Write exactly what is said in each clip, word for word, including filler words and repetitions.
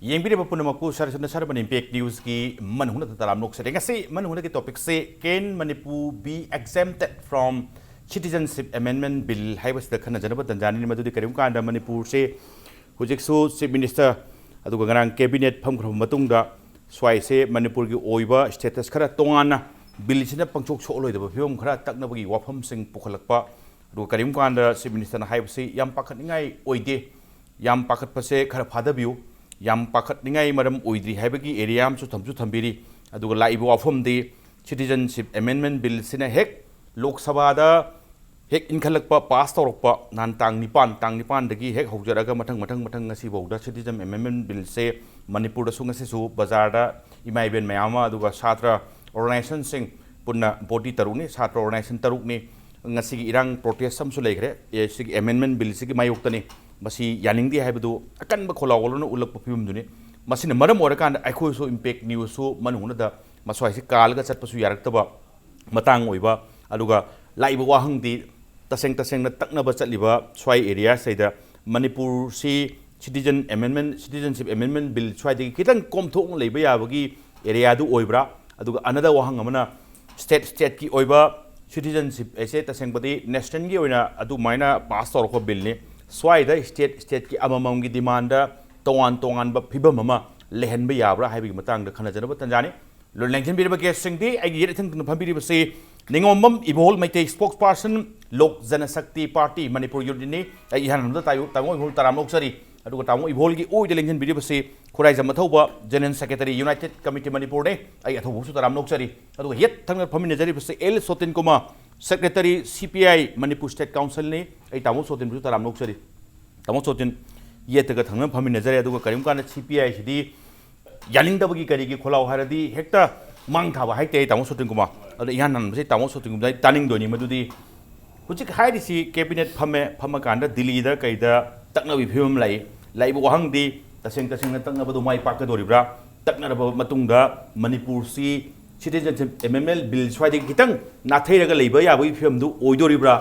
ꯌꯦꯡꯕꯤꯔꯤꯕ ꯄꯨꯝꯅꯃꯛꯄꯨ ꯁꯔꯁꯨꯅ ꯁꯔꯕꯅꯤ ꯏꯝꯄꯦꯛ ꯅ꯭ꯌꯨꯁꯀꯤ ꯃꯅꯨꯡꯗ ꯇꯔꯥꯝꯅ ꯑꯣꯛꯆꯔꯤ꯫ ꯉꯁꯤ ꯃꯅꯨꯡꯗꯒꯤ ꯇꯣꯄꯤꯛꯁꯦ, "Can Manipur be exempted from Citizenship Amendment Bill?" ꯍꯥꯏꯕꯁꯤꯗ ꯈꯟꯅꯖꯅꯕ ꯇꯟꯖꯥꯅꯤ꯫ ꯃꯗꯨꯗꯤ ꯀꯔꯤꯒꯨꯝꯕ ꯀꯥꯟꯗ ꯃꯅꯤꯄꯨꯔꯁꯦ ꯍꯧꯖꯤꯛꯁꯨ ꯆꯤꯐ ꯃꯤꯅꯤꯁꯇꯔ ꯑꯗꯨꯒ ꯉꯔꯥꯡ ꯀꯦꯕꯤꯅꯦꯠ ꯐꯝꯈ꯭ꯔꯕ ꯃꯇꯨꯡꯗ ꯁ꯭ꯋꯥꯏꯁꯦ ꯃꯅꯤꯄꯨꯔꯒꯤ ꯑꯣꯏꯕ ꯁ꯭ꯇꯦꯇꯁ ꯈꯔ ꯇꯣꯉꯥꯟꯅ ꯕꯤꯜꯁꯤꯅ ꯄꯪꯁꯣꯛ ꯁꯣꯛꯂꯣꯏꯗꯕ ꯐꯤꯕꯝ ꯈꯔ ꯇꯛꯅꯕꯒꯤ ꯋꯥꯐꯝꯁꯤꯡ ꯄꯨꯈꯠꯂꯛꯄ꯫ ꯑꯗꯨꯒ ꯀꯔꯤꯒꯨꯝꯕ ꯀꯥꯟꯗ ꯆꯤꯐ ꯃꯤꯅꯤꯁꯇꯔꯅ ꯍꯥꯏꯕꯁꯤ ꯌꯥꯝ ꯄꯥꯈꯠꯅꯤꯡꯉꯥꯏ ꯑꯣꯏꯗꯦ, ꯌꯥꯝ ꯄꯥꯈꯠꯄꯁꯦ ꯈꯔ ꯐꯥꯗꯕꯤꯌꯨ, ꯌꯥꯝ ꯄꯥꯈꯠꯅꯤꯡꯉꯥꯏ ꯃꯔꯝ ꯑꯣꯏꯗ꯭ꯔꯤ ꯍꯥꯏꯕꯒꯤ ꯑꯦꯔꯤꯌꯥ ꯑꯃꯁꯨ ꯊꯝꯁꯨ ꯊꯝꯕꯤꯔꯤ꯫ ꯑꯗꯨꯒ ꯂꯥꯛꯏꯕ ꯋꯥꯐꯝꯗꯤ, ꯁꯤꯇꯤꯖꯟꯁꯤꯞ ꯑꯦꯃꯦꯟꯃꯦꯟ ꯕꯤꯜꯁꯤꯅ ꯍꯦꯛ ꯂꯣꯛ ꯁꯚꯥꯗ ꯍꯦꯛ ꯏꯟꯈꯠꯂꯛꯄ, ꯄꯥꯁ ꯇꯧꯔꯛꯄ, ꯅꯍꯥꯟ ꯇꯥꯡ ꯅꯤꯄꯥꯟ, ꯇꯥꯡ ꯅꯤꯄꯥꯟꯗꯒꯤ ꯍꯦꯛ ꯍꯧꯖꯔꯒ ꯃꯊꯪ, ꯃꯊꯪ, ꯃꯊꯪ ꯉꯁꯤꯐꯥꯎꯗ ꯁꯤꯇꯤꯖꯟ ꯑꯦꯃꯦꯟꯃꯦꯟ ꯕꯤꯜꯁꯦ ꯃꯅꯤꯄꯨꯔꯗꯁꯨ ꯉꯁꯤꯁꯨ ꯕꯖꯥꯔꯗ ꯏꯃꯥ ꯏꯕꯦꯟ ꯃꯌꯥꯝ ꯑꯃ, ꯑꯗꯨꯒ ꯁꯥꯇ꯭ꯔ ꯑꯣꯔꯒꯅꯥꯏꯖꯦꯁꯟꯁꯤꯡ ꯄꯨꯟꯅ ꯕꯣꯗꯤ ꯇꯔꯨꯛꯅꯤ, ꯁꯥꯇ꯭ꯔ ꯑꯣꯔꯒꯅꯥꯏꯖꯦꯁꯟ ꯇꯔꯨꯛꯅꯤ꯫ ꯉꯁꯤꯒꯤ ꯏꯔꯥꯡ ꯄ꯭ꯔꯣꯇꯦꯁ ꯑꯃꯁꯨ ꯂꯩꯈ꯭ꯔꯦ꯫ ꯑꯦ, ꯁꯤꯒꯤ ꯑꯦꯃꯦꯟꯃꯦꯟ ꯕꯤꯜꯁꯤꯒꯤ ꯃꯥꯌꯣꯛꯇꯅꯤ꯫ ꯃꯁꯤ ꯌꯥꯅꯤꯡꯗꯦ ꯍꯥꯏꯕꯗꯨ ꯑꯀꯟꯕ ꯈꯣꯜꯂꯥꯎ ꯂꯣꯟꯅ ꯎꯠꯂꯛꯄ ꯐꯤꯕꯝꯗꯨꯅꯤ꯫ ꯃꯁꯤꯅ ꯃꯔꯝ ꯑꯣꯏꯔꯀꯥꯟꯗ ꯑꯩꯈꯣꯏꯁꯨ ꯏꯝꯄꯦꯛ ꯅ꯭ꯌꯨꯁꯁꯨ ꯃꯅꯨꯡꯗ ꯃꯁ꯭ꯋꯥꯏꯁꯤ ꯀꯥꯜꯂꯒ ꯆꯠꯄꯁꯨ ꯌꯥꯔꯛꯇꯕ ꯃꯇꯥꯡ ꯑꯣꯏꯕ, ꯑꯗꯨꯒ ꯂꯥꯛꯏꯕ ꯋꯥꯍꯪꯗꯤ ꯇꯁꯦꯡ ꯇꯁꯦꯡꯅ ꯇꯛꯅꯕ ꯆꯠꯂꯤꯕ ꯁ꯭ꯋꯥꯏ ꯑꯦꯔꯤꯌꯥꯁꯤꯗ ꯃꯅꯤꯄꯨꯔꯁꯤ ꯁꯤꯇꯤꯖꯟ ꯑꯦꯃꯦꯟꯃꯦꯟ, ꯁꯤꯇꯤꯖꯟꯁꯤꯞ ꯑꯦꯃꯦꯟꯃꯦꯟ ꯕꯤꯜ ꯁ꯭ꯋꯥꯏꯗꯒꯤ ꯈꯤꯇꯪ ꯀꯣꯝꯊꯣꯛꯅ ꯂꯩꯕ ꯌꯥꯕꯒꯤ ꯑꯦꯔꯤꯌꯥꯗꯨ ꯑꯣꯏꯕ꯭ꯔꯥ? ꯑꯗꯨꯒ ꯑꯅꯗ ꯋꯥꯍꯪ ꯑꯃꯅ, ꯁ꯭ꯇꯦꯠ ꯁ꯭ꯇꯦꯠꯀꯤ ꯑꯣꯏꯕ ꯁꯤꯇꯤꯖꯟꯁꯤꯞ ꯍꯥꯏꯁꯦ ꯇꯁꯦꯡꯕꯗꯤ ꯅꯦꯁꯅꯦꯜꯒꯤ ꯑꯣꯏꯅ ꯑꯗꯨꯃꯥꯏꯅ ꯄꯥꯁ ꯇꯧꯔꯛꯄ ꯕꯤꯜꯅꯤ꯫ ꯁ꯭ꯋꯥꯏꯗ ꯁ꯭ꯇꯦꯠ ꯁ꯭ꯇꯦꯠꯀꯤ ꯑꯃꯃꯝꯒꯤ ꯗꯤꯃꯥꯟꯗ ꯇꯣꯉꯥꯟ ꯇꯣꯉꯥꯟꯕ ꯐꯤꯕꯝ ꯑꯃ ꯂꯩꯍꯟꯕ ꯌꯥꯕ꯭ꯔꯥ ꯍꯥꯏꯕꯒꯤ ꯃꯇꯥꯡꯗ ꯈꯟꯅꯖꯅꯕ ꯇꯟꯖꯥꯅꯤ꯫ ꯂꯦꯡꯁꯤꯟꯕꯤꯔꯤꯕ ꯒꯦꯁꯁꯤꯡꯗꯤ, ꯑꯩꯒꯤ ꯌꯦꯠ ꯏꯊꯪ ꯊꯪꯅ ꯐꯝꯕꯤꯔꯤꯕꯁꯤ ꯅꯤꯉꯣꯝꯕꯝ ꯏꯕꯣꯜ, ꯃꯩꯇꯩ ꯁ꯭ꯄꯣꯛꯁ ꯄꯥꯔꯁꯟ, ꯂꯣꯛ ꯖꯅꯁꯛꯇꯤ ꯄꯥꯔꯇꯤ ꯃꯅꯤꯄꯨꯔ ꯌꯨꯅꯤꯠꯅꯤ꯫ ꯑꯩ ꯏꯍꯥꯟ ꯍꯥꯟꯕꯗ ꯇꯥꯌꯣ-, ꯇꯥꯃꯣ ꯏꯕꯣꯜ ꯇꯔꯥꯝꯅ ꯑꯣꯛꯆꯔꯤ꯫ ꯑꯗꯨꯒ ꯇꯥꯃꯣ ꯏꯕꯣꯜꯒꯤ ꯑꯣꯏꯗ ꯂꯦꯡꯁꯤꯟꯕꯤꯔꯤꯕꯁꯤ Khuraijam ꯑꯊꯧꯕ, general secretary, United committee ꯃꯅꯤꯄꯨꯔꯅꯤ꯫ ꯑꯩ ꯑꯊꯧꯕꯁꯨ ꯇꯔꯥꯝꯅ ꯑꯣꯛꯆꯔꯤ꯫ ꯑꯗꯨꯒ ꯌꯦꯠ ꯊꯪꯅ ꯐꯝꯃꯤꯟꯅꯖꯔꯤꯕꯁꯤ ꯑꯦꯜ ꯁꯣꯇꯤꯟ ꯀꯨꯃꯥꯔ, ꯁꯦꯀ꯭ꯔꯦꯇꯔꯤ, ꯁꯤ ꯄꯤ ꯑꯥꯏ ꯃꯅꯤꯄꯨꯔ ꯁ꯭ꯇꯦꯠ ꯀꯥꯎꯟꯁꯤꯜꯅꯤ꯫ ꯑꯩ ꯇꯥꯃꯣ ꯁꯣꯇꯤꯟꯕꯨꯁꯨ ꯇꯔꯥꯝꯅ ꯑꯣꯛꯆꯔꯤ꯫ ꯇꯥꯃꯣ ꯁꯣꯇꯤꯟ ꯌꯦꯠꯇꯒ ꯊꯪꯅ ꯐꯝꯃꯤꯟꯅꯖꯔꯦ꯫ ꯑꯗꯨꯒ ꯀꯔꯤꯒꯨꯝꯕ ꯀꯥꯟꯗ ꯁꯤ ꯄꯤ ꯑꯥꯏꯁꯤꯗꯤ ꯌꯥꯅꯤꯡꯗꯕꯒꯤ ꯀꯔꯤꯒꯤ ꯈꯣꯜꯂꯥꯎ ꯍꯥꯏꯔꯗꯤ ꯍꯦꯛꯇ ꯃꯥꯡ ꯊꯥꯕ ꯍꯥꯏꯇꯥꯔꯦ, ꯇꯥꯃꯣ ꯁꯣꯇꯤꯟ ꯀꯨꯃꯥꯔ꯫ ꯑꯗꯣ ꯏꯍꯥꯟ ꯍꯥꯟꯕꯁꯤ ꯇꯥꯃꯣ ꯁꯣꯇꯤꯟ ꯀꯨꯃꯥꯔ ꯇꯥꯅꯤꯡꯗꯣꯏꯅꯤ꯫ ꯃꯗꯨꯗꯤ ꯍꯧꯖꯤꯛ ꯍꯥꯏꯔꯤꯁꯤ ꯀꯦꯕꯤꯅꯦꯠ ꯐꯝꯃꯦ, ꯐꯝꯃꯀꯥꯟꯗ ꯗꯤꯜꯂꯤꯗ ꯀꯩꯗ ꯇꯛꯅꯕꯒꯤ ꯐꯤꯕꯝ ꯂꯩ꯫ ꯂꯥꯛꯏꯕ ꯋꯥꯍꯪꯗꯤ ꯇꯁꯦꯡ ꯇꯁꯦꯡꯅ ꯇꯛꯅꯕꯗꯣ ꯃꯥꯏ ꯄꯥꯛꯀꯗꯣꯔꯤꯕ꯭ꯔꯥ? ꯇꯛꯅꯔꯕ ꯃꯇꯨꯡꯗ ꯃꯅꯤꯄꯨꯔꯁꯤ ꯁꯤꯇꯤꯖꯟꯁꯤꯞ ꯑꯦꯃꯦꯟꯃꯦꯟ ꯕꯤꯜ ꯁ꯭ꯋꯥꯏꯗꯒꯤ ꯈꯤꯇꯪ ꯅꯥꯊꯩꯔꯒ ꯂꯩꯕ ꯌꯥꯕꯒꯤ ꯐꯤꯕꯝꯗꯨ ꯑꯣꯏꯗꯣꯔꯤꯕ꯭ꯔꯥ?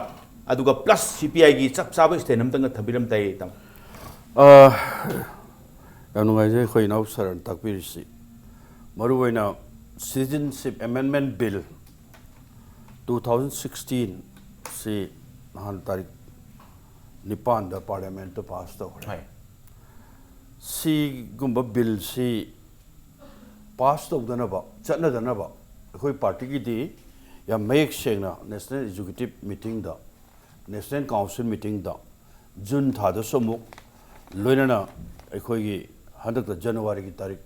ꯑꯗꯨꯒ ꯄ꯭ꯂꯁ ꯁꯤ ꯄꯤ ꯑꯥꯏꯒꯤ ꯆꯞ ꯆꯥꯕ ꯁ꯭ꯇꯦꯟ ꯑꯝꯇꯪꯒ ꯊꯝꯕꯤꯔꯝ ꯇꯥꯏ, ꯇꯥꯃꯣ꯫ ꯑ, ꯌꯥꯝ ꯅꯨꯡꯉꯥꯏꯖꯩ ꯑꯩꯈꯣꯏ ꯏꯅꯥꯎ ꯁꯥꯔꯅ ꯇꯥꯛꯄꯤꯔꯤꯁꯤ꯫ ꯃꯔꯨꯑꯣꯏꯅ Citizenship Amendment Bill two thousand sixteen ꯁꯤ ꯅꯍꯥꯟ ꯇꯥꯔꯤꯛ ꯅꯤꯄꯥꯟꯗ ꯄꯥꯔꯂꯤꯌꯥꯃꯦꯟꯠꯇ ꯄꯥꯁ ꯇꯧꯈ꯭ꯔꯦ꯫ ꯍꯣꯏ꯫ ꯁꯤꯒꯨꯝꯕ ꯕꯤꯜꯁꯤ ꯄꯥꯁ ꯇꯧꯗꯅꯕ, ꯆꯠꯅꯗꯅꯕ ꯑꯩꯈꯣꯏ ꯄꯥꯔꯇꯤꯒꯤꯗꯤ ꯌꯥꯝ ꯃꯌꯦꯛ ꯁꯦꯡꯅ ꯅꯦꯁꯅꯦꯜ ꯑꯦꯛꯖꯤꯀ꯭ꯌꯨꯇꯤꯚ ꯃꯤꯇꯤꯡꯗ, ꯅꯦꯁꯅꯦꯜ ꯀꯥꯎꯟꯁꯤꯜ ꯃꯤꯇꯤꯡꯗ, ꯖꯨꯟ ꯊꯥꯗꯁꯨ ꯑꯃꯨꯛ, ꯂꯣꯏꯅꯅ ꯑꯩꯈꯣꯏꯒꯤ ꯍꯟꯗꯛꯇ ꯖꯅꯋꯥꯔꯤꯒꯤ ꯇꯥꯔꯤꯛ,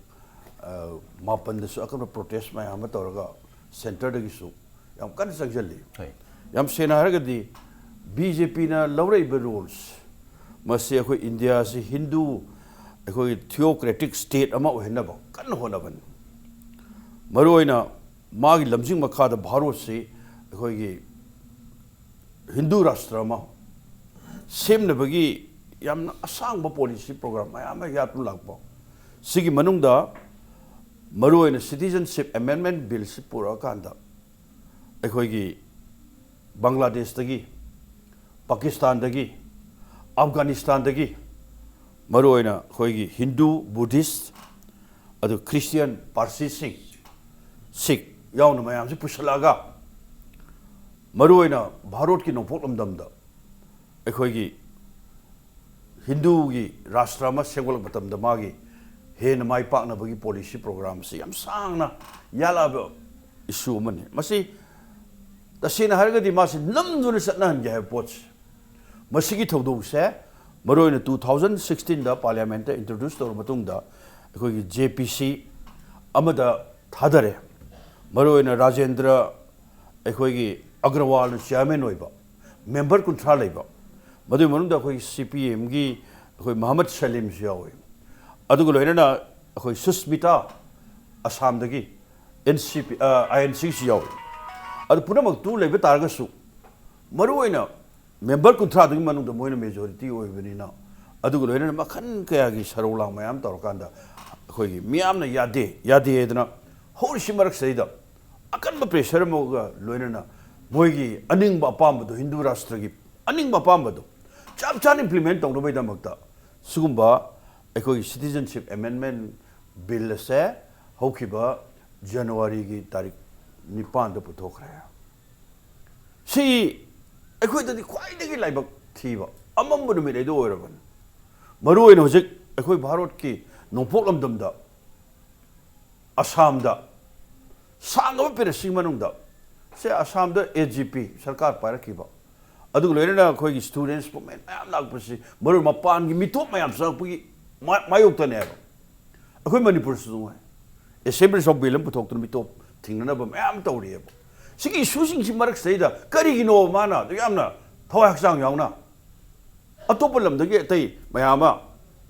ꯑ, ꯃꯥꯄꯟꯗꯁꯨ ꯑꯀꯟꯕ ꯄ꯭ꯔꯣꯇꯦꯁ ꯃꯌꯥꯝ ꯑꯃ ꯇꯧꯔꯒ ꯁꯦꯟꯇꯔꯗꯒꯤꯁꯨ ꯌꯥꯝ ꯀꯟꯅ ꯆꯪꯁꯤꯜꯂꯤ꯫ ꯍꯣꯏ꯫ ꯌꯥꯝ ꯁꯦꯡꯅ ꯍꯥꯏꯔꯒꯗꯤ ꯕꯤ ꯖꯦ ꯄꯤꯅ ꯂꯧꯔꯛꯏꯕ ꯔꯨꯜꯁ ꯃꯁꯤ ꯑꯩꯈꯣꯏ ꯏꯟꯗꯤꯌꯥꯁꯤ ꯍꯤꯟꯗꯨ, ꯑꯩꯈꯣꯏꯒꯤ ꯊꯤꯑꯣꯀ꯭ꯔꯦꯇꯤꯛ ꯁ꯭ꯇꯦꯠ ꯑꯃ ꯑꯣꯏꯍꯟꯅꯕ ꯀꯟꯅ ꯍꯣꯠꯅꯕꯅꯤ꯫ ꯃꯔꯨꯑꯣꯏꯅ ꯃꯥꯒꯤ ꯂꯝꯖꯤꯡ ꯃꯈꯥꯗ ꯚꯥꯔꯣꯠꯁꯤ ꯑꯩꯈꯣꯏꯒꯤ ꯍꯤꯟꯗꯨ ꯔꯥꯁꯇ꯭ꯔ ꯑꯃ ꯁꯦꯝꯅꯕꯒꯤ ꯌꯥꯝꯅ ꯑꯁꯥꯡꯕ ꯄꯣꯂꯤꯁꯤ ꯄ꯭ꯔꯣꯒ꯭ꯔꯥꯝ ꯃꯌꯥꯝ ꯑꯃ ꯌꯥꯠꯇꯨꯅ ꯂꯥꯛꯄ꯫ ꯁꯤꯒꯤ ꯃꯅꯨꯡꯗ ꯃꯔꯨꯑꯣꯏꯅ Citizenship Amendment Billꯁꯤ ꯄꯨꯔꯛꯑꯀꯥꯟꯗ ꯑꯩꯈꯣꯏꯒꯤ ꯕꯪꯒ꯭ꯂꯥꯗꯦꯁꯇꯒꯤ, ꯄꯥꯀꯤꯁꯇꯥꯟꯗꯒꯤ, ꯑꯐꯒꯥꯅꯤꯁꯇꯥꯟꯗꯒꯤ, ꯃꯔꯨꯑꯣꯏꯅ ꯑꯩꯈꯣꯏꯒꯤ ꯍꯤꯟꯗꯨ, ꯕꯨꯙꯤꯁ, ꯑꯗꯨ ꯈ꯭ꯔꯤꯁꯇꯤꯌꯥꯟ, ꯄꯥꯔꯁꯤꯁꯤꯡ, ꯁꯤꯈ ꯌꯥꯎꯅ ꯃꯌꯥꯝꯁꯤ ꯄꯨꯁꯤꯜꯂꯛꯑꯒ, ꯃꯔꯨꯑꯣꯏꯅ ꯚꯥꯔꯣꯠꯀꯤ ꯅꯣꯡꯄꯣꯛ ꯂꯝꯗꯝꯗ ꯑꯩꯈꯣꯏꯒꯤ ꯍꯤꯟꯗꯨꯒꯤ ꯔꯥꯁꯇ꯭ꯔ ꯑꯃ ꯁꯦꯝꯒꯠꯂꯛꯄ ꯃꯇꯝꯗ ꯃꯥꯒꯤ ꯍꯦꯟꯅ ꯃꯥꯏ ꯄꯥꯛꯅꯕꯒꯤ ꯄꯣꯂꯤꯁꯤ ꯄ꯭ꯔꯣꯒ꯭ꯔꯥꯝꯁꯤ ꯌꯥꯝ ꯁꯥꯡꯅ ꯌꯥꯠꯂꯛꯑꯕ ꯏꯁꯨ ꯑꯃꯅꯤ꯫ ꯃꯁꯤ ꯇꯁꯦꯡꯅ ꯍꯥꯏꯔꯒꯗꯤ ꯃꯥꯁꯤ ꯅꯝꯗꯨꯅ ꯆꯠꯅꯍꯟꯒꯦ ꯍꯥꯏꯕ ꯄꯣꯠꯁꯤ꯫ ꯃꯁꯤꯒꯤ ꯊꯧꯗꯣꯛꯁꯦ ꯃꯔꯨꯑꯣꯏꯅ two thousand sixteenꯗ ꯄꯥꯔꯂꯤꯌꯥꯃꯦꯟꯠꯇ ꯏꯟꯇ꯭ꯔꯣꯗ꯭ꯌꯨꯁ ꯇꯧꯔꯕ ꯃꯇꯨꯡꯗ ꯑꯩꯈꯣꯏꯒꯤ J P C ꯑꯃꯗ ꯊꯥꯗꯔꯦ꯫ ꯃꯔꯨꯑꯣꯏꯅ ꯔꯥꯖꯦꯟꯗ꯭ꯔ, ꯑꯩꯈꯣꯏꯒꯤ ꯑꯒ꯭ꯔꯋꯥꯜꯅ ꯆꯤꯌꯥꯔꯃꯦꯟ ꯑꯣꯏꯕ, ꯃꯦꯝꯕꯔ ꯀꯨꯟꯊ꯭ꯔꯥ ꯂꯩꯕ, ꯃꯗꯨꯒꯤ ꯃꯅꯨꯡꯗ ꯑꯩꯈꯣꯏ C P M ꯒꯤ ꯑꯩꯈꯣꯏ ꯃꯍꯃꯗ ꯁꯂꯤꯝꯁꯨ ꯌꯥꯎꯏ꯫ ꯑꯗꯨꯒ ꯂꯣꯏꯅꯅ ꯑꯩꯈꯣꯏ ꯁꯨꯁꯃꯤꯇꯥ, ꯑꯁꯥꯝꯗꯒꯤ, N C P, ꯑ, I N C ꯁꯨ ꯌꯥꯎꯏ꯫ ꯑꯗꯨ ꯄꯨꯝꯅꯃꯛꯇꯨ ꯂꯩꯕ ꯇꯥꯔꯒꯁꯨ, ꯃꯔꯨꯑꯣꯏꯅ ꯃꯦꯝꯕꯔ ꯀꯨꯟꯊ꯭ꯔꯥꯗꯨꯒꯤ ꯃꯅꯨꯡꯗ ꯃꯣꯏꯅ ꯃꯦꯖꯣꯔꯤꯇꯤ ꯑꯣꯏꯕꯅꯤꯅ, ꯑꯗꯨꯒ ꯂꯣꯏꯅꯅ ꯃꯈꯜ ꯀꯌꯥꯒꯤ ꯁꯔꯧ ꯂꯥꯡ ꯃꯌꯥꯝ ꯇꯧꯔꯀꯥꯟꯗ ꯑꯩꯈꯣꯏꯒꯤ ꯃꯤꯌꯥꯝꯅ ꯌꯥꯗꯦ, ꯌꯥꯗꯦ ꯍꯥꯏꯗꯅ ꯍꯧꯔꯤꯁꯤ ꯃꯔꯛꯁꯤꯗꯩꯗ ꯑꯀꯟꯕ ꯄ꯭ꯔꯦꯁꯔ ꯑꯃꯒ ꯂꯣꯏꯅꯅ ꯃꯣꯏꯒꯤ ꯑꯅꯤꯡꯕ ꯑꯄꯥꯝꯕꯗꯣ, ꯍꯤꯟꯗꯨ ꯔꯥꯁꯇ꯭ꯔꯒꯤ ꯑꯅꯤꯡꯕ ꯑꯄꯥꯝꯕꯗꯣ ꯆꯞ ꯆꯥꯅ ꯏꯝꯄ꯭ꯂꯤꯃꯦꯟ ꯇꯧꯅꯕꯒꯤꯗꯃꯛꯇ ꯁꯤꯒꯨꯝꯕ ꯑꯩꯈꯣꯏꯒꯤ Citizenship Amendment Bill ꯑꯁꯦ ꯍꯧꯈꯤꯕ ꯖꯅꯋꯥꯔꯤꯒꯤ ꯇꯥꯔꯤꯛ ꯅꯤꯄꯥꯟꯗ ꯄꯨꯊꯣꯛꯈ꯭ꯔꯦ꯫ ꯁꯤ ꯑꯩꯈꯣꯏꯗꯗꯤ ꯈ꯭ꯋꯥꯏꯗꯒꯤ ꯂꯥꯏꯕꯛ ꯊꯤꯕ ꯑꯃꯝꯕ ꯅꯨꯃꯤꯠ ꯍꯥꯏꯗꯣ ꯑꯣꯏꯔꯕꯅꯤ꯫ ꯃꯔꯨ ꯑꯣꯏꯅ ꯍꯧꯖꯤꯛ ꯑꯩꯈꯣꯏ ꯚꯥꯔꯠꯀꯤ ꯅꯣꯡꯄꯣꯛ ꯂꯝꯗꯝꯗ, ꯑꯁꯥꯝꯗ ꯁꯥꯡꯉꯕ ꯄꯦꯔꯦꯠꯁꯤꯡ ꯃꯅꯨꯡꯗ, ꯁꯦ, ꯑꯁꯥꯝꯗ A G P ꯁꯔꯀꯥꯔ ꯄꯥꯏꯔꯛꯈꯤꯕ, ꯑꯗꯨꯒ ꯂꯣꯏꯅꯅ ꯑꯩꯈꯣꯏꯒꯤ students movement ꯃꯌꯥꯝ ꯂꯥꯛꯄꯁꯤ, ꯃꯔꯨ ꯃꯄꯥꯟꯒꯤ ꯃꯤꯇꯣꯞ ꯃꯌꯥꯝ ꯆꯪꯉꯛꯄꯒꯤ ꯃꯥ-, ꯃꯥꯌꯣꯛꯇꯅꯦꯕ꯫ ꯑꯩꯈꯣꯏ ꯃꯅꯤꯄꯨꯔꯁꯨ ꯅꯨꯡꯉꯥꯏ, Assemblies of Bill ꯑꯃ ꯄꯨꯊꯣꯛꯇꯨꯅ ꯃꯤꯇꯣꯞ ꯊꯤꯡꯅꯅꯕ ꯃꯌꯥꯝ ꯇꯧꯔꯤꯑꯕ꯫ ꯁꯤꯒꯤ ꯏꯁꯨꯁꯤꯡꯁꯤ ꯃꯔꯛꯁꯤꯗꯩꯗ ꯀꯔꯤꯒꯤꯅꯣ ꯃꯥꯅ ꯑꯗꯨ ꯌꯥꯝꯅ ꯊꯋꯥꯏ ꯍꯛꯆꯥꯡ ꯌꯥꯎꯅ, ꯑꯇꯣꯞꯄ ꯂꯝꯗꯒꯤ ꯑꯇꯩ ꯃꯌꯥꯝ ꯑꯃ,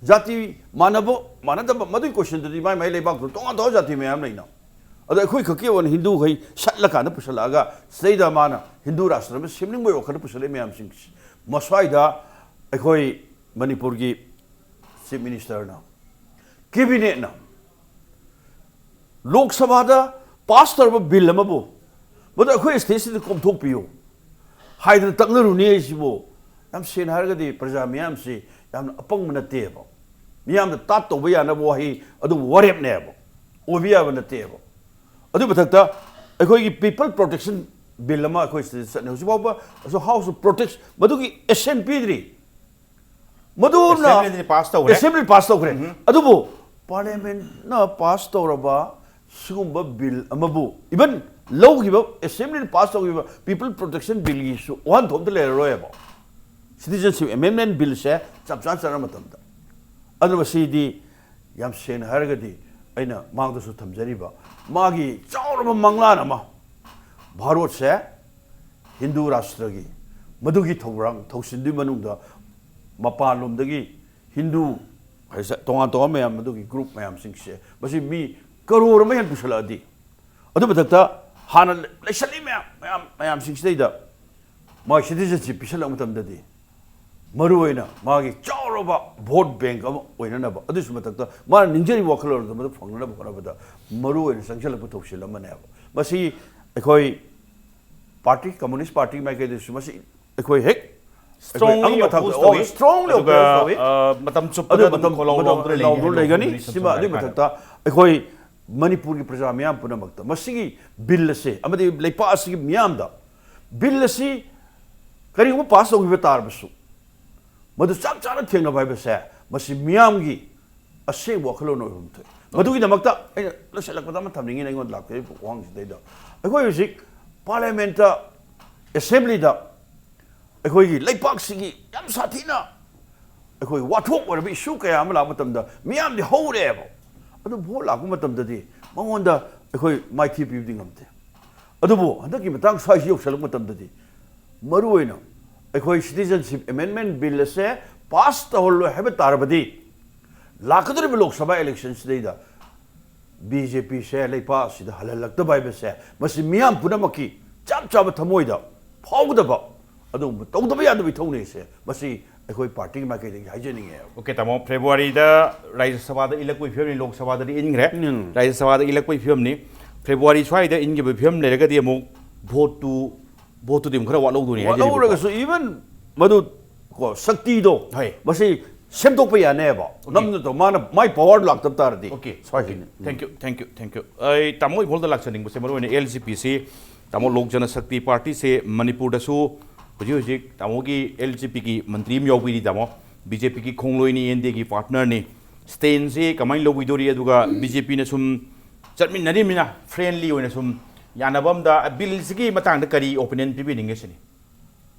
ꯖꯥꯇꯤ ꯃꯥꯟꯅꯕ ꯃꯥꯟꯅꯗꯕ, ꯃꯗꯨꯒꯤ ꯀꯣꯏꯁꯟꯗꯨꯗꯤ ꯃꯥꯏ ꯃꯥꯏ ꯂꯩꯕꯥꯛꯇꯨ ꯇꯣꯉꯥꯟ ꯇꯣꯉꯥꯟ ꯖꯥꯇꯤ ꯃꯌꯥꯝ ꯂꯩꯅ꯫ ꯑꯗꯣ ꯑꯩꯈꯣꯏ ꯈꯛꯀꯤ ꯑꯣꯏꯅ ꯍꯤꯟꯗꯨꯈꯩ ꯁꯠꯂꯀꯥꯟꯗ ꯄꯨꯁꯜꯂꯛꯑꯒ ꯁꯤꯗꯩꯗ ꯃꯥꯅ ꯍꯤꯟꯗꯨ ꯔꯥꯁꯇ꯭ꯔ ꯑꯃ ꯁꯦꯝꯅꯤꯡꯕꯒꯤ ꯋꯥꯈꯜꯗ ꯄꯨꯁꯜꯂꯛꯏ ꯃꯌꯥꯝꯁꯤꯡꯁꯤ, ꯃꯁ꯭ꯋꯥꯏꯗ ꯑꯩꯈꯣꯏ ꯃꯅꯤꯄꯨꯔꯒꯤ Chief Ministerꯅ, Cabinetꯅ ꯂꯣꯛ ꯁꯚꯥꯗ ꯄꯥꯁ ꯇꯧꯔꯕ ꯕꯤꯜ ꯑꯃꯕꯨ, "ꯃꯗꯨ ꯑꯩꯈꯣꯏ ꯁ꯭ꯇꯦꯠꯁꯤꯗ ꯀꯣꯝꯊꯣꯛꯄꯤꯌꯨ" ꯍꯥꯏꯗꯅ ꯇꯛꯅꯔꯨꯅꯤ ꯍꯥꯏꯁꯤꯕꯨ, ꯌꯥꯝ ꯁꯦꯡꯅ ꯍꯥꯏꯔꯒꯗꯤ ꯄ꯭ꯔꯖꯥ ꯃꯤꯌꯥꯝꯁꯤ ꯌꯥꯝꯅ ꯑꯄꯪꯕ ꯅꯠꯇꯦꯕ꯫ ꯃꯤꯌꯥꯝꯅ ꯇꯥꯠ ꯇꯧꯕ ꯌꯥꯅꯕ ꯋꯥꯍꯩ ꯑꯗꯨꯕꯨ ꯋꯥꯔꯦꯞꯅꯦꯕ, ꯑꯣꯏꯕ ꯌꯥꯕ ꯅꯠꯇꯦꯕ꯫ ꯑꯗꯨ ꯃꯊꯛꯇ ꯑꯩꯈꯣꯏꯒꯤ People Protection Bill ꯑꯃ ꯑꯩꯈꯣꯏ ꯁꯤꯗ ꯆꯠꯅꯩ꯫ ꯍꯧꯖꯤꯛ ꯐꯥꯎꯕ House of Protection ꯃꯗꯨꯒꯤ ꯑꯦꯁꯦꯟ ꯄꯤꯗ꯭ꯔꯤ꯫ ꯃꯗꯨꯅ Assemblyꯗꯤ pass ꯇꯧꯈ꯭ꯔꯦ꯫ Assembly pass ꯇꯧꯈ꯭ꯔꯦ꯫ ꯎꯝ꯫ ꯑꯗꯨꯕꯨ Parliamentꯅ pass ꯇꯧꯔꯕ ꯁꯤꯒꯨꯝꯕ ꯕꯤꯜ ꯑꯃꯕꯨ, even ꯂꯧꯈꯤꯕ, Assemblyꯅ pass ꯇꯧꯈꯤꯕ People Protection Billꯒꯤꯁꯨ ꯋꯥꯍꯟꯊꯣꯛ ꯑꯝꯇ ꯂꯩꯔꯔꯣꯏꯕ꯫ Citizenship Amendment Billꯁꯦ ꯆꯞ ꯆꯥꯅ ꯆꯠꯅ ꯃꯇꯝꯗ꯫ ꯑꯗꯨ ꯃꯁꯤꯗꯤ ꯌꯥꯝ ꯁꯦꯡꯅ ꯍꯥꯏꯔꯒꯗꯤ ꯑꯩꯅ ꯃꯥꯡꯗꯁꯨ ꯊꯝꯖꯔꯤꯕ ꯃꯥꯒꯤ ꯆꯥꯎꯔꯕ ꯃꯪꯂꯥꯟ ꯑꯃ, ꯚꯥꯔꯠꯁꯦ ꯍꯤꯟꯗꯨ ꯔꯥꯁꯇ꯭ꯔꯒꯤ ꯃꯗꯨꯒꯤ ꯊꯧꯔꯥꯡ ꯊꯧꯁꯤꯟꯗꯨꯒꯤ ꯃꯅꯨꯡꯗ ꯃꯄꯥꯟꯂꯣꯝꯗꯒꯤ ꯍꯤꯟꯗꯨ ꯍꯥꯏꯁꯦ ꯇꯣꯉꯥꯟ ꯇꯣꯉꯥꯟꯕ ꯃꯌꯥꯝ, ꯃꯗꯨꯒꯤ group ꯃꯌꯥꯝꯁꯤꯡꯁꯦ, ꯃꯁꯤ ꯃꯤ ꯀꯔꯣꯔ ꯑꯃ ꯍꯦꯟꯅ ꯄꯨꯁꯜꯂꯛꯑꯗꯤ, ꯑꯗꯨ ꯃꯊꯛꯇ ꯍꯥꯟꯅ ꯂꯩꯁꯜꯂꯤ ꯃꯌꯥꯝ, ꯃꯌꯥꯝ, ꯃꯌꯥꯝꯁꯤꯡꯁꯤꯗꯩꯗ ꯃꯥꯒꯤ citizenship ꯄꯤꯁꯜꯂꯛꯄ ꯃꯇꯝꯗꯗꯤ, ꯃꯔꯨꯑꯣꯏꯅ ꯃꯥꯒꯤ ꯆꯥꯎꯔꯕ vote bank ꯑꯃ ꯑꯣꯏꯅꯅꯕ, ꯑꯗꯨꯒꯤꯁꯨ ꯃꯊꯛꯇ ꯃꯥꯅ ꯅꯤꯡꯖꯔꯤꯕ ꯋꯥꯈꯜꯂꯣꯟ ꯑꯗꯨ ꯃꯗꯨ ꯐꯪꯅꯅꯕ ꯍꯣꯠꯅꯕꯗ ꯃꯔꯨꯑꯣꯏꯅ ꯆꯪꯁꯤꯜꯂꯛꯄ ꯊꯧꯁꯤꯜ ꯑꯃꯅꯦꯕ꯫ ꯃꯁꯤ ꯑꯩꯈꯣꯏ party, Communist Party ꯃꯥꯏꯀꯩꯗꯁꯨ ꯃꯁꯤ ꯑꯩꯈꯣꯏ ꯍꯦꯛ Strongly ꯑꯩꯈꯣꯏ ꯑꯃ oppose ꯊꯝ- ꯇꯧꯏ꯫ ꯑꯣ, strongly ꯑꯗꯨꯒ, oppose ꯇꯧꯏ꯫ ꯑ, ꯃꯇꯝ ꯆꯨꯞꯄꯗ ꯑꯗꯨ ꯑꯗꯨꯝ ꯃꯇꯝ ꯈꯣꯜꯂꯥꯎ ꯃꯇꯝ ꯂꯥꯎꯗꯨꯅ ꯂꯩꯒꯅꯤ ꯂꯥꯎꯗꯨꯅ ꯍꯥꯏꯅ ꯂꯩꯒꯅꯤ꯫ ꯂꯧꯕꯅꯤ ꯁꯤꯃ ꯑꯗꯨꯒꯤ ꯁꯝꯅ ꯃꯊꯛꯇ ꯑꯩꯈꯣꯏ ꯃꯅꯤꯄꯨꯔꯒꯤ ꯄ꯭ꯔꯖꯥ ꯃꯤꯌꯥꯝ ꯄꯨꯝꯅꯃꯛꯇ ꯃꯁꯤꯒꯤ ꯕꯤꯜ ꯑꯁꯦ ꯑꯃꯗꯤ ꯂꯩꯄꯥꯛ ꯑꯁꯤꯒꯤ ꯃꯤꯌꯥꯝꯗ ꯕꯤꯜ ꯑꯁꯤ ꯀꯔꯤꯒꯨꯝꯕ ꯄꯥꯁ ꯇꯧꯈꯤꯕ ꯇꯥꯔꯕꯁꯨ ꯃꯗꯨ ꯆꯞ ꯆꯥꯅ ꯊꯦꯡꯅꯕ ꯍꯥꯏꯕꯁꯦ ꯃꯁꯤ ꯃꯤꯌꯥꯝꯒꯤ ꯑꯁꯦꯡꯕ ꯋꯥꯈꯜꯂꯣꯟ ꯑꯣꯏꯐꯝ ꯊꯣꯛꯏ꯫ ꯃꯗꯨꯒꯤꯗꯃꯛꯇ ꯑꯩꯅ ꯂꯣꯏꯁꯤꯜꯂꯛꯄꯗ ꯑꯃ ꯊꯝꯅꯤꯡꯉꯤ ꯑꯩꯉꯣꯟꯗ ꯂꯥꯛꯇꯣꯏꯔꯤꯕ ꯋꯥꯍꯪꯁꯤꯗꯩꯗ ꯑꯩꯈꯣꯏ ꯍꯧꯖꯤꯛ ꯄꯥꯔꯂꯤꯌꯥꯃꯦꯟꯠꯇ, ꯑꯦꯁꯦꯝꯕ꯭ꯂꯤꯗ ꯑꯩꯈꯣꯏꯒꯤ ꯂꯩꯄꯥꯛꯁꯤꯒꯤ ꯌꯥꯝ ꯁꯥꯊꯤꯅ ꯑꯩꯈꯣꯏ ꯋꯥꯊꯣꯛ ꯑꯣꯏꯔꯕ ꯏꯁꯨ ꯀꯌꯥ ꯑꯃ ꯂꯥꯛꯄ ꯃꯇꯝꯗ ꯃꯤꯌꯥꯝꯗꯤ ꯍꯧꯔꯦꯕ, ꯑꯗꯨ ꯚꯣꯠ ꯂꯥꯛꯄ ꯃꯇꯝꯗꯗꯤ ꯃꯉꯣꯟꯗ ꯑꯩꯈꯣꯏ ꯃꯥꯏꯊꯤ ꯄꯤꯕꯗꯤ ꯉꯝꯗꯦ꯫ ꯑꯗꯨꯕꯨ ꯍꯟꯗꯛꯀꯤ ꯃꯇꯥꯡ ꯁ꯭ꯋꯥꯏꯁꯤ ꯌꯧꯁꯤꯜꯂꯛꯄ ꯃꯇꯝꯗꯗꯤ ꯃꯔꯨꯑꯣꯏꯅ ꯑꯩꯈꯣꯏ ꯁꯤꯇꯤꯖꯟꯁꯤꯞ ꯑꯦꯃꯦꯟꯃꯦꯟꯠ ꯕꯤꯜ ꯑꯁꯦ ꯄꯥꯁ ꯇꯧꯍꯜꯂꯣꯏ ꯍꯥꯏꯕ ꯇꯥꯔꯕꯗꯤ ꯂꯥꯛꯀꯗꯧꯔꯤꯕ ꯂꯣꯛ ꯁꯚꯥ ꯏꯂꯦꯛꯁꯟꯁꯤꯗꯩꯗ ꯕꯤ ꯖꯦ ꯄꯤꯁꯦ ꯂꯩꯄꯥꯛ ꯑꯁꯤꯗ ꯍꯜꯍꯜꯂꯛꯇꯕ ꯍꯥꯏꯕꯁꯦ ꯃꯁꯤ ꯃꯤꯌꯥꯝ ꯄꯨꯝꯅꯃꯛꯀꯤ ꯆꯞ ꯆꯥꯕ ꯊꯃꯣꯏꯗ ꯐꯥꯎꯒꯗꯕ ꯑꯗꯨꯒꯨꯝꯕ ꯇꯧꯗꯕ ꯌꯥꯗꯕ ꯏꯊꯧꯅꯤꯁꯦ ꯃꯁꯤ ꯑꯩꯈꯣꯏ ꯄꯥꯔꯇꯤꯒꯤ ꯃꯥꯏꯀꯩꯗꯒꯤ ꯍꯥꯏꯖꯅꯤꯡꯉꯦꯕ꯫ ꯑꯣꯀꯦ ꯇꯥꯃꯣ, ꯐꯦꯕ꯭ꯔꯨꯋꯥꯔꯤꯗ ꯔꯥꯖ꯭ꯌ ꯁꯚꯥꯗ ꯏꯜꯂꯛꯄꯒꯤ ꯐꯤꯕꯝꯅꯤ, ꯂꯣꯛ ꯁꯚꯥꯗꯗꯤ ꯏꯟꯈ꯭ꯔꯦ꯫ ꯎꯝ꯫ ꯔꯥꯖ꯭ꯌ ꯁꯚꯥꯗ ꯏꯜꯂꯛꯄꯒꯤ ꯐꯤꯕꯝꯅꯤ꯫ ꯐꯦꯕ꯭ꯔꯨꯋꯥꯔꯤ ꯁ꯭ꯋꯥꯏꯗ ꯏꯟꯈꯤꯕ ꯐꯤꯕꯝ ꯂꯩꯔꯒꯗꯤ ꯑꯃꯨꯛ ꯚꯣꯠꯇꯨ ꯚꯣꯠꯇꯨꯗꯤ ꯑꯃꯨꯛ ꯈꯔ ꯋꯥꯠꯍꯧꯗꯣꯏꯅꯤ ꯍꯥꯏꯖꯔꯤꯕꯀꯣ꯫ ꯋꯥꯠꯍꯧꯔꯒꯁꯨ even ꯃꯗꯨ ꯀꯣ ꯁꯛꯇꯤꯗꯣ ꯍꯣꯏ꯫ ꯃꯁꯤ ꯁꯦꯝꯗꯣꯛꯄ ꯌꯥꯅꯦꯕ꯫ ꯅꯝꯅ ꯇꯧ ꯃꯥꯅ ꯃꯥꯏ ꯄꯋꯥꯔ ꯂꯥꯛꯇꯕ ꯇꯥꯔꯗꯤ ꯑꯣꯀꯦ ꯁ꯭ꯋꯥꯏꯁꯤꯅꯤ꯫ Thank you thank you thank you. ꯑꯩ ꯇꯥꯃꯣ ꯏꯝꯐꯥꯜꯗ ꯂꯥꯛꯆꯅꯤꯡꯕꯁꯦ ꯃꯔꯨꯑꯣꯏꯅ ꯑꯦꯜ ꯖꯤ ꯄꯤꯁꯤ ꯇꯥꯃꯣ ꯂꯣꯛ ꯖꯅ ꯁꯛꯇꯤ ꯄꯥꯔꯇꯤꯁꯦ ꯃꯅꯤꯄꯨꯔꯗꯁꯨ ꯍꯧꯖꯤꯛ ꯍꯧꯖꯤꯛ ꯇꯥꯃꯣꯒꯤ ꯑꯦꯜ ꯖꯤ ꯄꯤꯒꯤ ꯃꯟꯇ꯭ꯔꯤ ꯑꯃ ꯌꯥꯎꯕꯤꯔꯤ ꯇꯥꯃꯣ꯫ ꯕꯤ ꯖꯦ ꯄꯤꯒꯤ ꯈꯣꯡꯂꯣꯏꯅꯤ, ꯑꯦꯟ ꯗꯤ ꯑꯦꯒꯤ ꯄꯥꯔꯠꯅꯔꯅꯤ꯫ ꯁ꯭ꯇꯦꯟꯁꯤ ꯀꯃꯥꯏꯅ ꯂꯧꯕꯤꯗꯣꯔꯤ? ꯑꯗꯨꯒ ꯕꯤ ꯖꯦ ꯄꯤꯅ ꯁꯨꯝ ꯆꯠꯃꯤꯟꯅꯔꯤꯕꯅꯤꯅ ꯐ꯭ꯔꯦꯟꯂꯤ ꯑꯣꯏꯅ ꯁꯨꯝ ꯌꯥꯅꯕ ꯑꯝꯗ ꯕꯤꯜꯁꯤꯒꯤ ꯃꯇꯥꯡꯗ ꯀꯔꯤ ꯑꯣꯄꯤꯅꯤꯌꯟ ꯄꯤꯕꯤꯅꯤꯡꯒꯦ ꯁꯤꯅꯤ?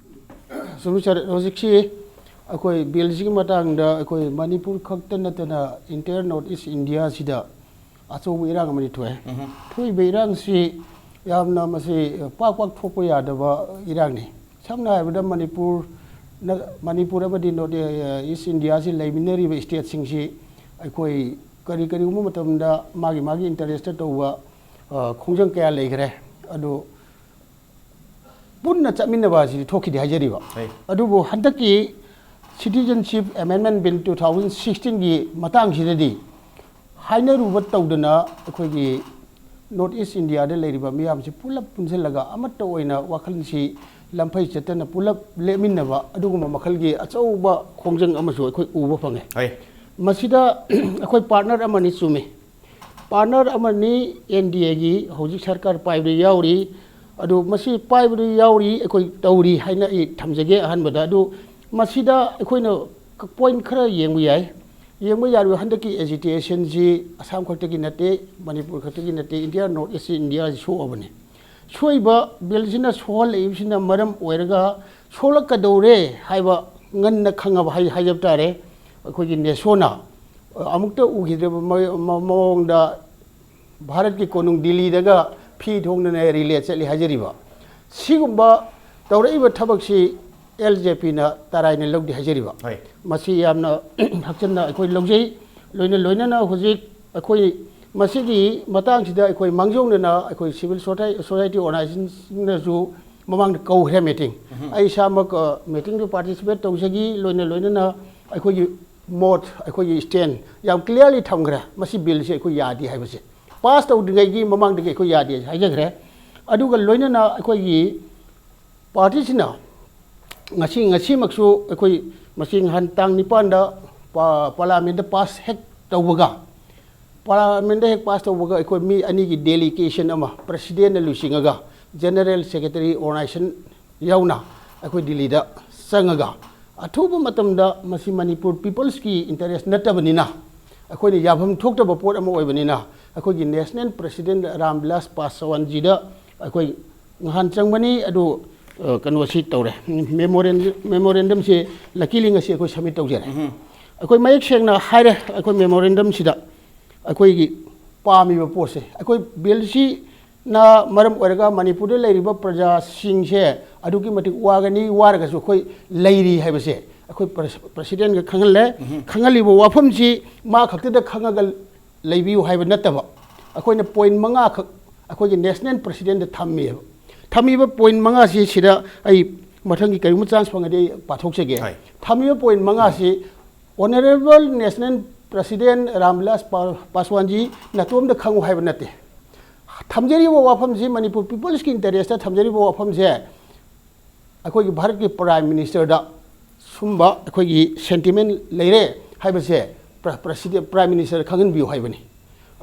ꯆꯨꯝꯃꯤ ꯁꯥꯔ, ꯍꯧꯖꯤꯛꯁꯤ ꯑꯩꯈꯣꯏ ꯕꯤꯜꯁꯤꯒꯤ ꯃꯇꯥꯡꯗ ꯑꯩꯈꯣꯏ ꯃꯅꯤꯄꯨꯔ ꯈꯛꯇ ꯅꯠꯇꯅ entire North East India ꯁꯤꯗ ꯑꯆꯧꯕ ꯏꯔꯥꯡ ꯑꯃꯗꯤ ꯊꯣꯛꯑꯦ꯫ ꯊꯣꯛꯏꯕ ꯏꯔꯥꯡꯁꯤ ꯌꯥꯝꯅ ꯃꯁꯤ ꯄꯥꯛ ꯄꯥꯛ ꯊꯣꯛꯄ ꯌꯥꯗꯕ ꯏꯔꯥꯡꯅꯤ꯫ ꯁꯝꯅ ꯍꯥꯏꯔꯕꯗ ꯃꯅꯤꯄꯨꯔ ꯅ-, ꯃꯅꯤꯄꯨꯔ ꯑꯃꯗꯤ North East India ꯁꯤ ꯂꯩꯃꯤꯟꯅꯔꯤꯕ stateꯁꯤꯡꯁꯤ ꯑꯩꯈꯣꯏ ꯀꯔꯤ ꯀꯔꯤꯒꯨꯝꯕ ꯃꯇꯝꯗ ꯃꯥꯒꯤ ꯃꯥꯒꯤ interest ꯇꯧꯕ, ꯑ, ꯈꯣꯡꯖꯪ ꯀꯌꯥ ꯂꯩꯈ꯭ꯔꯦ꯫ ꯑꯗꯨ ꯄꯨꯟꯅ ꯆꯠꯃꯤꯟꯅꯕ ꯑꯁꯤꯗꯤ ꯊꯣꯛꯈꯤꯗꯦ ꯍꯥꯏꯖꯔꯤꯕ꯫ ꯍꯣꯏ꯫ ꯑꯗꯨꯕꯨ ꯍꯟꯗꯛꯀꯤ Citizenship Amendment Bill two thousand sixteen ꯒꯤ ꯃꯇꯥꯡꯁꯤꯗꯗꯤ ꯍꯥꯏꯅꯔꯨꯕ ꯇꯧꯗꯅ ꯑꯩꯈꯣꯏꯒꯤ North East India ꯗ ꯂꯩꯔꯤꯕ ꯃꯤꯌꯥꯝꯁꯤ ꯄꯨꯂꯞ ꯄꯨꯟꯁꯤꯜꯂꯒ ꯑꯃꯠꯇ ꯑꯣꯏꯅ ꯋꯥꯈꯜꯁꯤ ꯂꯝꯐꯩ ꯆꯠꯇꯅ ꯄꯨꯂꯞ ꯂꯦꯞꯃꯤꯟꯅꯕ ꯑꯗꯨꯒꯨꯝꯕ ꯃꯈꯜꯒꯤ ꯑꯆꯧꯕ ꯈꯣꯡꯖꯪ ꯑꯃꯁꯨ ꯑꯩꯈꯣꯏ ꯎꯕ ꯐꯪꯉꯦ꯫ ꯍꯣꯏ꯫ ꯃꯁꯤꯗ ꯑꯩꯈꯣꯏ ꯄꯥꯔꯠꯅꯔ ꯑꯃꯅꯤ, ꯆꯨꯝꯃꯤ, ꯄꯥꯔꯠꯅꯔ ꯑꯃꯅꯤ, ꯑꯦꯟ ꯗꯤ ꯑꯦꯒꯤ ꯍꯧꯖꯤꯛ ꯁꯔꯀꯥꯔ ꯄꯥꯏꯕꯗ ꯌꯥꯎꯔꯤ꯫ ꯑꯗꯨ ꯃꯁꯤ ꯄꯥꯏꯕꯗ ꯌꯥꯎꯔꯤ, ꯑꯩꯈꯣꯏ ꯇꯧꯔꯤ ꯍꯥꯏꯅ ꯑꯩ ꯊꯝꯖꯒꯦ꯫ ꯑꯍꯥꯟꯕꯗ ꯑꯗꯨ ꯃꯁꯤꯗ ꯑꯩꯈꯣꯏꯅ ꯄꯣꯏꯟ ꯈꯔ ꯌꯦꯡꯕ ꯌꯥꯏ꯫ ꯌꯦꯡꯕ ꯌꯥꯔꯤꯕ ꯍꯟꯗꯛꯀꯤ ꯑꯦꯖꯤꯇꯦꯁꯟꯁꯤ ꯑꯁꯥꯝ ꯈꯛꯇꯒꯤ ꯅꯠꯇꯦ, ꯃꯅꯤꯄꯨꯔ ꯈꯛꯇꯒꯤ ꯅꯠꯇꯦ, ꯏꯟꯗꯤꯌꯥ ꯅꯣꯔꯠ ꯏꯁ ꯏꯟꯗꯤꯌꯥꯁꯤ ꯁꯣꯛꯑꯕꯅꯤ꯫ ꯁꯣꯏꯕ ꯕꯤꯜꯁꯤꯅ ꯁꯣꯛꯍꯜꯂꯛꯏꯕꯁꯤꯅ ꯃꯔꯝ ꯑꯣꯏꯔꯒ ꯁꯣꯛꯂꯛꯀꯗꯧꯔꯦ ꯍꯥꯏꯕ ꯉꯟꯅ ꯈꯪꯉꯕ ꯍꯥꯏ-, ꯍꯥꯏꯖꯕ ꯇꯥꯔꯦ꯫ ꯑꯩꯈꯣꯏꯒꯤ ꯅꯦꯁꯣꯅ ꯑꯃꯨꯛꯇ ꯎꯈꯤꯗ꯭ꯔꯕ ꯃ-, ꯃ-, ꯃꯑꯣꯡꯗ ꯚꯥꯔꯠꯀꯤ ꯀꯣꯅꯨꯡ ꯗꯤꯜꯂꯤꯗꯒ ꯐꯤ ꯊꯣꯡꯗꯅ ꯔꯤꯂꯦ ꯆꯠꯂꯤ ꯍꯥꯏꯖꯔꯤꯕ꯫ ꯁꯤꯒꯨꯝꯕ ꯇꯧꯔꯛꯏꯕ ꯊꯕꯛꯁꯤ ꯑꯦꯜ ꯖꯦ ꯄꯤꯅ ꯇꯔꯥꯏꯅ ꯂꯧꯗꯦ ꯍꯥꯏꯖꯔꯤꯕ꯫ ꯍꯣꯏ꯫ ꯃꯁꯤ ꯌꯥꯝꯅ ꯍꯛꯆꯤꯟꯅ ꯑꯩꯈꯣꯏ ꯂꯧꯖꯩ꯫ ꯂꯣꯏꯅ ꯂꯣꯏꯅꯅ ꯍꯧꯖꯤꯛ ꯑꯩꯈꯣꯏ ꯃꯁꯤꯒꯤ ꯃꯇꯥꯡꯁꯤꯗ ꯑꯩꯈꯣꯏ ꯃꯥꯡꯖꯧꯅꯅ ꯑꯩꯈꯣꯏ ꯁꯤꯚꯤꯜ ꯁꯣꯁꯥꯏ-, ꯁꯣꯁꯥꯏꯇꯤ ꯑꯣꯔꯒꯅꯥꯏꯖꯦꯁꯟꯅꯁꯨ ꯃꯃꯥꯡꯗ ꯀꯧꯈ꯭ꯔꯦ ꯃꯤꯇꯤꯡ꯫ ꯑꯩ ꯏꯁꯥꯃꯛ, ꯑ, ꯃꯤꯇꯤꯡꯗꯨ ꯄꯥꯔꯇꯤꯁꯤꯄꯦꯠ ꯇꯧꯖꯈꯤ꯫ ꯂꯣꯏꯅ ꯂꯣꯏꯅꯅ ꯑꯩꯈꯣꯏꯒꯤ ꯃꯣꯠ, ꯑꯩꯈꯣꯏꯒꯤ ꯁ꯭ꯇꯦꯟ ꯌꯥꯝ ꯀ꯭ꯂꯤꯌꯥꯔꯂꯤ ꯊꯝꯈ꯭ꯔꯦ꯫ ꯃꯁꯤ ꯕꯤꯜꯁꯤ ꯑꯩꯈꯣꯏ ꯌꯥꯗꯦ ꯍꯥꯏꯕꯁꯦ꯫ ꯄꯥꯁ ꯇꯧꯗ꯭ꯔꯤꯉꯩꯒꯤ ꯃꯃꯥꯡꯗꯒꯤ ꯑꯩꯈꯣꯏ ꯌꯥꯗꯦ ꯍꯥꯏꯖꯈ꯭ꯔꯦ꯫ ꯑꯗꯨꯒ ꯂꯣꯏꯅꯅ ꯑꯩꯈꯣꯏꯒꯤ ꯄꯥꯔꯇꯤꯁꯤꯅ ꯉꯁꯤ, ꯉꯁꯤꯃꯛꯁꯨ ꯑꯩꯈꯣꯏ ꯃꯁꯤ ꯅꯍꯥꯟ ꯇꯥꯡ ꯅꯤꯄꯥꯟꯗ ꯄꯥ-, ꯄꯥꯔꯂꯥꯃꯦꯟꯗ ꯄꯥꯁ ꯍꯦꯛ ꯇꯧꯕꯒ, ꯄꯥꯔꯂꯥꯃꯦꯟꯗ ꯍꯦꯛ ꯄꯥꯁ ꯇꯧꯕꯒ ꯑꯩꯈꯣꯏ ꯃꯤ ꯑꯅꯤꯒꯤ ꯗꯦꯂꯤꯒꯦꯁꯟ ꯑꯃ ꯄ꯭ꯔꯁꯤꯗꯦꯟꯅ ꯂꯨꯆꯤꯡꯉꯒ ꯖꯦꯅꯔꯦꯜ ꯁꯦꯀ꯭ꯔꯦꯇꯔꯤ ꯑꯣꯔꯒꯅꯥꯏꯖꯦꯁꯟ ꯌꯥꯎꯅ ꯑꯩꯈꯣꯏ ꯗꯤꯜꯂꯤꯗ ꯆꯪꯉꯒ ꯑꯊꯨꯕ ꯃꯇꯝꯗ ꯃꯁꯤ ꯃꯅꯤꯄꯨꯔ ꯄꯤꯄꯜꯁꯀꯤ ꯏꯟꯇꯔꯦꯁ ꯅꯠꯇꯕꯅꯤꯅ, ꯑꯩꯈꯣꯏꯅ ꯌꯥꯐꯝ ꯊꯣꯛꯇꯕ ꯄꯣꯠ ꯑꯃ ꯑꯣꯏꯕꯅꯤꯅ, ꯑꯩꯈꯣꯏꯒꯤ ꯅꯦꯁꯅꯦꯜ ꯄ꯭ꯔꯁꯤꯗꯦꯟ ꯔꯥꯝ ꯕꯤꯂꯥꯁ ꯄꯥꯁꯋꯥꯟꯖꯤꯗ ꯑꯩꯈꯣꯏ ꯅꯍꯥꯟ ꯆꯪꯕꯅꯤ꯫ ꯑꯗꯨ, ꯑ, ꯀꯩꯅꯣꯁꯤ ꯇꯧꯔꯦ, ꯃꯦꯃꯣꯔꯦꯟ-, ꯃꯦꯃꯣꯔꯦꯟꯗꯝꯁꯤ ꯂꯀꯤꯂꯤ ꯉꯁꯤ ꯑꯩꯈꯣꯏ ꯁꯕꯃꯤꯠ ꯇꯧꯖꯔꯦ꯫ ꯑꯩꯈꯣꯏ ꯃꯌꯦꯛ ꯁꯦꯡꯅ ꯍꯥꯏꯔꯦ, ꯑꯩꯈꯣꯏ ꯃꯦꯃꯣꯔꯦꯟꯗꯝꯁꯤꯗ ꯑꯩꯈꯣꯏꯒꯤ ꯄꯥꯝꯃꯤꯕ ꯄꯣꯠꯁꯦ, ꯑꯩꯈꯣꯏ ꯕꯤꯜꯁꯤꯅ ꯃꯔꯝ ꯑꯣꯏꯔꯒ ꯃꯅꯤꯄꯨꯔꯗ ꯂꯩꯔꯤꯕ ꯄ꯭ꯔꯖꯥꯁꯤꯡꯁꯦ ꯑꯗꯨꯛꯀꯤ ꯃꯇꯤꯛ ꯋꯥꯒꯅꯤ, ꯋꯥꯔꯒꯁꯨ ꯑꯩꯈꯣꯏ ꯂꯩꯔꯤ ꯍꯥꯏꯕꯁꯦ ꯑꯩꯈꯣꯏ ꯄ꯭ꯔꯁ-, ꯄ꯭ꯔꯁꯤꯗꯦꯟꯒ ꯈꯪꯍꯜꯂꯦ꯫ ꯈꯪꯍꯜꯂꯤꯕ ꯋꯥꯐꯝꯁꯤ ꯃꯥ ꯈꯛꯇꯗ ꯈꯪꯉꯒ ꯂꯩꯕꯤꯌꯨ ꯍꯥꯏꯕ ꯅꯠꯇꯕ, ꯑꯩꯈꯣꯏꯅ ꯄꯣꯏꯟ ꯃꯉꯥꯈꯛ ꯑꯩꯈꯣꯏꯒꯤ ꯅꯦꯁꯅꯦꯜ ꯄ꯭ꯔꯁꯤꯗꯦꯟꯗ ꯊꯝꯃꯦꯕ꯫ ꯊꯝꯃꯤꯕ ꯄꯣꯏꯟ ꯃꯉꯥꯁꯤ ꯁꯤꯗ ꯑꯩ ꯃꯊꯪꯒꯤ ꯀꯔꯤꯒꯨꯝꯕ ꯆꯥꯟꯁ ꯐꯪꯉꯗꯤ ꯑꯩ ꯄꯥꯊꯣꯛꯆꯒꯦ꯫ ꯍꯣꯏ꯫ ꯊꯝꯃꯤꯕ ꯄꯣꯏꯟ ꯃꯉꯥꯁꯤ ꯑꯣꯅꯔꯦꯕꯜ ꯅꯦꯁꯅꯦꯜ ꯄ꯭ꯔꯁꯤꯗꯦꯟ ꯔꯥꯝꯕꯤꯂꯥꯁ ꯄꯥ-, ꯄꯥꯁꯋꯥꯟꯖꯤ ꯅꯇꯣꯝꯗ ꯈꯪꯉꯨ ꯍꯥꯏꯕ ꯅꯠꯇꯦ꯫ ꯊꯝꯖꯔꯤꯕ ꯋꯥꯐꯝꯁꯤ, ꯃꯅꯤꯄꯨꯔ ꯄꯤꯄꯜꯁꯀꯤ ꯏꯟꯇꯔꯦꯁꯇ ꯊꯝꯖꯔꯤꯕ ꯋꯥꯐꯝꯁꯦ ꯑꯩꯈꯣꯏꯒꯤ ꯚꯥꯔꯠꯀꯤ ꯄ꯭ꯔꯥꯏꯝ ꯃꯤꯅꯤꯁꯇꯔꯗ ꯁꯨꯝꯕ ꯑꯩꯈꯣꯏꯒꯤ ꯁꯦꯟꯇꯤꯃꯦꯟ ꯂꯩꯔꯦ ꯍꯥꯏꯕꯁꯦ ꯄ꯭ꯔ-, ꯄ꯭ꯔꯁꯤꯗꯦꯟ, ꯄ꯭ꯔꯥꯏꯝ ꯃꯤꯅꯤꯁꯇꯔꯗ ꯈꯪꯍꯟꯕꯤꯌꯨ ꯍꯥꯏꯕꯅꯤ꯫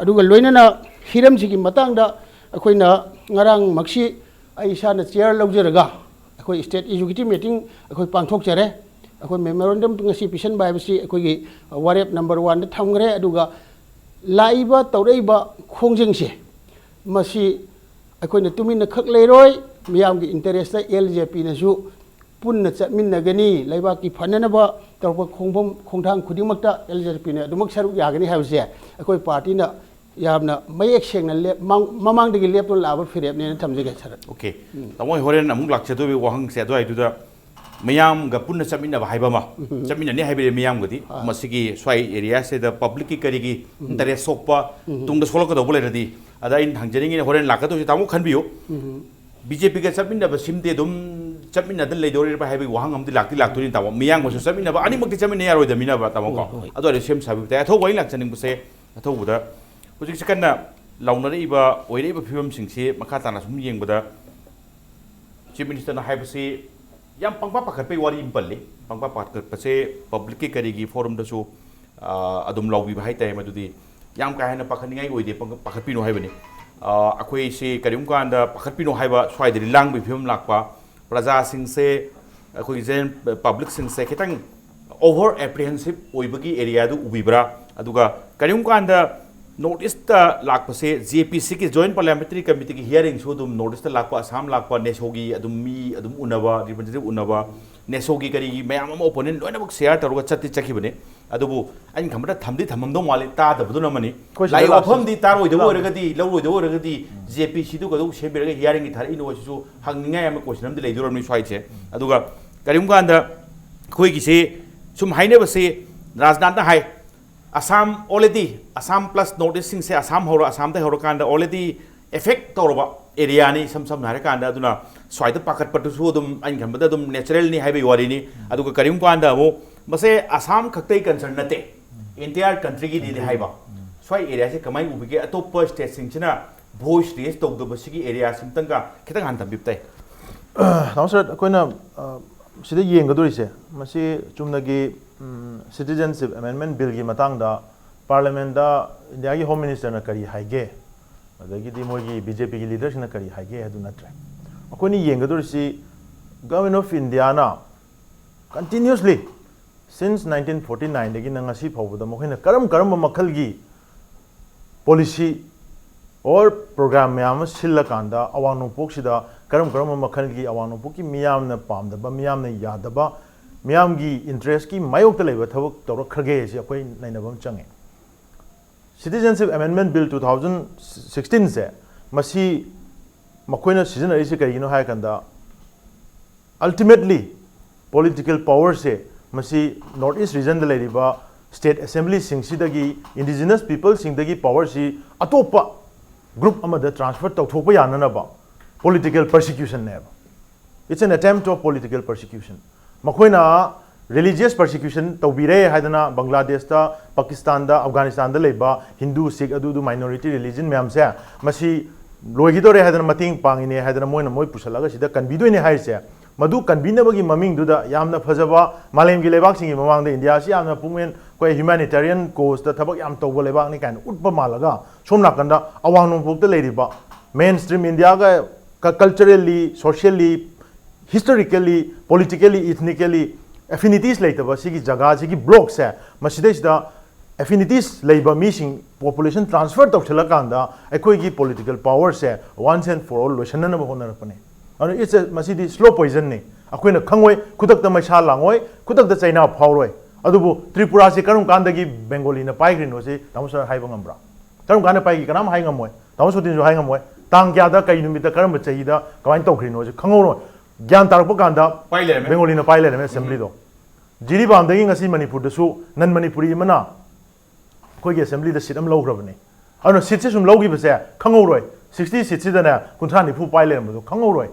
ꯑꯗꯨꯒ ꯂꯣꯏꯅꯅ ꯍꯤꯔꯝꯁꯤꯒꯤ ꯃꯇꯥꯡꯗ ꯑꯩꯈꯣꯏꯅ ꯉꯔꯥꯡꯃꯛꯁꯤ ꯑꯩ ꯏꯁꯥꯅ ꯆꯤꯌꯥꯔ ꯂꯧꯖꯔꯒ ꯑꯩꯈꯣꯏ ꯁ꯭ꯇꯦꯠ ꯑꯦꯛꯖꯤꯀ꯭ꯌꯨꯇꯤꯚ ꯃꯤꯇꯤꯡ ꯑꯩꯈꯣꯏ ꯄꯥꯡꯊꯣꯛꯆꯔꯦ꯫ ꯑꯩꯈꯣꯏ ꯃꯦꯃꯣꯔꯦꯟꯗꯝ ꯉꯁꯤ ꯄꯤꯁꯟꯕ ꯍꯥꯏꯕꯁꯤ ꯑꯩꯈꯣꯏꯒꯤ ꯋꯥꯔꯦꯞ ꯅꯝꯕꯔ ꯋꯥꯟꯗ ꯊꯝꯈ꯭ꯔꯦ꯫ ꯑꯗꯨꯒ ꯂꯥꯛꯏꯕ ꯇꯧꯔꯛꯏꯕ ꯈꯣꯡꯖꯪꯁꯦ ꯃꯁꯤ ꯑꯩꯈꯣꯏꯅ ꯇꯨꯃꯤꯟꯅ ꯈꯛ ꯂꯩꯔꯣꯏ, ꯃꯤꯌꯥꯝꯒꯤ ꯏꯟꯇꯔꯦꯁꯇ ꯑꯦꯜ ꯖꯦ ꯄꯤꯅꯁꯨ ꯄꯨꯟꯅ ꯆꯠꯃꯤꯟꯅꯒꯅꯤ꯫ ꯂꯩꯕꯥꯛꯀꯤ ꯐꯅꯅꯕ ꯇꯧꯔꯛꯄ ꯈꯣꯡꯐꯝ ꯈꯣꯡꯊꯥꯡ ꯈꯨꯗꯤꯡꯃꯛꯇ ꯑꯦꯜ ꯖꯦ ꯄꯤꯅ ꯑꯗꯨꯃꯛ ꯁꯔꯨꯛ ꯌꯥꯒꯅꯤ ꯍꯥꯏꯕꯁꯦ ꯑꯩꯈꯣꯏ ꯄꯥꯔꯇꯤꯅ ꯌꯥꯝꯅ ꯃꯌꯦꯛ ꯁꯦꯡꯅ ꯂꯦꯞ-, ꯃꯥꯡ-, ꯃꯃꯥꯡꯗꯒꯤ ꯂꯦꯞꯇꯨꯅ ꯂꯥꯛꯑꯕ ꯐꯤꯔꯦꯞꯅꯦꯅ ꯊꯝꯖꯒꯦ, ꯁꯥꯔ꯫ ꯑꯣꯀꯦ꯫ ꯇꯥꯃꯣ, ꯍꯣꯔꯦꯟ ꯑꯃꯨꯛ ꯂꯥꯛꯆꯗꯣꯏꯕ ꯋꯥꯍꯪꯁꯦ ꯑꯗꯨꯋꯥꯏꯗꯨꯗ ꯃꯌꯥꯝꯒ ꯄꯨꯟꯅ ꯆꯠꯃꯤꯟꯅꯕ ꯍꯥꯏꯕ ꯑꯃ, ꯆꯠꯃꯤꯟꯅꯅꯤ ꯍꯥꯏꯕꯤꯔꯦ ꯃꯤꯌꯥꯝꯒꯗꯤ꯫ ꯃꯁꯤꯒꯤ ꯁ꯭ꯋꯥꯏ ꯑꯦꯔꯤꯌꯥꯁꯤꯗ ꯄꯕ꯭ꯂꯤꯛꯀꯤ ꯀꯔꯤꯒꯤ ꯏꯟꯇꯔꯦꯁ ꯁꯣꯛꯄ, ꯇꯨꯡꯗ ꯁꯣꯛꯂꯛꯀꯗꯧꯕ ꯂꯩꯔꯗꯤ꯫ ꯑꯗ ꯑꯩꯅ ꯍꯪꯖꯅꯤꯡꯉꯤꯅ, ꯍꯣꯔꯦꯟ ꯂꯥꯛꯀꯗꯣꯏꯁꯦ ꯇꯥꯃꯣ ꯈꯟꯕꯤꯌꯨ, ꯕꯤ ꯖꯦ ꯄꯤꯒ ꯆꯠꯃꯤꯟꯅꯕ ꯁꯤꯝꯗꯤ ꯑꯗꯨꯝ ꯆꯠꯃꯤꯟꯅꯗꯅ ꯂꯩꯗꯧꯔꯤꯕ꯭ꯔꯥ ꯍꯥꯏꯕꯒꯤ ꯋꯥꯍꯪ ꯑꯃꯗꯤ ꯂꯥꯛꯇꯤ ꯂꯥꯛꯇꯣꯏꯅꯤ ꯇꯥꯃꯣ꯫ ꯃꯤꯌꯥꯝꯒꯁꯨ ꯆꯠꯃꯤꯟꯅꯕ, ꯑꯅꯤꯃꯛꯇꯤ ꯆꯠꯃꯤꯟꯅ ꯌꯥꯔꯣꯏꯗꯕꯅꯤꯅꯕ ꯇꯥꯃꯣꯀꯣ꯫ ꯑꯗꯨ ꯑꯣꯏꯔꯗꯤ ꯁꯦꯝ ꯁꯥꯕꯤꯕ ꯇꯥꯏ꯫ ꯑꯊꯧꯕ ꯑꯩꯅ ꯂꯥꯛꯆꯅꯤꯡꯕꯁꯦ, ꯑꯊꯧꯕꯗ ꯍꯧꯖꯤꯛꯁꯦ ꯀꯟꯅ ꯂꯥꯎꯅꯔꯛꯏꯕ, ꯑꯣꯏꯔꯛꯏꯕ ꯐꯤꯕꯝꯁꯤꯡꯁꯤ ꯃꯈꯥ ꯇꯥꯅ ꯁꯨꯝ ꯌꯦꯡꯕꯗ, ꯆꯤꯐ ꯃꯤꯅꯤꯁꯇꯔꯅ ꯍꯥꯏꯕꯁꯤ ꯌꯥꯝ ꯄꯪꯄꯥ ꯄꯥꯈꯠꯄꯩ ꯋꯥꯔꯤ ꯑꯃ ꯄꯜꯂꯤ꯫ ꯄꯪꯄꯥ ꯄꯥꯈꯠꯄꯁꯦ ꯄꯕ꯭ꯂꯤꯛꯀꯤ ꯀꯔꯤꯒꯤ ꯐꯣꯔꯝꯗꯁꯨ, ꯑ, ꯑꯗꯨꯝ ꯂꯥꯎꯕꯤꯕ ꯍꯥꯏꯇꯥꯔꯦ꯫ ꯃꯗꯨꯗꯤ ꯌꯥꯝ ꯀꯥ ꯍꯦꯟꯅ ꯄꯥꯈꯠꯅꯤꯡꯉꯥꯏ ꯑꯣꯏꯗꯦ, ꯄꯥꯈꯠꯄꯤꯅꯨ ꯍꯥꯏꯕꯅꯤ꯫ ꯑ, ꯑꯩꯈꯣꯏꯁꯤ ꯀꯔꯤꯒꯨꯝꯕ ꯀꯥꯟꯗ ꯄꯥꯈꯠꯄꯤꯅꯨ ꯍꯥꯏꯕ, ꯁ꯭ꯋꯥꯏꯗꯗꯤ ꯂꯥꯡꯕꯒꯤ ꯐꯤꯕꯝ ꯂꯥꯛꯄ, ꯄ꯭ꯔꯖꯥꯁꯤꯡꯁꯦ, ꯑꯩꯈꯣꯏꯒꯤ ꯖꯦꯅꯔꯦꯜ ꯄꯕ꯭ꯂꯤꯛꯁꯤꯡꯁꯦ ꯈꯤꯇꯪ ꯑꯣꯚꯔ ꯑꯦꯄ꯭ꯔꯤꯍꯦꯟꯁꯤꯞ ꯑꯣꯏꯕꯒꯤ ꯑꯦꯔꯤꯌꯥꯗꯨ ꯎꯕꯤꯕ꯭ꯔꯥ? ꯑꯗꯨꯒ ꯀꯔꯤꯒꯨꯝꯕ ꯀꯥꯟꯗ ꯅꯣꯔꯠ ꯏꯁꯇ ꯂꯥꯛꯄꯁꯦ, ꯖꯦ ꯄꯤ ꯁꯤꯒꯤ ꯖꯣꯏꯟ ꯄꯥꯔꯂꯤꯌꯥꯃꯦꯟꯇꯔꯤ ꯀꯃꯤꯇꯤꯒꯤ ꯍꯤꯌꯥꯔꯤꯡꯁꯨ ꯑꯗꯨꯝ ꯅꯣꯔꯠ ꯏꯁꯇ ꯂꯥꯛꯄ, ꯑꯁꯥꯝ ꯂꯥꯛꯄ, ꯅꯦꯁꯣꯒꯤ ꯑꯗꯨꯝ ꯃꯤ ꯑꯗꯨꯝ ꯎꯅꯕ, ꯔꯤꯄ꯭ꯔꯖꯦꯟꯇꯦꯇꯤꯚ ꯎꯅꯕ, ꯅꯦꯁꯣꯒꯤ ꯀꯔꯤꯒꯤ ꯃꯌꯥꯝ ꯑꯃ ꯑꯣꯄꯣꯅꯦꯟ ꯂꯣꯏꯅꯃꯛ ꯁꯤꯌꯥꯔ ꯇꯧꯔꯒ ꯆꯠꯇꯤ ꯆꯠꯈꯤꯕꯅꯦ꯫ ꯑꯗꯨꯕꯨ ꯑꯩꯅ ꯈꯟꯕꯗ ꯊꯝꯗꯤ ꯊꯝꯃꯝꯗꯧ ꯃꯥꯜꯂꯤ, ꯇꯥꯗꯕꯗꯨꯅ ꯑꯃꯅꯤ꯫ ꯑꯩꯈꯣꯏ ꯁꯤꯗ ꯂꯥꯏ ꯂꯥꯛꯁꯤ-, ꯋꯥꯐꯝꯗꯤ ꯇꯥꯔꯣꯏꯗꯕ ꯂꯥꯛꯑꯣ꯫ ꯑꯣꯏꯔꯒꯗꯤ, ꯂꯧꯔꯣꯏꯗꯕ ꯑꯣꯏꯔꯒꯗꯤ, ꯖꯦ ꯄꯤ ꯁꯤꯗꯨ ꯀꯩꯗꯧ ꯁꯦꯝꯕꯤꯔꯒ ꯍꯤꯌꯥꯔꯤꯡꯒꯤ ꯊꯥꯔꯛꯏꯅꯣ ꯁꯤꯁꯨ ꯍꯪꯅꯤꯡꯉꯥꯏ ꯑꯃ ꯀꯣꯏꯁꯟ ꯑꯃꯗꯤ ꯂꯩꯗꯣꯔꯕꯅꯤ ꯁ꯭ꯋꯥꯏꯁꯦ꯫ ꯑꯗꯨꯒ ꯀꯔꯤꯒꯨꯝꯕ ꯀꯥꯟꯗ ꯑꯩꯈꯣꯏꯒꯤꯁꯦ ꯁꯨꯝ ꯍꯥꯏꯅꯕꯁꯦ, ꯔꯥꯖꯅꯥꯊꯅ ꯍꯥꯏ, Assam already, Assam plus north ꯏꯁꯁꯤꯡꯁꯦ, ꯑꯁꯥꯝ ꯍꯧꯔ, ꯑꯁꯥꯝꯗ ꯍꯧꯔꯀꯥꯟꯗ already ꯑꯦꯐꯦꯛ ꯇꯧꯔꯕ ꯑꯦꯔꯤꯌꯥꯅꯤ, ꯏꯁꯝ ꯁꯝꯅ ꯍꯥꯏꯔꯀꯥꯟꯗ꯫ ꯑꯗꯨꯅ ꯁ꯭ꯋꯥꯏꯗ ꯄꯥꯈꯠꯄꯗꯨꯁꯨ ꯑꯗꯨꯝ ꯑꯩꯅ ꯈꯟꯕꯗ ꯑꯗꯨꯝ ꯅꯦꯆꯔꯦꯜꯅꯤ ꯍꯥꯏꯕꯒꯤ ꯋꯥꯔꯤꯅꯤ꯫ ꯑꯗꯨꯒ ꯀꯔꯤꯒꯨꯝꯕ ꯀꯥꯟꯗ ꯑꯃꯨꯛ ꯃꯁꯦ ꯑꯁꯥꯝ ꯈꯛꯇꯒꯤ ꯀꯟꯁꯔꯟ ꯅꯠꯇꯦ, ꯑꯦꯟꯇꯤꯌꯥꯔ ꯀꯟꯇ꯭ꯔꯤꯒꯤꯗꯤ ꯍꯥꯏꯕ꯫ ꯁ꯭ꯋꯥꯏ ꯑꯦꯔꯤꯌꯥꯁꯦ ꯀꯃꯥꯏꯅ ꯎꯕꯤꯒꯦ? ꯑꯇꯣꯞꯄ ꯁ꯭ꯇꯦꯠꯁꯤꯡꯁꯤꯅ ꯚꯣꯏꯁ ꯔꯦꯁ ꯇꯧꯗꯕꯁꯤꯒꯤ ꯑꯦꯔꯤꯌꯥꯁꯤꯝꯇꯪꯒ ꯈꯤꯇꯪ ꯍꯥꯟꯅ ꯊꯝꯕꯤꯕ ꯇꯥꯏ꯫ ꯇꯥꯃꯣ ꯁꯔ, ꯑꯩꯈꯣꯏꯅ ꯁꯤꯗ ꯌꯦꯡꯒꯗꯧꯔꯤꯁꯦ, ꯃꯁꯤ ꯆꯨꯝꯅꯒꯤ ꯁꯤꯇꯤꯖꯦꯟꯁꯤꯞ ꯑꯦꯃꯦꯟꯃꯦꯟ ꯕꯤꯜꯒꯤ ꯃꯇꯥꯡꯗ ꯄꯥꯔꯂꯤꯌꯥꯃꯦꯟꯗ ꯏꯟꯗꯤꯌꯥꯒꯤ ꯍꯣꯝ ꯃꯤꯅꯤꯁꯇꯔꯅ ꯀꯔꯤ ꯍꯥꯏꯒꯦ, ꯑꯗꯒꯤꯗꯤ ꯃꯣꯏꯒꯤ ꯕꯤ ꯖꯦ ꯄꯤꯒꯤ ꯂꯤꯗꯔꯁꯤꯡꯅ ꯀꯔꯤ ꯍꯥꯏꯒꯦ ꯍꯥꯏꯗꯨ ꯅꯠꯇ꯭ꯔꯦ꯫ ꯑꯩꯈꯣꯏꯅ ꯌꯦꯡꯒꯗꯧꯔꯤꯁꯤ, ꯒꯚꯔꯟꯃꯦꯟ ꯑꯣꯐ ꯏꯟꯗꯤꯌꯥꯅ ꯀꯟꯇꯤꯅ꯭ꯌꯨꯁꯂꯤ ꯁꯤꯟꯁ ꯅꯥꯏꯟꯇꯤꯟ ꯐꯣꯔꯇꯤ ꯅꯥꯏꯟꯗꯒꯤꯅ ꯉꯁꯤ ꯐꯥꯎꯕꯗ ꯃꯈꯣꯏꯅ ꯀꯔꯝ ꯀꯔꯝꯕ ꯃꯈꯜꯒꯤ ꯄꯣꯂꯤꯁꯤ ꯑꯣꯔ ꯄ꯭ꯔꯣꯒ꯭ꯔꯥꯝ ꯃꯌꯥꯝ ꯑꯃ ꯁꯤꯜꯂꯀꯥꯟꯗ ꯑꯋꯥꯡ ꯅꯣꯡꯄꯣꯛꯁꯤꯗ ꯀꯔꯝ ꯀꯔꯝꯕ ꯃꯈꯜꯒꯤ ꯑꯋꯥꯡ ꯅꯣꯡꯄꯣꯛꯀꯤ ꯃꯤꯌꯥꯝꯅ ꯄꯥꯝꯗꯕ, ꯃꯤꯌꯥꯝꯅ ꯌꯥꯗꯕ, ꯃꯤꯌꯥꯝꯒꯤ ꯏꯟꯇꯔꯦꯁꯀꯤ ꯃꯥꯌꯣꯛꯇ ꯂꯩꯕ ꯊꯕꯛ ꯇꯧꯔꯛꯈ꯭ꯔꯒꯦ ꯍꯥꯏꯁꯤ ꯑꯩꯈꯣꯏ ꯅꯩꯅꯕ ꯑꯃ ꯆꯪꯉꯦ꯫ Citizenship Amendment Bill two thousand sixteenꯁꯦ, ꯃꯁꯤ ꯃꯈꯣꯏꯅ ꯁꯤꯖꯤꯟꯅꯔꯤꯁꯦ ꯀꯔꯤꯒꯤꯅꯣ ꯍꯥꯏꯔꯀꯥꯟꯗ, ꯑꯜꯇꯤꯃꯦꯠꯂꯤ ꯄꯣꯂꯤꯇꯤꯀꯦꯜ ꯄꯋꯔꯁꯦ ꯃꯁꯤ ꯅꯣꯔꯠ ꯏꯁ ꯔꯤꯖꯟꯗ ꯂꯩꯔꯤꯕ ꯁ꯭ꯇꯦꯠ ꯑꯦꯁꯦꯝꯕ꯭ꯂꯤꯁꯤꯡꯁꯤꯗꯒꯤ, ꯏꯟꯗꯤꯖꯤꯅꯁ ꯄꯤꯄꯜꯁꯤꯡꯗꯒꯤ ꯄꯋꯔꯁꯤ ꯑꯇꯣꯞꯄ ꯒ꯭ꯔꯨꯞ ꯑꯃꯗ ꯇ꯭ꯔꯥꯟꯁꯐꯔ ꯇꯧꯊꯣꯛꯄ ꯌꯥꯅꯅꯕ ꯄꯣꯂꯤꯇꯤꯀꯦꯜ ꯄꯔꯁꯤꯀ꯭ꯌꯨꯁꯟꯅꯦꯕ꯫ It's an attempt of political persecution. ꯃꯈꯣꯏꯅ ꯔꯤꯂꯤꯖꯤꯌꯁ ꯄꯔꯁꯤꯀ꯭ꯌꯨꯁꯟ ꯇꯧꯕꯤꯔꯦ ꯍꯥꯏꯗꯅ ꯕꯪꯒ꯭ꯂꯥꯗꯦꯁꯇ, ꯄꯥꯀꯤꯁꯇꯥꯟꯗ, ꯑꯐꯒꯥꯅꯤꯁꯇꯥꯟꯗ ꯂꯩꯕ ꯍꯤꯟꯗꯨ, ꯁꯤꯈ, ꯑꯗꯨꯗꯨ ꯃꯥꯏꯅꯣꯔꯤꯇꯤ ꯔꯤꯂꯤꯖꯟ ꯃꯌꯥꯝꯁꯦ, ꯃꯁꯤ ꯂꯣꯏꯈꯤꯗꯧꯔꯦ ꯍꯥꯏꯗꯅ, ꯃꯇꯦꯡ ꯄꯥꯡꯉꯤꯅꯦ ꯍꯥꯏꯗꯅ ꯃꯣꯏꯅ ꯃꯣꯏ ꯄꯨꯁꯜꯂꯒ ꯁꯤꯗ ꯀꯟꯕꯤꯗꯣꯏꯅꯦ ꯍꯥꯏꯔꯤꯁꯦ, ꯃꯗꯨ ꯀꯟꯕꯤꯅꯕꯒꯤ ꯃꯃꯤꯡꯗꯨꯗ ꯌꯥꯝꯅ ꯐꯖꯕ, ꯃꯥꯂꯦꯝꯒꯤ ꯂꯩꯕꯥꯛꯁꯤꯡꯒꯤ ꯃꯃꯥꯡꯗ ꯏꯟꯗꯤꯌꯥꯁꯤ ꯌꯥꯝꯅ ꯄꯨꯛꯃꯦꯟ, ꯑꯩꯈꯣꯏ ꯍ꯭ꯌꯨꯃꯦꯅꯤꯇꯦꯔꯤꯌꯟ ꯀꯣꯖꯇ ꯊꯕꯛ ꯌꯥꯝ ꯇꯧꯕ ꯂꯩꯕꯥꯛꯅꯤ ꯀꯥꯏꯅ ꯎꯠꯄ ꯃꯥꯜꯂꯒ, ꯁꯣꯝ ꯅꯥꯀꯟꯗ ꯑꯋꯥꯡ ꯅꯣꯡꯄꯣꯛꯇ ꯂꯩꯔꯤꯕ ꯃꯦꯟ ꯁ꯭ꯇ꯭ꯔꯤꯝ ꯏꯟꯗꯤꯌꯥꯒ ꯀ-, ꯀꯜꯆꯔꯦꯜꯂꯤ, ꯁꯣꯁꯤꯌꯦꯜꯂꯤ, ꯍꯤꯁꯇꯣꯔꯤꯀꯦꯜꯂꯤ, ꯄꯣꯂꯤꯇꯤꯀꯦꯜꯂꯤ, ꯏꯊꯅꯤꯀꯦꯜꯂꯤ ꯑꯦꯐꯤꯅꯤꯇꯤꯁ ꯂꯩꯇꯕ ꯁꯤꯒꯤ ꯖꯒꯥꯁꯤꯒꯤ ꯕ꯭ꯂꯣꯛꯁꯦ, ꯃꯁꯤꯗꯩꯁꯤꯗ ꯑꯦꯐꯤꯅꯤꯇꯤꯁ ꯂꯩꯕ ꯃꯤꯁꯤꯡ ꯄꯣꯄꯨꯂꯦꯁꯟ ꯇ꯭ꯔꯥꯟꯁꯐꯔ ꯇꯧꯁꯤꯜꯂꯀꯥꯟꯗ ꯑꯩꯈꯣꯏꯒꯤ ꯄꯣꯂꯤꯇꯤꯀꯦꯜ ꯄꯋꯔꯁꯦ once and for all ꯂꯣꯏꯁꯤꯟꯅꯅꯕ ꯍꯣꯠꯅꯔꯛꯄꯅꯦ꯫ ꯑꯗꯨꯅ it's a, ꯃꯁꯤꯗꯤ ꯁ꯭ꯂꯣ ꯄꯣꯏꯖꯟꯅꯤ꯫ ꯑꯩꯈꯣꯏꯅ ꯈꯪꯉꯣꯏ, ꯈꯨꯗꯛꯇ ꯃꯩꯁꯥ ꯂꯥꯡꯉꯣꯏ, ꯈꯨꯗꯛꯇ ꯆꯩꯅꯥ ꯐꯥꯎꯔꯣꯏ꯫ ꯑꯗꯨꯕꯨ ꯇ꯭ꯔꯤꯄꯨꯔꯥꯁꯤ ꯀꯔꯝ ꯀꯥꯟꯗꯒꯤ ꯕꯦꯡꯒꯣꯂꯤꯅ ꯄꯥꯏꯈ꯭ꯔꯤꯅꯣ ꯁꯤ ꯇꯥꯃꯣ ꯁꯔ ꯍꯥꯏꯕ ꯉꯝꯕ꯭ꯔꯥ? ꯀꯔꯝ ꯀꯥꯟꯗ ꯄꯥꯏꯈꯤ? ꯀꯅꯥꯝ ꯍꯥꯏ ꯉꯝꯃꯣꯏ꯫ ꯇꯥꯃꯣ ꯁꯣꯇꯤꯟꯁꯨ ꯍꯥꯏ ꯉꯝꯃꯣꯏ꯫ ꯇꯥꯡ ꯀꯌꯥꯗ, ꯀꯩ ꯅꯨꯃꯤꯠꯇ, ꯀꯔꯝꯕ ꯆꯍꯤꯗ ꯀꯃꯥꯏꯅ ꯇꯧꯈ꯭ꯔꯤꯅꯣꯁꯦ ꯈꯪꯍꯧꯔꯣꯏ꯫ ꯒ꯭ꯌꯥꯟ ꯇꯥꯔꯛꯄ ꯀꯥꯟꯗ ꯄꯥꯏ ꯂꯩꯔꯝꯃꯦ꯫ ꯕꯦꯡꯒꯣꯂꯤꯅ ꯄꯥꯏ ꯂꯩꯔꯝꯃꯦ ꯑꯦꯁꯦꯝꯕ꯭ꯂꯤꯗꯣ꯫ ꯖꯤꯔꯤꯕꯥꯝꯗꯒꯤ ꯉꯁꯤ ꯃꯅꯤꯄꯨꯔꯗꯁꯨ ꯅꯟ ꯃꯅꯤꯄꯨꯔꯤ ꯑꯃꯅ ꯑꯩꯈꯣꯏꯒꯤ ꯑꯦꯁꯦꯝꯕ꯭ꯂꯤꯗ ꯁꯤꯠ ꯑꯃ ꯂꯧꯈ꯭ꯔꯕꯅꯤ꯫ ꯑꯗꯨꯅ ꯁꯤꯠꯁꯦ ꯁꯨꯝ ꯂꯧꯈꯤꯕꯁꯦ ꯈꯪꯍꯧꯔꯣꯏ꯫ ꯁꯤꯛꯁꯇꯤ ꯁꯤꯠꯁꯤꯗꯅꯦ ꯀꯨꯟꯊ꯭ꯔꯥ ꯅꯤꯐꯨ ꯄꯥꯏ ꯂꯩꯔꯝꯕꯗꯣ ꯈꯪꯍꯧꯔꯣꯏ꯫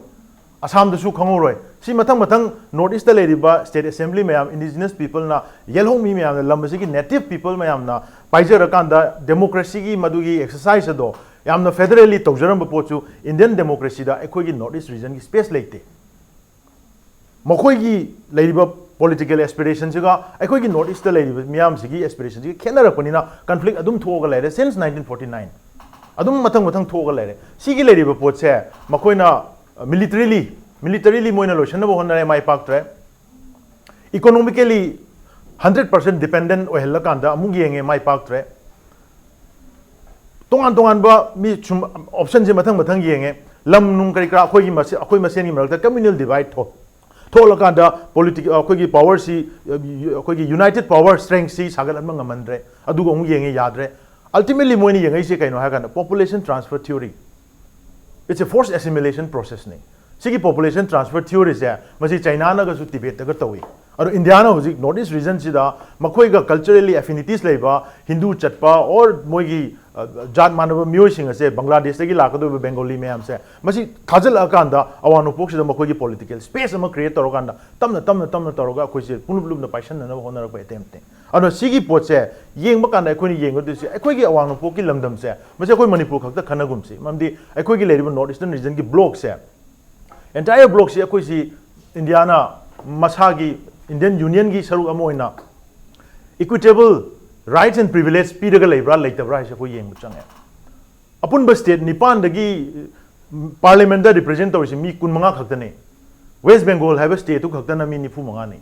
ꯑꯁꯥꯝꯗꯁꯨ ꯈꯪꯍꯧꯔꯣꯏ꯫ ꯁꯤ ꯃꯊꯪ ꯃꯊꯪ ꯅꯣꯔꯠ ꯏꯁꯇ ꯂꯩꯔꯤꯕ ꯁ꯭ꯇꯦꯠ ꯑꯦꯁꯦꯝꯕ꯭ꯂꯤ ꯃꯌꯥꯝ, ꯏꯟꯗꯤꯖꯤꯅꯁ ꯄꯤꯄꯜꯅ, ꯌꯦꯜꯍꯧꯃꯤ ꯃꯌꯥꯝꯅ, ꯂꯝ ꯑꯁꯤꯒꯤ ꯅꯦꯇꯤꯚ ꯄꯤꯄꯜ ꯃꯌꯥꯝꯅ ꯄꯥꯏꯖꯔꯀꯥꯟꯗ ꯗꯦꯃꯣꯀ꯭ꯔꯦꯁꯤꯒꯤ ꯃꯗꯨꯒꯤ ꯑꯦꯛꯁꯔꯁꯥꯏꯁ ꯑꯗꯣ ꯌꯥꯝꯅ federally ꯇꯧꯖꯔꯝꯕ ꯄꯣꯠꯁꯨ Indian democracyꯗ ꯑꯩꯈꯣꯏꯒꯤ North East regionꯒꯤ space ꯂꯩꯇꯦ꯫ ꯃꯈꯣꯏꯒꯤ ꯂꯩꯔꯤꯕ political aspirationꯁꯤꯒ ꯑꯩꯈꯣꯏꯒꯤ North Eastꯇ ꯂꯩꯔꯤꯕ ꯃꯤꯌꯥꯝꯁꯤꯒꯤ aspirationꯁꯤꯒ ꯈꯦꯠꯅꯔꯛꯄꯅꯤꯅ conflict ꯑꯗꯨꯝ ꯊꯣꯛꯑꯒ ꯂꯩꯔꯦ since nineteen forty nine꯫ ꯑꯗꯨꯝ ꯃꯊꯪ ꯃꯊꯪ ꯊꯣꯛꯑꯒ ꯂꯩꯔꯦ꯫ ꯁꯤꯒꯤ ꯂꯩꯔꯤꯕ ꯄꯣꯠꯁꯦ ꯃꯈꯣꯏꯅ, ꯑ, militarily, militarily ꯃꯣꯏꯅ ꯂꯣꯏꯁꯤꯟꯅꯕ ꯍꯣꯠꯅꯔꯦ, ꯃꯥꯏ ꯄꯥꯛꯇ꯭ꯔꯦ꯫ Economically hundred percent dependent ꯑꯣꯏꯍꯜꯂꯀꯥꯟꯗ ꯑꯃꯨꯛ ꯌꯦꯡꯉꯦ, ꯃꯥꯏ ꯄꯥꯛꯇ꯭ꯔꯦ꯫ ꯇꯣꯉꯥꯟ ꯇꯣꯉꯥꯟꯕ ꯃꯤ ꯁꯨꯝ optionꯁꯦ ꯃꯊꯪ ꯃꯊꯪ ꯌꯦꯡꯉꯦ꯫ ꯂꯝ ꯅꯨꯡ ꯀꯔꯤ ꯀꯔꯥ ꯑꯩꯈꯣꯏꯒꯤ ꯃꯁꯦ-, ꯑꯩꯈꯣꯏ ꯃꯁꯦꯟꯒꯤ ꯃꯔꯛꯇ communal divide ꯊꯣꯛ-, ꯊꯣꯛꯂꯀꯥꯟꯗ politic-, ꯑꯩꯈꯣꯏꯒꯤ powerꯁꯤ, ꯑ, ꯑꯩꯈꯣꯏꯒꯤ united power strengthꯁꯤ ꯁꯥꯒꯠꯍꯟꯕ ꯉꯝꯍꯟꯗ꯭ꯔꯦ꯫ ꯑꯗꯨꯒ ꯑꯃꯨꯛ ꯌꯦꯡꯉꯦ, ꯌꯥꯗ꯭ꯔꯦ꯫ Ultimately ꯃꯣꯏꯅ ꯌꯦꯡꯉꯛꯏꯁꯦ ꯀꯩꯅꯣ ꯍꯥꯏ ꯀꯥꯟꯗ population transfer theory꯫ It's a forced assimilation processꯅꯤ꯫ ꯁꯤꯒꯤ population transfer theoryꯁꯦ ꯃꯁꯤ ꯆꯩꯅꯥꯅꯒꯁꯨ ꯇꯤꯕꯦꯠꯇꯒ ꯇꯧꯏ꯫ ꯑꯗꯣ ꯏꯟꯗꯤꯌꯥꯅ ꯍꯧꯖꯤꯛ North East regionꯁꯤꯗ ꯃꯈꯣꯏꯒ culturally affinities ꯂꯩꯕ ꯍꯤꯟꯗꯨ ꯆꯠꯄ or ꯃꯣꯏꯒꯤ, ꯑ, ꯖꯥꯠ ꯃꯥꯟꯅꯕ ꯃꯤꯑꯣꯏꯁꯤꯡ ꯑꯁꯦ, ꯕꯪꯒ꯭ꯂꯥꯗꯦꯁꯇꯒꯤ ꯂꯥꯛꯀꯗꯧꯔꯤꯕ ꯕꯦꯡꯒꯣꯂꯤ ꯃꯌꯥꯝꯁꯦ, ꯃꯁꯤ ꯊꯥꯖꯤꯜꯂꯛꯑꯀꯥꯟꯗ ꯑꯋꯥꯡ ꯅꯣꯡꯄꯣꯛꯁꯤꯗ ꯃꯈꯣꯏꯒꯤ political space ꯑꯃ create ꯇꯧꯔꯀꯥꯟꯗ ꯇꯞꯅ ꯇꯞꯅ ꯇꯞꯅ ꯇꯧꯔꯒ ꯑꯩꯈꯣꯏꯁꯦ ꯄꯨꯂꯨꯞ ꯂꯨꯞꯅ ꯄꯥꯏꯁꯟꯅꯅꯕ ꯍꯣꯠꯅꯔꯛꯄ attemptꯅꯤ꯫ ꯑꯗꯨꯅ ꯁꯤꯒꯤ ꯄꯣꯠꯁꯦ ꯌꯦꯡꯕ ꯀꯥꯟꯗ ꯑꯩꯈꯣꯏꯅ ꯌꯦꯡꯒꯗꯣꯏꯁꯦ ꯑꯩꯈꯣꯏꯒꯤ ꯑꯋꯥꯡ ꯅꯣꯡꯄꯣꯛꯀꯤ ꯂꯝꯗꯝꯁꯦ, ꯃꯁꯤ ꯑꯩꯈꯣꯏ ꯃꯅꯤꯄꯨꯔ ꯈꯛꯇ ꯈꯟꯅꯒꯨꯝꯁꯤ꯫ ꯃꯔꯝꯗꯤ ꯑꯩꯈꯣꯏꯒꯤ ꯂꯩꯔꯤꯕ North Eastern regionꯒꯤ blockꯁꯦ, entire blockꯁꯤ ꯑꯩꯈꯣꯏꯁꯤ ꯏꯟꯗꯤꯌꯥꯅ ꯃꯁꯥꯒꯤ Indian Unionꯒꯤ ꯁꯔꯨꯛ ꯑꯃ ꯑꯣꯏꯅ equitable rights and privilege ꯄꯤꯔꯒ ꯂꯩꯕ꯭ꯔꯥ ꯂꯩꯇꯕ꯭ꯔꯥ ꯍꯥꯏꯁꯦ ꯑꯩꯈꯣꯏ ꯌꯦꯡꯕ ꯆꯪꯉꯦ꯫ ꯑꯄꯨꯟꯕ state ꯅꯤꯄꯥꯟꯗꯒꯤ parliamentꯇ represent ꯇꯧꯔꯤꯁꯤ ꯃꯤ ꯀꯨꯟꯃꯉꯥ ꯈꯛꯇꯅꯦ꯫ West Bengal ꯍꯥꯏꯕ stateꯇꯨ ꯈꯛꯇꯅ ꯃꯤ ꯅꯤꯐꯨ ꯃꯉꯥꯅꯤ꯫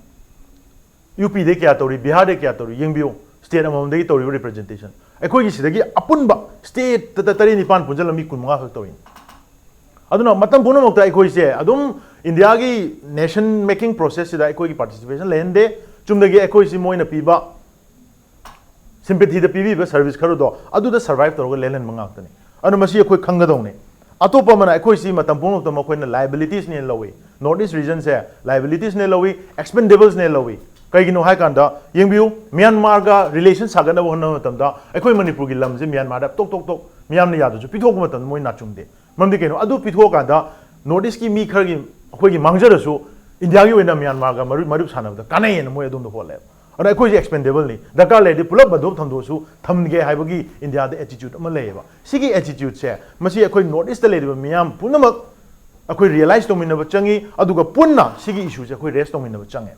UPꯗꯩ ꯀꯌꯥ ꯇꯧꯔꯤ, ꯕꯤꯍꯥꯔꯗꯩ ꯀꯌꯥ ꯇꯧꯔꯤ, ꯌꯦꯡꯕꯤꯌꯨ, state ꯑꯃꯃꯝꯗꯒꯤ ꯇꯧꯔꯤꯕ representation꯫ ꯑꯩꯈꯣꯏꯒꯤ ꯁꯤꯗꯒꯤ ꯑꯄꯨꯟꯕ stateꯇ ꯇꯔꯦꯠ ꯅꯤꯄꯥꯟ ꯄꯨꯟꯁꯤꯜꯂꯒ ꯃꯤ ꯀꯨꯟꯃꯉꯥ ꯈꯛ ꯇꯧꯔꯤꯅꯤ꯫ ꯑꯗꯨꯅ ꯃꯇꯝ ꯄꯨꯝꯅꯃꯛꯇ ꯑꯩꯈꯣꯏꯁꯦ ꯑꯗꯨꯝ ꯏꯟꯗꯤꯌꯥꯒꯤ nation making processꯁꯤꯗ ꯑꯩꯈꯣꯏꯒꯤ participation ꯂꯩꯍꯟꯗꯦ꯫ ꯆꯨꯝꯅꯒꯤ ꯑꯩꯈꯣꯏꯁꯤ ꯃꯣꯏꯅ ꯄꯤꯕ sympathyꯗ ꯄꯤꯕꯤꯕ service ꯈꯔꯗꯣ ꯑꯗꯨꯗ survive ꯇꯧꯔꯒ ꯂꯦꯜꯍꯟꯕ ꯉꯥꯛꯇꯅꯤ꯫ ꯑꯗꯨꯅ ꯃꯁꯤ ꯑꯩꯈꯣꯏ ꯈꯪꯒꯗꯧꯅꯤ꯫ ꯑꯇꯣꯞꯄ ꯑꯃꯅ ꯑꯩꯈꯣꯏꯁꯤ ꯃꯇꯝ ꯄꯨꯝꯅꯃꯛꯇ ꯃꯈꯣꯏꯅ liabilitiesꯅꯦꯅ ꯂꯧꯏ꯫ North East regionꯁꯦ liabiliitiesꯅꯦ ꯂꯧꯏ, expendablesꯅꯦ ꯂꯧꯏ꯫ ꯀꯩꯒꯤꯅꯣ ꯍꯥꯏ ꯀꯥꯟꯗ ꯌꯦꯡꯕꯤꯌꯨ, ꯃ꯭ꯌꯥꯟꯃꯥꯔꯒ relation ꯁꯥꯒꯠꯅꯕ ꯍꯣꯠꯅꯕ ꯃꯇꯝꯗ ꯑꯩꯈꯣꯏ ꯃꯅꯤꯄꯨꯔꯒꯤ ꯂꯝꯁꯦ ꯃ꯭ꯌꯥꯟꯃꯥꯔꯗ ꯇꯣꯛ ꯇꯣꯛ ꯇꯣꯛ ꯃꯤꯌꯥꯝꯅ ꯌꯥꯗ꯭ꯔꯁꯨ ꯄꯤꯊꯣꯛꯄ ꯃꯇꯝꯗ ꯃꯣꯏ ꯅꯥꯆꯨꯡꯗꯦ꯫ ꯃꯔꯝꯗꯤ ꯀꯩꯅꯣ? ꯑꯗꯨ ꯄꯤꯊꯣꯛꯑꯀꯥꯟꯗ North Eastꯀꯤ ꯃꯤ ꯈꯔꯒꯤ ꯑꯩꯈꯣꯏꯒꯤ ꯃꯥꯡꯖꯔꯁꯨ ꯏꯟꯗꯤꯌꯥꯒꯤ ꯑꯣꯏꯅ ꯃ꯭ꯌꯥꯟꯃꯥꯔꯒ ꯃꯔꯨꯞ, ꯃꯔꯨꯞ ꯁꯥꯟꯅꯕꯗ ꯀꯥꯟꯅꯩꯌꯦꯅ ꯃꯣꯏ ꯑꯗꯣꯝꯗ ꯍꯣꯠꯂꯦꯕ꯫ ꯑꯗꯨꯅ ꯑꯩꯈꯣꯏꯁꯦ ꯑꯦꯛꯁꯄꯦꯟꯗꯦꯕꯜꯅꯤ, ꯗꯔꯀꯥꯔ ꯂꯩꯔꯗꯤ ꯄꯨꯂꯞ ꯑꯗꯨꯝ ꯊꯝꯗꯣꯛꯑꯁꯨ ꯊꯝꯒꯦ ꯍꯥꯏꯕꯒꯤ ꯏꯟꯗꯤꯌꯥꯗ ꯑꯦꯇꯤꯇ꯭ꯌꯨꯠ ꯑꯃ ꯂꯩꯌꯦꯕ꯫ ꯁꯤꯒꯤ ꯑꯦꯇꯤꯇ꯭ꯌꯨꯠꯁꯦ, ꯃꯁꯤ ꯑꯩꯈꯣꯏ ꯅꯣꯔꯠ ꯏꯁꯇ ꯂꯩꯔꯤꯕ ꯃꯤꯌꯥꯝ ꯄꯨꯝꯅꯃꯛ ꯑꯩꯈꯣꯏ ꯔꯤꯌꯦꯂꯥꯏꯁ ꯇꯧꯃꯤꯟꯅꯕ ꯆꯪꯉꯤ, ꯑꯗꯨꯒ ꯄꯨꯟꯅ ꯁꯤꯒꯤ ꯏꯁꯨꯁꯦ ꯑꯩꯈꯣꯏ ꯔꯦꯁ ꯇꯧꯃꯤꯟꯅꯕ ꯆꯪꯉꯦ꯫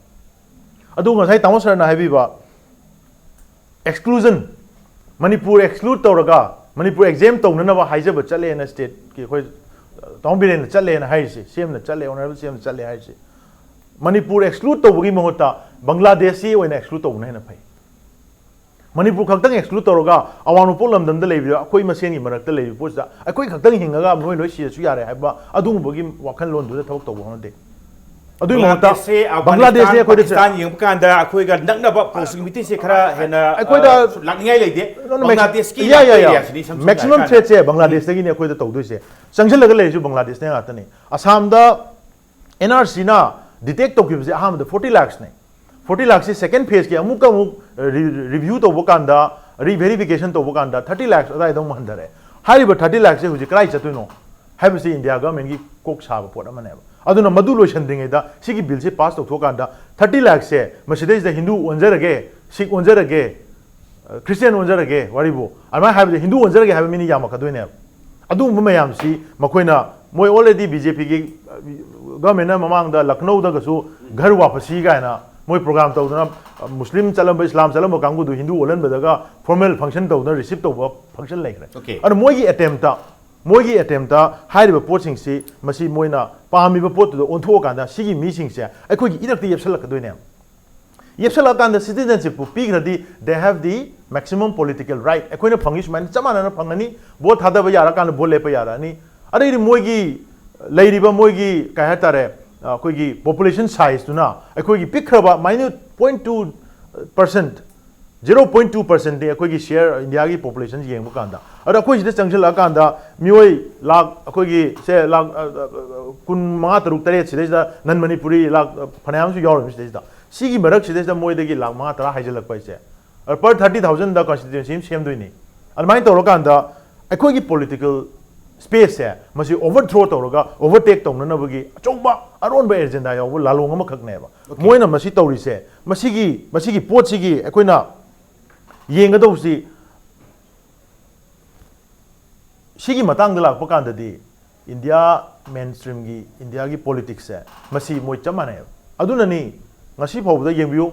ꯑꯗꯨꯒ ꯉꯁꯥꯏ ꯇꯥꯃꯣ ꯁꯔꯅ ꯍꯥꯏꯕꯤꯕ ꯑꯦꯛꯁꯀ꯭ꯂꯨꯖꯟ, ꯃꯅꯤꯄꯨꯔ ꯑꯦꯛꯁꯀ꯭ꯂꯨꯗ ꯇꯧꯔꯒ ꯃꯅꯤꯄꯨꯔ ꯑꯦꯛꯖꯦꯝ ꯇꯧꯅꯅꯕ ꯍꯥꯏꯖꯕ ꯆꯠꯂꯦꯅ ꯁ꯭ꯇꯦꯠꯀꯤ ꯑꯩꯈꯣꯏ ꯇꯥꯃꯣ ꯕꯤꯔꯦꯟꯅ ꯆꯠꯂꯦꯅ ꯍꯥꯏꯔꯤꯁꯦ, ꯁꯤ ꯑꯦꯝꯅ ꯆꯠꯂꯦ, ꯑꯣꯅꯔꯦꯕꯜ ꯁꯤ ꯑꯦꯝꯅ ꯆꯠꯂꯦ ꯍꯥꯏꯔꯤꯁꯦ, ꯃꯅꯤꯄꯨꯔ ꯑꯦꯛꯁꯀ꯭ꯂꯨꯗ ꯇꯧꯕꯒꯤ ꯃꯍꯨꯠꯇ ꯕꯪꯒ꯭ꯂꯥꯗꯦꯁꯁꯤ ꯑꯣꯏꯅ ꯑꯦꯛꯁꯀ꯭ꯂꯨꯗ ꯇꯧꯕꯅ ꯍꯦꯟꯅ ꯐꯩ꯫ ꯃꯅꯤꯄꯨꯔ ꯈꯛꯇꯪ ꯑꯦꯛꯁꯀ꯭ꯂꯨꯗ ꯇꯧꯔꯒ ꯑꯋꯥꯡ ꯅꯣꯡꯄꯣꯛ ꯂꯝꯗꯝꯗ ꯂꯩꯔꯤꯕ ꯑꯩꯈꯣꯏ ꯃꯁꯦꯟꯒꯤ ꯃꯔꯛꯇ ꯂꯩꯔꯤꯕ ꯄꯣꯠꯁꯤꯗ ꯑꯩꯈꯣꯏ ꯈꯛꯇꯪ ꯍꯤꯡꯉꯒ ꯃꯣꯏ ꯂꯣꯏ ꯁꯤꯔꯁꯨ ꯌꯥꯔꯦ ꯍꯥꯏꯕ ꯑꯗꯨꯒꯨꯝꯕꯒꯤ ꯋꯥꯈꯜꯂꯣꯟꯗꯨꯗ ꯊꯕꯛ ꯇꯧꯕ ꯍꯣꯠꯅꯗꯦ꯫ ꯑꯗꯨꯒꯤ ꯃꯍꯨꯠꯇ ꯕꯪꯒ꯭ꯂꯥꯗꯦꯁꯁꯦ, ꯑ, ꯕꯪꯒ꯭ꯂꯥꯗꯦꯁꯁꯦ ꯕꯪꯒ꯭ꯂꯥꯗꯦꯁ, ꯑꯩꯈꯣꯏꯗ ꯄꯥꯀꯤꯁꯇꯥꯟ ꯌꯦꯡꯕ ꯀꯥꯟꯗ ꯑꯩꯈꯣꯏꯒ ꯅꯛꯅꯕ ꯄ꯭ꯔꯣꯛꯁꯤꯃꯤꯇꯤꯁꯦ ꯈꯔ ꯍꯦꯟꯅ, ꯑꯩꯈꯣꯏꯗ ꯑ, ꯂꯥꯛꯅꯤꯡꯉꯥꯏ ꯂꯩꯇꯦ꯫ ꯅꯣ, ꯅꯣ, ꯃꯦꯛꯁ-, ꯕꯪꯒ꯭ꯂꯥꯗꯦꯁꯀꯤ ꯌꯥ, ꯌꯥ, ꯌꯥ꯫ ꯑꯦꯔꯤꯌꯥꯁꯤꯅꯤ ꯁꯝ ꯁꯝꯅ ꯃꯦꯛꯁꯤꯃꯝ ꯍꯥꯏꯔꯀꯥꯟꯗ꯫ ꯊ꯭ꯔꯦꯠꯁꯦ ꯕꯪꯒ꯭ꯂꯥꯗꯦꯁꯇꯒꯤꯅꯤ ꯑꯩꯈꯣꯏꯗ ꯇꯧꯗꯣꯏꯁꯦ꯫ ꯆꯪꯁꯤꯜꯂꯒ ꯂꯩꯔꯤꯁꯨ ꯕꯪꯒ꯭ꯂꯥꯗꯦꯁꯇ ꯉꯥꯛꯇꯅꯤ꯫ ꯑꯁꯥꯝꯗ ꯑꯦꯟ ꯑꯥꯔ ꯁꯤꯅ ꯗꯤꯇꯦꯛ ꯇꯧꯈꯤꯕꯁꯦ ꯑꯍꯥꯟꯕꯗ ꯐꯣꯔꯇꯤ ꯂꯥꯛꯁꯅꯦ꯫ ꯐꯣꯔꯇꯤ ꯂꯥꯛꯁꯁꯤ ꯁꯦꯀꯦꯟ ꯐꯦꯖꯀꯤ ꯑꯃꯨꯛꯀ ꯑꯃꯨꯛ ꯔꯤ-, ꯔꯤꯚ꯭ꯌꯨ ꯇꯧꯕ ꯀꯥꯟꯗ, ꯔꯤꯚꯦꯔꯤꯐꯤꯀꯦꯁꯟ ꯇꯧꯕ ꯀꯥꯟꯗ ꯊꯥꯔꯇꯤ ꯂꯥꯛꯁ ꯑꯗꯨꯋꯥꯏꯗ ꯑꯃꯨꯛ ꯍꯟꯊꯔꯦ꯫ ꯍꯥꯏꯔꯤꯕ ꯊꯥꯔꯇꯤ ꯂꯥꯛꯁꯁꯦ ꯍꯧꯖꯤꯛ ꯀꯗꯥꯏ ꯆꯠꯇꯣꯏꯅꯣ ꯍꯥꯏꯕꯁꯤ ꯏꯟꯗꯤꯌꯥ ꯒꯚꯔꯟꯃꯦꯟꯠꯀꯤ ꯀꯣꯛ ꯁꯥꯕ ꯄꯣꯠ ꯑꯃꯅꯦꯕ꯫ ꯑꯗꯨꯅ ꯃꯗꯨ ꯂꯣꯏꯁꯤꯟꯗ꯭ꯔꯤꯉꯩꯗ ꯁꯤꯒꯤ ꯕꯤꯜꯁꯤ ꯄꯥꯁ ꯇꯧꯊꯣꯛꯑꯀꯥꯟꯗ ꯊꯥꯔꯇꯤ ꯂꯥꯛꯁꯁꯦ ꯃꯁꯤꯗꯩꯁꯤꯗ ꯍꯤꯟꯗꯨ ꯑꯣꯟꯖꯔꯒꯦ, ꯁꯤꯈ ꯑꯣꯟꯖꯔꯒꯦ, ꯑ, ꯈ꯭ꯔꯤꯁꯇꯤꯌꯥꯟ ꯑꯣꯟꯖꯔꯒꯦ, ꯋꯥꯔꯤꯕꯨ ꯑꯗꯨꯃꯥꯏꯅ ꯍꯥꯏꯕꯗ ꯍꯤꯟꯗꯨ ꯑꯣꯟꯖꯔꯒꯦ ꯍꯥꯏꯕ ꯃꯤꯅ ꯌꯥꯝꯃꯛꯀꯗꯣꯏꯅꯦꯕ꯫ ꯑꯗꯨꯒꯨꯝꯕ ꯃꯌꯥꯝꯁꯤ ꯃꯈꯣꯏꯅ, ꯃꯣꯏ already ꯕꯤ ꯖꯦ ꯄꯤꯒꯤ, ꯑ, ꯒꯚꯔꯟꯃꯦꯟꯠꯅ ꯃꯃꯥꯡꯗ ꯂꯈꯅꯧꯗꯒꯁꯨ ꯘꯔ ꯋꯥꯄꯁꯤ ꯀꯥꯏꯅ ꯃꯣꯏ ꯄ꯭ꯔꯣꯒ꯭ꯔꯥꯝ ꯇꯧꯗꯅ, ꯑ, ꯃꯨꯁꯂꯤꯝ ꯆꯠꯂꯝꯕ, ꯏꯁꯂꯥꯝ ꯆꯠꯂꯝꯕ ꯀꯥꯡꯕꯨꯗꯨ ꯍꯤꯟꯗꯨ ꯑꯣꯜꯍꯟꯕꯗꯒ ꯐꯣꯔꯃꯦꯜ ꯐꯪꯁꯟ ꯇꯧꯗꯅ ꯔꯤꯁꯤꯞ ꯇꯧꯕ ꯐꯪꯁꯟ ꯂꯩꯈ꯭ꯔꯦ꯫ Okay. ꯑꯗꯨꯅ ꯃꯣꯏꯒꯤ ꯑꯦꯇꯦꯝꯞꯇ, ꯃꯣꯏꯒꯤ ꯑꯦꯇꯦꯝꯞꯇ ꯍꯥꯏꯔꯤꯕ ꯄꯣꯠꯁꯤꯡꯁꯤ ꯃꯁꯤ ꯃꯣꯏꯅ ꯄꯥꯝꯃꯤꯕ ꯄꯣꯠꯇꯨꯗ ꯑꯣꯟꯊꯣꯛꯑꯀꯥꯟꯗ ꯁꯤꯒꯤ ꯃꯤꯁꯤꯡꯁꯦ ꯑꯩꯈꯣꯏꯒꯤ ꯏꯔꯛꯇ ꯌꯦꯞꯁꯜꯂꯛꯀꯗꯣꯏꯅꯦꯕ꯫ ꯌꯦꯞꯁꯜꯂꯛꯑꯀꯥꯟꯗ ꯁꯤꯇꯤꯖꯟꯁꯤꯞꯄꯨ ꯄꯤꯈ꯭ꯔꯗꯤ they have the maximum political right, ꯑꯩꯈꯣꯏꯅ ꯐꯪꯉꯤ ꯁꯨꯃꯥꯏꯅ ꯆꯞ ꯃꯥꯟꯅꯅ ꯐꯪꯉꯅꯤ, ꯚꯣꯠ ꯊꯥꯗꯕ ꯌꯥꯔꯀꯥꯟꯗ ꯚꯣꯠ ꯂꯦꯞꯄ ꯌꯥꯔꯛꯑꯅꯤ꯫ ꯑꯗꯩꯗꯤ ꯃꯣꯏꯒꯤ ꯂꯩꯔꯤꯕ ꯃꯣꯏꯒꯤ ꯀꯩ ꯍꯥꯏꯇꯥꯔꯦ, ꯑꯩꯈꯣꯏꯒꯤ ꯄꯣꯄꯨꯂꯦꯁꯟ ꯁꯥꯏꯖꯇꯨꯅ ꯑꯩꯈꯣꯏꯒꯤ ꯄꯤꯛꯈ꯭ꯔꯕ minute point two percent, zero point two percentꯅꯤ ꯑꯩꯈꯣꯏꯒꯤ ꯁꯤꯌꯔ ꯏꯟꯗꯤꯌꯥꯒꯤ ꯄꯣꯄꯨꯂꯦꯁꯟ ꯌꯦꯡꯕ ꯀꯥꯟꯗ꯫ ꯑꯗꯣ ꯑꯩꯈꯣꯏ ꯁꯤꯗ ꯆꯪꯁꯤꯜꯂꯛꯑꯀꯥꯟꯗ ꯃꯤꯑꯣꯏ ꯂꯥꯛ, ꯑꯩꯈꯣꯏꯒꯤ ꯁꯦ ꯂꯥꯛ, ꯑ, ꯑ, ꯑ, ꯀꯨꯟ ꯃꯉꯥ, ꯇꯔꯨꯛ, ꯇꯔꯦꯠ ꯁꯤꯗꯩꯁꯤꯗ ꯅꯟ ꯃꯅꯤꯄꯨꯔꯤ ꯂꯥꯛ, ꯑ, ꯐꯅꯌꯥꯝꯁꯨ ꯌꯥꯎꯔꯤꯕꯅꯤ ꯁꯤꯗꯩꯁꯤꯗ꯫ ꯁꯤꯒꯤ ꯃꯔꯛꯁꯤꯗꯩꯁꯤꯗ ꯃꯣꯏꯗꯒꯤ ꯂꯥꯛ ꯃꯉꯥ, ꯇꯔꯥ ꯍꯥꯏꯖꯤꯜꯂꯛꯄ ꯍꯥꯏꯁꯦ, ꯑ, per thirty thousandꯗ ꯀꯟꯁꯇꯤꯇ꯭ꯌꯨꯟꯁꯤ ꯑꯃ ꯁꯦꯝꯗꯣꯏꯅꯤ꯫ ꯑꯗꯨꯃꯥꯏꯅ ꯇꯧꯔꯀꯥꯟꯗ ꯑꯩꯈꯣꯏꯒꯤ ꯄꯣꯂꯤꯇꯤꯀꯦꯜ ꯁ꯭ꯄꯦꯁꯁꯦ ꯃꯁꯤ ꯑꯣꯚꯔꯊ꯭ꯔꯣ ꯇꯧꯔꯒ ꯑꯣꯚꯔꯇꯦꯛ ꯇꯧꯅꯅꯕꯒꯤ ꯑꯆꯧꯕ ꯑꯔꯣꯟꯕ ꯑꯦꯖꯦꯟꯗꯥ ꯌꯥꯎꯕ ꯂꯥꯂꯣꯡ ꯑꯃꯈꯛꯅꯦꯕ꯫ ꯃꯣꯏꯅ ꯃꯁꯤ ꯇꯧꯔꯤꯁꯦ, ꯃꯁꯤꯒꯤ ꯃꯁꯤꯒꯤ ꯄꯣꯠꯁꯤꯒꯤ ꯑꯩꯈꯣꯏꯅ ꯌꯦꯡꯒꯗꯧꯕꯁꯤ, ꯁꯤꯒꯤ ꯃꯇꯥꯡꯗ ꯂꯥꯛꯄ ꯀꯥꯟꯗꯗꯤ ꯏꯟꯗꯤꯌꯥ ꯃꯦꯟ ꯁ꯭ꯇ꯭ꯔꯤꯝꯒꯤ, ꯏꯟꯗꯤꯌꯥꯒꯤ ꯄꯣꯂꯤꯇꯤꯛꯁꯁꯦ ꯃꯁꯤ ꯃꯣꯏ ꯆꯞ ꯃꯥꯟꯅꯩꯕ꯫ ꯑꯗꯨꯅꯅꯤ ꯉꯁꯤ ꯐꯥꯎꯕꯗ ꯌꯦꯡꯕꯤꯌꯨ,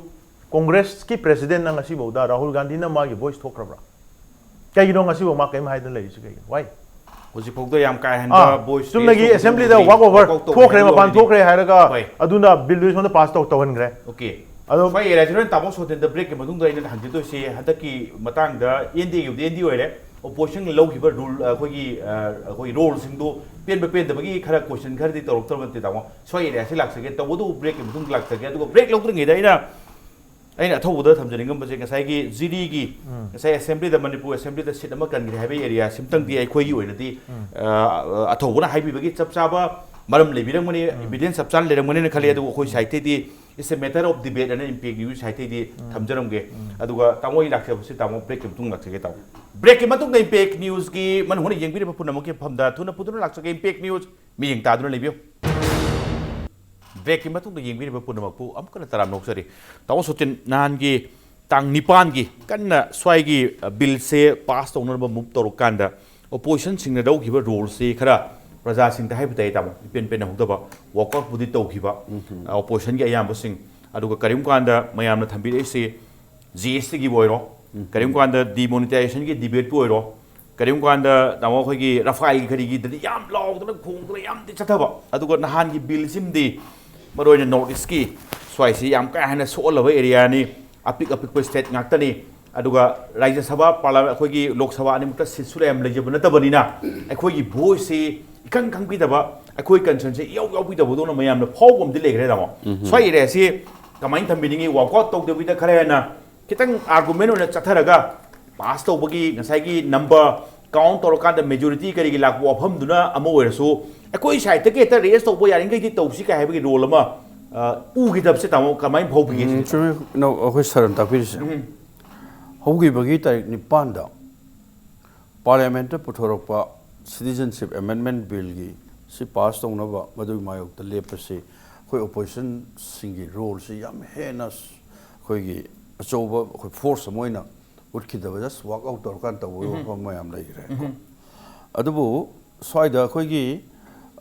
ꯀꯣꯡꯒ꯭ꯔꯦꯁꯀꯤ ꯄ꯭ꯔꯦꯁꯤꯗꯦꯟꯠꯅ ꯉꯁꯤ ꯐꯥꯎꯗ ꯔꯥꯍꯨꯜ ꯒꯥꯟꯙꯤꯅ ꯃꯥꯒꯤ ꯚꯣꯏꯁ ꯊꯣꯛꯈ꯭ꯔꯕ꯭ꯔꯥ? ꯀꯩꯒꯤꯅꯣ ꯉꯁꯤꯐꯥꯎ ꯃꯥ ꯀꯔꯤꯝ ꯍꯥꯏꯗꯅ ꯂꯩꯔꯤꯁꯤ ꯀꯩꯒꯤꯅꯣ? Why? ꯍꯧꯖꯤꯛꯐꯥꯎꯗ ꯌꯥꯝ ꯀꯥ ꯍꯦꯟꯕ ꯑꯥ, ꯚꯣꯏꯁ ꯆꯨꯝꯅꯒꯤ ꯑꯦꯁꯦꯝꯕ꯭ꯂꯤꯗ ꯋꯥꯛ ꯑꯣꯚꯔ ꯊꯣꯛꯈ꯭ꯔꯦ, ꯃꯄꯥꯟ ꯊꯣꯛꯈ꯭ꯔꯦ ꯍꯥꯏꯔꯒ ꯑꯗꯨꯅ ꯕꯤꯜꯗꯨ ꯁꯣꯝꯗ ꯄꯥꯁ ꯇꯧ ꯇꯧꯍꯟꯈ꯭ꯔꯦ꯫ ꯑꯣꯀꯦ꯫ ꯑꯗꯣ ꯍꯣꯏ, ꯔꯥꯖꯦꯟꯗ꯭ꯔ, ꯇꯥꯃꯣ ꯁꯣꯇꯦꯟꯗ ꯕ꯭ꯔꯦꯛꯀꯤ ꯃꯇꯨꯡꯗ ꯑꯩꯅ ꯍꯪꯖꯗꯣꯏꯁꯦ ꯍꯟꯗꯛꯀꯤ ꯃꯇꯥꯡꯗ ꯑꯦꯟ ꯗꯤ ꯑꯦꯒꯤꯕꯨꯗꯤ ꯑꯦꯟ ꯗꯤ ꯑꯦ ꯑꯣꯏꯔꯦ, ꯑꯣꯄꯣꯖꯤꯁꯟꯒꯤ ꯂꯧꯈꯤꯕ ꯔꯨꯜ, ꯑꯩꯈꯣꯏꯒꯤ ꯑ, ꯑꯩꯈꯣꯏ ꯔꯣꯜꯁꯤꯡꯗꯣ ꯄꯦꯟꯕ ꯄꯦꯟꯗꯕꯒꯤ ꯈꯔ ꯀꯣꯏꯁꯟ ꯈꯔꯗꯤ ꯇꯧꯔꯛꯇꯕ ꯅꯠꯇꯦ ꯇꯥꯃꯣ꯫ ꯁ꯭ꯋꯥꯏ ꯑꯦꯔꯤꯌꯥꯁꯤ ꯂꯥꯛꯆꯒꯦ, ꯇꯧꯕꯇꯕꯨ ꯕ꯭ꯔꯦꯛꯀꯤ ꯃꯇꯨꯡꯗ ꯂꯥꯛꯆꯒꯦ꯫ ꯑꯗꯨꯒ ꯕ꯭ꯔꯦꯛ ꯂꯧꯗ꯭ꯔꯤꯉꯩꯗ ꯑꯩꯅ ꯑꯩꯅ ꯑꯊꯧꯕꯗ ꯊꯝꯖꯅꯤꯡꯉꯝꯕꯁꯦ ꯉꯁꯥꯏꯒꯤ ꯖꯤꯔꯤꯒꯤ ꯉꯁꯥꯏ ꯑꯦꯁꯦꯝꯕ꯭ꯂꯤꯗ, ꯃꯅꯤꯄꯨꯔ ꯑꯦꯁꯦꯝꯕ꯭ꯂꯤꯗ ꯁꯤꯠ ꯑꯃ ꯀꯟꯈ꯭ꯔꯦ ꯍꯥꯏꯕꯒꯤ ꯑꯦꯔꯤꯌꯥ ꯁꯤꯝꯇꯪꯗꯤ ꯑꯩꯈꯣꯏꯒꯤ ꯑꯣꯏꯅꯗꯤ ꯑ, ꯑꯊꯧꯕꯅ ꯍꯥꯏꯕꯤꯕꯒꯤ ꯆꯞ ꯆꯥꯕ ꯃꯔꯝ ꯂꯩꯕꯤꯔꯝꯒꯅꯤ, ꯏꯕꯤꯗꯦꯟꯁ ꯆꯞ ꯆꯥꯅ ꯂꯩꯔꯝꯒꯅꯤꯅ ꯈꯜꯂꯤ꯫ ꯑꯗꯨꯕꯨ ꯑꯩꯈꯣꯏ ꯁꯥꯏꯠꯇꯩꯗꯤ it's a matter of debate ꯑꯅ ꯏꯝꯄꯦꯛ ꯅ꯭ꯌꯨꯁ ꯁꯥꯏꯠꯇꯩꯗꯤ ꯊꯝꯖꯔꯝꯒꯦ꯫ ꯑꯗꯨꯒ ꯇꯥꯃꯣ ꯑꯩ ꯂꯥꯛꯆꯕꯁꯤ ꯇꯥꯃꯣ ꯕ꯭ꯔꯦꯛꯀꯤ ꯃꯇꯨꯡ ꯂꯥꯛꯆꯒꯦ ꯇꯥꯃꯣ꯫ ꯕ꯭ꯔꯦꯛꯀꯤ ꯃꯇꯨꯡꯗ ꯏꯝꯄꯦꯛ ꯅ꯭ꯌꯨꯁꯀꯤ ꯃꯅꯨꯡ ꯍꯨꯠꯅ ꯌꯦꯡꯕꯤꯔꯤꯕ ꯄꯨꯝꯅꯃꯛꯀꯤ ꯃꯐꯝꯗ ꯊꯨꯅ ꯄꯨꯗꯨꯅ ꯂꯥꯛꯆꯒꯦ꯫ ꯏꯝꯄꯦꯛ ꯅ꯭ꯌꯨꯁ ꯃꯤꯠꯌꯦꯡ ꯇꯥꯗꯨꯅ ꯂꯩꯕꯤꯌꯨ꯫ ꯕ꯭ꯔꯦꯛꯀꯤ ꯃꯇꯨꯡꯗ ꯌꯦꯡꯕꯤꯔꯤꯕ ꯄꯨꯝꯅꯃꯛꯄꯨ ꯑꯃꯨꯛꯀ ꯍꯟꯅ ꯇꯔꯥꯝꯅ ꯑꯣꯛꯆꯔꯤ꯫ ꯇꯥꯃꯣ ꯁꯣꯇꯤꯟ, ꯅꯍꯥꯟꯒꯤ ꯇꯥꯡ ꯅꯤꯄꯥꯟꯒꯤ ꯀꯟꯅ ꯁ꯭ꯋꯥꯏꯒꯤ, ꯑ, ꯕꯤꯜꯁꯦ ꯄꯥꯁ ꯇꯧꯅꯅꯕ ꯃꯨꯚ ꯇꯧꯔꯀꯥꯟꯗ ꯑꯣꯄꯣꯖꯤꯁꯟꯁꯤꯡꯅ ꯂꯧꯈꯤꯕ ꯔꯣꯜꯁꯤ ꯈꯔ ꯄ꯭ꯔꯖꯥꯁꯤꯡꯗ ꯍꯥꯏꯕ ꯇꯥꯏ ꯇꯥꯃꯣ, ꯏꯄꯦꯟ ꯄꯦꯟꯅꯍꯧꯗꯕ, ꯋꯥꯛꯑꯥꯎꯠꯄꯨꯗꯤ ꯇꯧꯈꯤꯕ, ꯑ, ꯑꯣꯄꯣꯖꯤꯁꯟꯒꯤ ꯑꯌꯥꯝꯕꯁꯤꯡ꯫ ꯑꯗꯨꯒ ꯀꯔꯤꯒꯨꯝꯕ ꯀꯥꯟꯗ ꯃꯌꯥꯝꯅ ꯊꯝꯕꯤꯔꯛꯏꯁꯤ ꯖꯤ ꯑꯦꯁ ꯇꯤꯒꯤꯕꯨ ꯑꯣꯏꯔꯣ, ꯀꯔꯤꯒꯨꯝꯕ ꯀꯥꯟꯗ ꯗꯤꯃꯣꯅꯤꯇꯥꯏꯖꯦꯁꯟꯒꯤ ꯗꯤꯕꯦꯠꯄꯨ ꯑꯣꯏꯔꯣ, ꯀꯔꯤꯒꯨꯝꯕ ꯀꯥꯟꯗ ꯇꯥꯃꯣ ꯑꯩꯈꯣꯏꯒꯤ ꯔꯐꯥꯏꯜꯒꯤ ꯀꯔꯤꯒꯤꯗꯗꯤ ꯌꯥꯝ ꯂꯥꯎꯗꯅ ꯈꯣꯡꯗꯅ ꯌꯥꯝꯗꯤ ꯆꯠꯊꯕ꯫ ꯑꯗꯨꯒ ꯅꯍꯥꯟꯒꯤ ꯕꯤꯜꯁꯤꯃꯗꯤ ꯃꯔꯨ ꯑꯣꯏꯅ ꯅꯣꯔꯠ ꯏꯁꯀꯤ ꯁ꯭ꯋꯥꯏꯁꯤ ꯌꯥꯝ ꯀꯥ ꯍꯦꯟꯅ ꯁꯣꯛꯍꯜꯂꯕ ꯑꯦꯔꯤꯌꯥꯅꯤ, ꯑꯄꯤꯛ ꯑꯄꯤꯛꯄ ꯁ꯭ꯇꯦꯠ ꯉꯥꯛꯇꯅꯤ꯫ ꯑꯗꯨꯒ ꯔꯥꯖ꯭ꯌ ꯁꯚꯥ, ꯄꯥꯔꯂꯥꯃꯦꯟ, ꯑꯩꯈꯣꯏꯒꯤ ꯂꯣꯛ ꯁꯚꯥ ꯑꯅꯤꯃꯛꯇ ꯁꯤꯠꯁꯨ ꯌꯥꯝ ꯂꯩꯖꯕ ꯅꯠꯇꯕꯅꯤꯅ ꯑꯩꯈꯣꯏꯒꯤ ꯚꯣꯏꯁꯁꯤ ꯏꯈꯪ ꯈꯪꯕꯤꯗꯕ, ꯑꯩꯈꯣꯏ ꯀꯟꯁꯔꯟꯁꯤ ꯏꯌꯥꯎ ꯌꯥꯎꯕꯤꯗꯕꯗꯧꯅ ꯃꯌꯥꯝꯅ ꯐꯥꯎꯕ ꯑꯃꯗꯤ ꯂꯩꯈ꯭ꯔꯦ ꯇꯥꯃꯣ꯫ ꯁ꯭ꯋꯥꯏ ꯑꯦꯔꯤꯌꯥꯁꯤ ꯀꯃꯥꯏꯅ ꯊꯝꯕꯤꯅꯤꯡꯉꯤ? ꯋꯥꯛꯑꯥꯎꯠ ꯇꯧꯗꯕꯤꯗ ꯈꯔ ꯍꯦꯟꯅ ꯈꯤꯇꯪ ꯑꯥꯔꯒꯨꯃꯦꯟ ꯑꯣꯏꯅ ꯆꯠꯊꯔꯒ ꯄꯥꯁ ꯇꯧꯕꯒꯤ ꯉꯁꯥꯏꯒꯤ ꯅꯝꯕꯔ ꯀꯥꯎꯟ ꯇꯧꯔꯀꯥꯟꯗ ꯃꯦꯖꯣꯔꯤꯇꯤ ꯀꯔꯤꯒꯤ ꯂꯥꯛꯄ ꯋꯥꯐꯝꯗꯨꯅ ꯑꯃ ꯑꯣꯏꯔꯁꯨ, ꯑꯩꯈꯣꯏ ꯁꯥꯏꯠꯇꯒꯤ ꯍꯦꯛꯇ ꯔꯦꯁ ꯇꯧꯕ ꯌꯥꯔꯤꯈꯩꯗꯤ ꯇꯧꯁꯤ ꯀꯥꯏ ꯍꯥꯏꯕꯒꯤ ꯔꯣꯜ ꯑꯃ, ꯑ, ꯎꯈꯤꯗꯕꯁꯦ ꯇꯥꯃꯣ ꯀꯃꯥꯏꯅ ꯐꯥꯎꯕꯤꯒꯦ ꯎꯝ, ꯁꯤꯅꯤ? ꯆꯨꯝꯃꯤ꯫ ꯅꯧ-, ꯑꯩꯈꯣꯏ ꯁꯥꯔꯅ ꯇꯥꯛꯄꯤꯔꯤꯁꯦ꯫ ꯎꯝ꯫ ꯍꯧꯈꯤꯕꯒꯤ ꯇꯥꯔꯤꯛ ꯅꯤꯄꯥꯟꯗ ꯄꯥꯔꯂꯤꯌꯥꯃꯦꯟꯠꯇ ꯄꯨꯊꯣꯔꯛꯄ Citizenship Amendment Billꯒꯤ ꯁꯤ ꯄꯥꯁ ꯇꯧꯅꯕ ꯃꯗꯨꯒꯤ ꯃꯥꯌꯣꯛꯇ ꯂꯦꯞꯄꯁꯤ ꯑꯩꯈꯣꯏ ꯑꯣꯄꯣꯖꯤꯁꯟꯁꯤꯡꯒꯤ ꯔꯣꯜꯁꯤ ꯌꯥꯝ ꯍꯦꯟꯅ ꯑꯩꯈꯣꯏꯒꯤ ꯑꯆꯧꯕ ꯑꯩꯈꯣꯏ ꯐꯣꯔꯁ ꯑꯃ ꯑꯣꯏꯅ ꯎꯠꯈꯤꯗꯕ, just walk out ꯇꯧꯔꯀꯥꯟꯗ ꯇꯧꯕꯒꯤ ꯋꯥꯐꯝ ꯃꯌꯥꯝ ꯂꯩꯈ꯭ꯔꯦ꯫ ꯑꯗꯨꯕꯨ ꯁ꯭ꯋꯥꯏꯗ ꯑꯩꯈꯣꯏꯒꯤ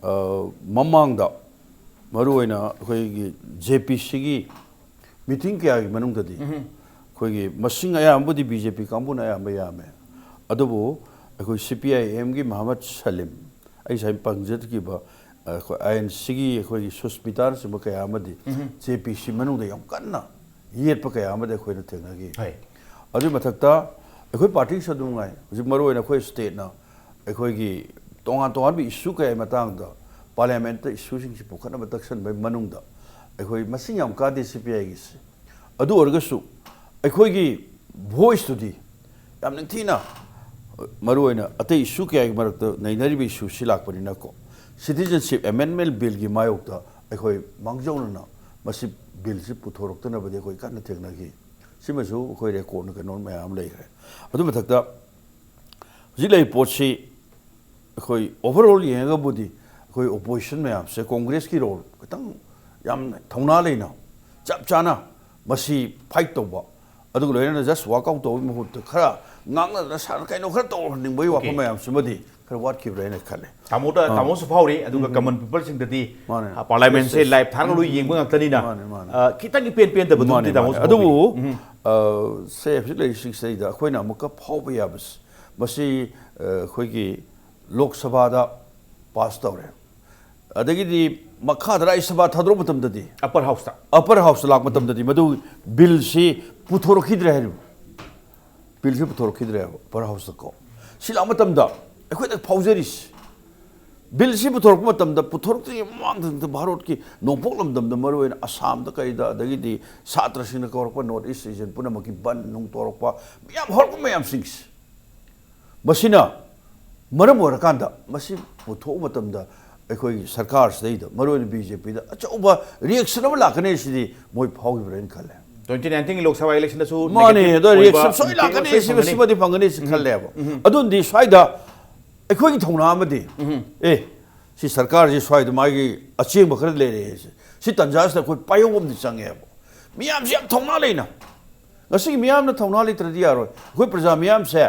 ꯃꯃꯥꯡꯗ ꯃꯔꯨꯑꯣꯏꯅ ꯑꯩꯈꯣꯏꯒꯤ ꯖꯦ ꯄꯤ ꯁꯤꯒꯤ ꯃꯤꯇꯤꯡ ꯀꯌꯥꯒꯤ ꯃꯅꯨꯡꯗꯗꯤ ꯑꯩꯈꯣꯏꯒꯤ ꯃꯁꯤꯡ ꯑꯌꯥꯝꯕꯕꯨꯗꯤ ꯕꯤ ꯖꯦ ꯄꯤ ꯀꯥꯡꯕꯨꯅ ꯑꯌꯥꯝꯕ ꯌꯥꯝꯃꯦ꯫ ꯑꯗꯨꯕꯨ ꯑꯩꯈꯣꯏ ꯁꯤ ꯄꯤ ꯑꯥꯏ ꯑꯦꯝꯒꯤ ꯃꯍꯃꯗ ꯁꯂꯤꯝ, ꯑꯩ ꯉꯁꯥꯏ ꯄꯟꯖꯈꯤꯕ ꯑꯩꯈꯣꯏ ꯑꯥꯏ ꯑꯦꯟ ꯁꯤꯒꯤ ꯑꯩꯈꯣꯏꯒꯤ ꯁꯨꯁꯃꯤꯇꯥꯅꯆꯤꯡꯕ ꯀꯌꯥ ꯑꯃꯗꯤ ꯖꯦ ꯄꯤ ꯁꯤ ꯃꯅꯨꯡꯗ ꯌꯥꯝ ꯀꯟꯅ ꯌꯦꯠꯄ ꯀꯌꯥ ꯑꯃꯗꯤ ꯑꯩꯈꯣꯏꯅ ꯊꯦꯡꯅꯈꯤ꯫ ꯑꯗꯨꯒꯤ ꯃꯊꯛꯇ ꯑꯩꯈꯣꯏ ꯄꯥꯔꯇꯤꯁꯨ ꯑꯗꯨꯝ ꯉꯥꯏ, ꯍꯧꯖꯤꯛ ꯃꯔꯨꯑꯣꯏꯅ ꯑꯩꯈꯣꯏ ꯁ꯭ꯇꯦꯠꯅ ꯑꯩꯈꯣꯏꯒꯤ ꯇꯣꯉꯥꯟ ꯇꯣꯉꯥꯟꯕ ꯏꯁꯨ ꯀꯌꯥꯒꯤ ꯃꯇꯥꯡꯗ ꯄꯥꯔꯂꯤꯌꯥꯃꯦꯟꯠꯇ ꯏꯁꯨꯁꯤꯡꯁꯤ ꯄꯨꯈꯠꯅꯕ ꯇꯛꯁꯟꯕꯒꯤ ꯃꯅꯨꯡꯗ ꯑꯩꯈꯣꯏ ꯃꯁꯤꯡ ꯌꯥꯝ ꯀꯥꯗꯦ ꯁꯤ ꯄꯤ ꯑꯥꯏꯒꯤꯁꯤ꯫ ꯑꯗꯨ ꯑꯣꯏꯔꯒꯁꯨ ꯑꯩꯈꯣꯏꯒꯤ ꯚꯣꯏꯁꯇꯨꯗꯤ ꯌꯥꯝ ꯅꯤꯡꯊꯤꯅ, ꯃꯔꯨꯑꯣꯏꯅ ꯑꯇꯩ ꯏꯁꯨ ꯀꯌꯥꯒꯤ ꯃꯔꯛꯇ ꯅꯩꯅꯔꯤꯕ ꯏꯁꯨꯁꯤ ꯂꯥꯛꯄꯅꯤꯅꯀꯣ, Citizenship Amendment Billꯒꯤ ꯃꯥꯌꯣꯛꯇ ꯑꯩꯈꯣꯏ ꯃꯥꯡꯖꯧꯅꯅ ꯃꯁꯤ ꯕꯤꯜꯁꯤ ꯄꯨꯊꯣꯔꯛꯇꯅꯕꯗꯤ ꯑꯩꯈꯣꯏ ꯀꯟꯅ ꯊꯦꯡꯅꯈꯤ꯫ ꯁꯤꯃꯁꯨ ꯑꯩꯈꯣꯏ ꯔꯦꯀꯣꯔꯗꯅ ꯀꯩꯅꯣ ꯃꯌꯥꯝ ꯑꯃ ꯂꯩꯈ꯭ꯔꯦ꯫ ꯑꯗꯨ ꯃꯊꯛꯇ ꯍꯧꯖꯤꯛ ꯂꯩꯔꯤꯕ ꯄꯣꯠꯁꯤ ꯑꯩꯈꯣꯏ ꯑꯣꯚꯔꯑꯣꯜ ꯌꯦꯡꯉꯒꯕꯨꯗꯤ ꯑꯩꯈꯣꯏ ꯑꯣꯄꯣꯖꯤꯁꯟ ꯃꯌꯥꯝꯁꯦ ꯀꯣꯡꯒ꯭ꯔꯦꯁꯀꯤ ꯔꯣꯜ ꯈꯤꯇꯪ ꯌꯥꯝ ꯊꯧꯅꯥ ꯂꯩꯅ ꯆꯞ ꯆꯥꯅ ꯃꯁꯤ ꯐꯥꯏꯠ ꯇꯧꯕ, ꯑꯗꯨꯒ ꯂꯣꯏꯅꯅ just walk out ꯇꯧꯕꯒꯤ ꯃꯍꯨꯠꯇ ꯈꯔ ꯉꯥꯡꯅꯗꯅ ꯁꯥꯟꯅ ꯀꯩꯅꯣ ꯈꯔ ꯇꯧꯍꯟꯅꯤꯡꯕꯒꯤ ꯋꯥꯐꯝ ꯃꯌꯥꯝꯁꯤꯃꯗꯤ ꯈꯔ ꯋꯥꯠꯈꯤꯕ꯭ꯔꯥ ꯍꯥꯏꯅ ꯈꯜꯂꯦ꯫ ꯇꯥꯃꯣꯗ ꯑꯥ꯫ ꯇꯥꯃꯣꯁꯨ ꯐꯥꯎꯔꯤ, ꯑꯗꯨꯒ ꯎꯝ꯫ ꯀꯃꯟ ꯄꯤꯄꯜꯁꯤꯡꯗꯗꯤ ꯃꯥꯅꯦ꯫ ꯑ, ꯄꯥꯔꯂꯤꯌꯥꯃꯦꯟꯁꯦ ꯂꯥꯏꯚ ꯊꯥꯔꯒ ꯂꯣꯏ ꯌꯦꯡꯕ ꯉꯥꯛꯇꯅꯤꯅ, ꯃꯥꯅꯦ, ꯃꯥꯅꯦ꯫ ꯑ, ꯈꯤꯇꯪꯗꯤ ꯄꯦꯟ ꯄꯦꯟꯗꯕꯗꯨꯃꯗꯤ ꯃꯥꯅꯦ, ꯇꯥꯃꯣꯁꯨ ꯃꯥꯅꯦ꯫ ꯑꯗꯨꯕꯨ, ꯐꯥꯎꯕꯤꯔꯤ꯫ ꯎꯝ꯫ ꯑ, ꯁꯦ ꯍꯧꯖꯤꯛ ꯂꯩꯔꯤꯁꯤꯡꯁꯤꯗꯩꯗ ꯑꯩꯈꯣꯏꯅ ꯑꯃꯨꯛꯀ ꯐꯥꯎꯕ ꯌꯥꯕꯁꯤ, ꯃꯁꯤ, ꯑ, ꯑꯩꯈꯣꯏꯒꯤ ꯂꯣꯛ ꯁꯚꯥꯗ ꯄꯥꯁ ꯇꯧꯔꯦ, ꯑꯗꯒꯤꯗꯤ ꯃꯈꯥꯗ ꯔꯥꯖ꯭ꯌ ꯁꯚꯥ ꯊꯥꯗꯣꯔꯛꯄ ꯃꯇꯝꯗꯗꯤ, ꯑꯄꯔ ꯍꯥꯎꯁꯇ꯫ ꯑꯄꯔ ꯍꯥꯎꯁꯇ ꯂꯥꯛꯄ ꯃꯇꯝꯗꯗꯤ ꯃꯗꯨ ꯕꯤꯜꯁꯤ ꯄꯨꯊꯣꯔꯛꯈꯤꯗ꯭ꯔꯦ ꯍꯥꯏꯔꯤꯕ꯫ ꯕꯤꯜꯁꯤ ꯄꯨꯊꯣꯔꯛꯈꯤꯗ꯭ꯔꯦꯕ ꯑꯄꯔ ꯍꯥꯎꯁꯇꯀꯣ꯫ ꯁꯤ ꯂꯥꯛꯄ ꯃꯇꯝꯗ ꯑꯩꯈꯣꯏꯗ ꯐꯥꯎꯖꯔꯤꯁꯤ, ꯕꯤꯜꯁꯤ ꯄꯨꯊꯣꯔꯛꯄ ꯃꯇꯝꯗ, ꯄꯨꯊꯣꯔꯛꯇ꯭ꯔꯤꯉꯩ ꯃꯃꯥꯡꯗ ꯚꯥꯔꯠꯀꯤ ꯅꯣꯡꯄꯣꯛ ꯂꯝꯗꯝꯗ, ꯃꯔꯨꯑꯣꯏꯅ ꯑꯁꯥꯝꯗ ꯀꯩꯗ, ꯑꯗꯒꯤꯗꯤ ꯁꯥꯇ꯭ꯔꯁꯤꯡꯅ ꯀꯧꯔꯛꯄ North East region ꯄꯨꯝꯅꯃꯛꯀꯤ ꯕꯟ ꯅꯨꯡ ꯇꯧꯔꯛꯄ ꯃꯌꯥꯝ ꯍꯧꯔꯛꯄ ꯃꯌꯥꯝꯁꯤꯡꯁꯤ, ꯃꯁꯤꯅ ꯃꯔꯝ ꯑꯣꯏꯔꯀꯥꯟꯗ ꯃꯁꯤ ꯄꯨꯊꯣꯛꯄ ꯃꯇꯝꯗ ꯑꯩꯈꯣꯏꯒꯤ ꯁꯔꯀꯥꯔꯁꯤꯗꯩꯗ, ꯃꯔꯨꯑꯣꯏꯅ ꯕꯤ ꯖꯦ ꯄꯤꯗ ꯑꯆꯧꯕ ꯔꯤꯑꯦꯛꯁꯟ ꯑꯃ ꯂꯥꯛꯀꯅꯤ ꯁꯤꯗꯤ ꯃꯣꯏ ꯐꯥꯎꯈꯤꯕ꯭ꯔꯥ ꯍꯥꯏꯅ ꯈꯜꯂꯦ꯫ Twenty nineteen ꯒꯤ ꯂꯣꯛ ꯁꯚꯥ election ꯗꯁꯨ ꯃꯥꯅꯦ, negative ꯑꯗꯣ ꯑꯣꯏꯕ ꯔꯤꯑꯦꯛꯁꯟ ꯁꯣꯏ ꯏꯝꯄꯦꯛ ꯂꯥꯛꯀꯅꯤ, ꯁꯣꯏ ꯁꯤꯃ-, ꯐꯪꯒꯅꯤ꯫ ꯁꯤꯃꯗꯤ ꯐꯪꯒꯅꯤ ꯁꯤ ꯎꯝ꯫ ꯈꯜꯂꯦꯕ꯫ ꯎꯝ꯫ ꯑꯗꯨꯅꯗꯤ ꯁ꯭ꯋꯥꯏꯗ ꯑꯩꯈꯣꯏꯒꯤ ꯊꯧꯅꯥ ꯑꯃꯗꯤ, ꯑꯦ, ꯁꯤ ꯁꯔꯀꯥꯔꯁꯤ ꯁ꯭ꯋꯥꯏꯗ ꯃꯥꯒꯤ ꯑꯆꯦꯡꯕ ꯈꯔ ꯂꯩꯔꯦ ꯍꯥꯏꯁꯦ, ꯁꯤ ꯇꯟꯖꯥꯁꯤꯗ ꯑꯩꯈꯣꯏ ꯄꯥꯏꯍꯧꯕ ꯑꯃꯗꯤ ꯆꯪꯉꯦꯕ꯫ ꯃꯤꯌꯥꯝꯁꯤ ꯌꯥꯝ ꯊꯧꯅꯥ ꯂꯩꯅ, ꯉꯁꯤꯒꯤ ꯃꯤꯌꯥꯝꯅ ꯊꯧꯅꯥ ꯂꯩꯇ꯭ꯔꯗꯤ ꯌꯥꯔꯣꯏ꯫ ꯑꯩꯈꯣꯏ ꯄ꯭ꯔꯖꯥ ꯃꯤꯌꯥꯝꯁꯦ,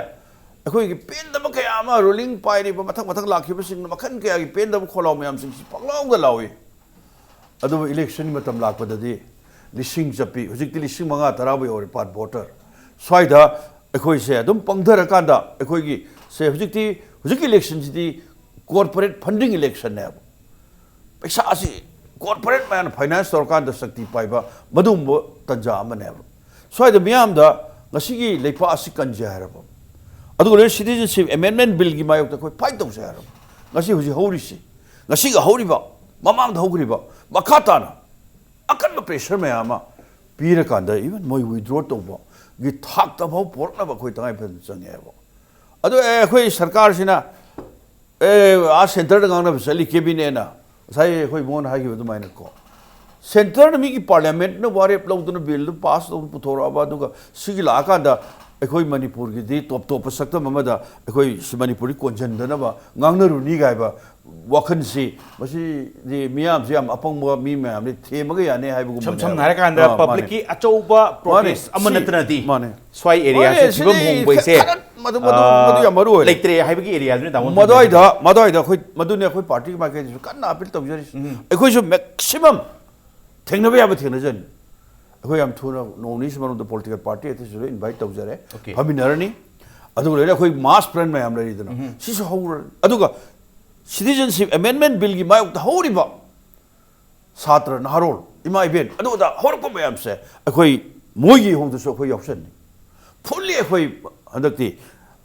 ꯑꯩꯈꯣꯏꯒꯤ ꯄꯦꯟꯗꯕ ꯀꯌꯥ ꯑꯃ, ꯔꯨꯂꯤꯡ ꯄꯥꯏꯔꯤꯕ ꯃꯊꯪ ꯃꯊꯪ ꯂꯥꯛꯈꯤꯕꯁꯤꯡꯅ ꯃꯈꯜ ꯀꯌꯥꯒꯤ ꯄꯦꯟꯗꯕ ꯈꯣꯜꯂꯥꯎ ꯃꯌꯥꯝꯁꯤꯡꯁꯤ ꯄꯪꯂꯥꯎꯗ ꯂꯥꯎꯏ꯫ ꯑꯗꯨꯕꯨ ꯏꯂꯦꯛꯁꯟꯒꯤ ꯃꯇꯝ ꯂꯥꯛꯄꯗꯗꯤ ꯂꯤꯁꯤꯡ ꯆꯠꯄꯤ, ꯍꯧꯖꯤꯛꯇꯤ ꯂꯤꯁꯤꯡ ꯃꯉꯥ ꯇꯔꯥꯕꯨ ꯌꯧꯔꯦ per voter꯫ ꯁ꯭ꯋꯥꯏꯗ ꯑꯩꯈꯣꯏꯁꯦ ꯑꯗꯨꯝ ꯄꯪꯊꯔꯀꯥꯟꯗ, ꯑꯩꯈꯣꯏꯒꯤ ꯁꯦ ꯍꯧꯖꯤꯛꯇꯤ, ꯍꯧꯖꯤꯛꯀꯤ ꯏꯂꯦꯛꯁꯟꯁꯤꯗꯤ corporate funding electionꯅꯦꯕ꯫ ꯄꯩꯁꯥ ꯑꯁꯤ corporate ꯃꯌꯥꯝꯅ finance ꯇꯧꯔꯀꯥꯟꯗ ꯁꯛꯇꯤ ꯄꯥꯏꯕ, ꯃꯗꯨꯒꯨꯝꯕ ꯇꯟꯖꯥ ꯑꯃꯅꯦꯕ꯫ ꯁ꯭ꯋꯥꯏꯗ ꯃꯤꯌꯥꯝꯗ ꯉꯁꯤꯒꯤ ꯂꯩꯄꯥꯛ ꯑꯁꯤ ꯀꯟꯖꯦ ꯍꯥꯏꯔꯕ, ꯑꯗꯨꯒ ꯂꯣꯏꯅ Citizenship Amendment Billꯒꯤ ꯃꯥꯌꯣꯛꯇ ꯑꯩꯈꯣꯏ fight ꯇꯧꯁꯦ ꯍꯥꯏꯔꯕ, ꯉꯁꯤ ꯍꯧꯖꯤꯛ ꯍꯧꯔꯤꯁꯤ, ꯉꯁꯤꯒ ꯍꯧꯔꯤꯕ, ꯃꯃꯥꯡꯗ ꯍꯧꯈ꯭ꯔꯤꯕ, ꯃꯈꯥ ꯇꯥꯅ ꯑꯀꯟꯕ pressure ꯃꯌꯥꯝ ꯑꯃ ꯄꯤꯔꯀꯥꯟꯗ, even ꯃꯣꯏ withdraw ꯇꯧꯕꯒꯤ ꯊꯥꯛꯇ ꯐꯥꯎ ꯄꯣꯔꯛꯅꯕ ꯑꯩꯈꯣꯏ ꯇꯉꯥꯏ ꯐꯗꯅ ꯆꯪꯉꯦꯕ꯫ ꯑꯗꯨ, ꯑꯦ, ꯑꯩꯈꯣꯏ ꯁꯔꯀꯥꯔꯁꯤꯅ, ꯑꯦ, ꯑꯥ centreꯗ ꯉꯥꯡꯅꯕ ꯆꯠꯂꯤ cabinetꯅ, ꯉꯁꯥꯏ ꯑꯩꯈꯣꯏ ꯃꯣꯍꯟ ꯍꯥꯏꯈꯤꯕ ꯑꯗꯨꯃꯥꯏꯅꯀꯣ, centreꯅ ꯃꯤꯒꯤ parliamentꯅ ꯋꯥꯔꯦꯞ ꯂꯧꯗꯨꯅ billꯗꯨ pass ꯇꯧꯗꯨꯅ ꯄꯨꯊꯣꯔꯛꯑꯕ, ꯑꯗꯨꯒ ꯁꯤꯒꯤ ꯂꯥꯛꯑꯀꯥꯟꯗ ꯑꯩꯈꯣꯏ ꯃꯅꯤꯄꯨꯔꯒꯤꯗꯤ top ꯇꯣꯞꯄ ꯁꯛꯇꯝ ꯑꯃꯗ ꯑꯩꯈꯣꯏ ꯁꯤ ꯃꯅꯤꯄꯨꯔꯗꯤ ꯀꯣꯟꯁꯤꯟꯗꯅꯕ ꯉꯥꯡꯅꯔꯨꯅꯤ ꯀꯥꯏꯕ ꯋꯥꯈꯜꯁꯤ, ꯃꯁꯤꯗꯤ ꯃꯤꯌꯥꯝꯁꯤ ꯌꯥꯝ ꯑꯄꯪꯕ ꯃꯤ ꯃꯌꯥꯝꯅꯤ, ꯊꯦꯝꯃꯒ ꯌꯥꯅꯤ ꯍꯥꯏꯕꯒꯨꯝꯕꯅꯦꯕ꯫ ꯁꯝ ꯁꯝꯅ ꯍꯥꯏꯔꯀꯥꯟꯗ ꯑꯥ, ꯃꯥꯅꯦ꯫ Publicꯀꯤ ꯑꯆꯧꯕ ꯃꯥꯅꯦ꯫ Protest ꯑꯃ ꯁꯤ, ꯅꯠꯇꯅꯗꯤ ꯃꯥꯅꯦ꯫ ꯁ꯭ꯋꯥꯏ ꯃꯥꯅꯦ, areaꯁꯦ ꯁꯤꯗꯤ ꯐꯤꯕꯝ ꯍꯣꯡꯕ ꯍꯥꯏꯁꯦ, ꯈꯔ ꯃꯗꯨ, ꯃꯗꯨ, ꯑꯥ, ꯃꯗꯨ ꯌꯥꯝ ꯃꯔꯨ ꯑꯣꯏꯔꯦ꯫ ꯂꯩꯇ꯭ꯔꯦ ꯍꯥꯏꯕꯒꯤ areaꯗꯨꯅꯤ ꯇꯥꯃꯣꯅ ꯃꯗꯨꯋꯥꯏꯗ, ꯊꯝꯖꯅꯤꯡꯉꯤꯁꯦ꯫ ꯃꯗꯨꯋꯥꯏꯗ ꯑꯩꯈꯣꯏ, ꯃꯗꯨꯅꯤ ꯑꯩꯈꯣꯏ partyꯒꯤ ꯃꯥꯏꯀꯩꯗꯁꯨ ꯀꯟꯅ appeal ꯇꯧꯖꯔꯤꯁꯤ꯫ ꯎꯝ꯫ ꯑꯩꯈꯣꯏꯁꯨ maximum ꯊꯦꯡꯅꯕ ꯌꯥꯕ ꯊꯦꯡꯅꯖꯅꯤ꯫ ꯑꯩꯈꯣꯏ ꯌꯥꯝ ꯊꯨꯅ ꯅꯣꯡ ꯅꯤꯅꯤ ꯃꯅꯨꯡꯗ political party ꯑꯇꯩꯁꯨ ꯂꯣꯏ invite ꯇꯧꯖꯔꯦ꯫ Okay꯫ ꯐꯝꯃꯤꯟꯅꯔꯅꯤ꯫ ꯑꯗꯨꯒ ꯂꯣꯏꯅ ꯑꯩꯈꯣꯏ mass front ꯃꯌꯥꯝ ꯂꯩꯔꯤꯗꯅ, ꯎꯝ꯫ ꯁꯤꯁꯨ ꯍꯧꯔꯅꯤ꯫ ꯑꯗꯨꯒ Citizenship Amendment Billꯒꯤ ꯃꯥꯌꯣꯛꯇ ꯍꯧꯔꯤꯕ ꯁꯥꯇ꯭ꯔ, ꯅꯍꯥꯔꯣꯜ, ꯏꯃꯥ ꯏꯕꯦꯟ, ꯑꯗꯨ ꯑꯗꯥ ꯍꯧꯔꯛꯄ ꯃꯌꯥꯝꯁꯦ ꯑꯩꯈꯣꯏ ꯃꯣꯏꯒꯤ ꯏꯍꯧꯗꯁꯨ ꯑꯩꯈꯣꯏ ꯌꯥꯎꯁꯟꯅꯤ꯫ Fully ꯑꯩꯈꯣꯏ ꯍꯟꯗꯛꯇꯤ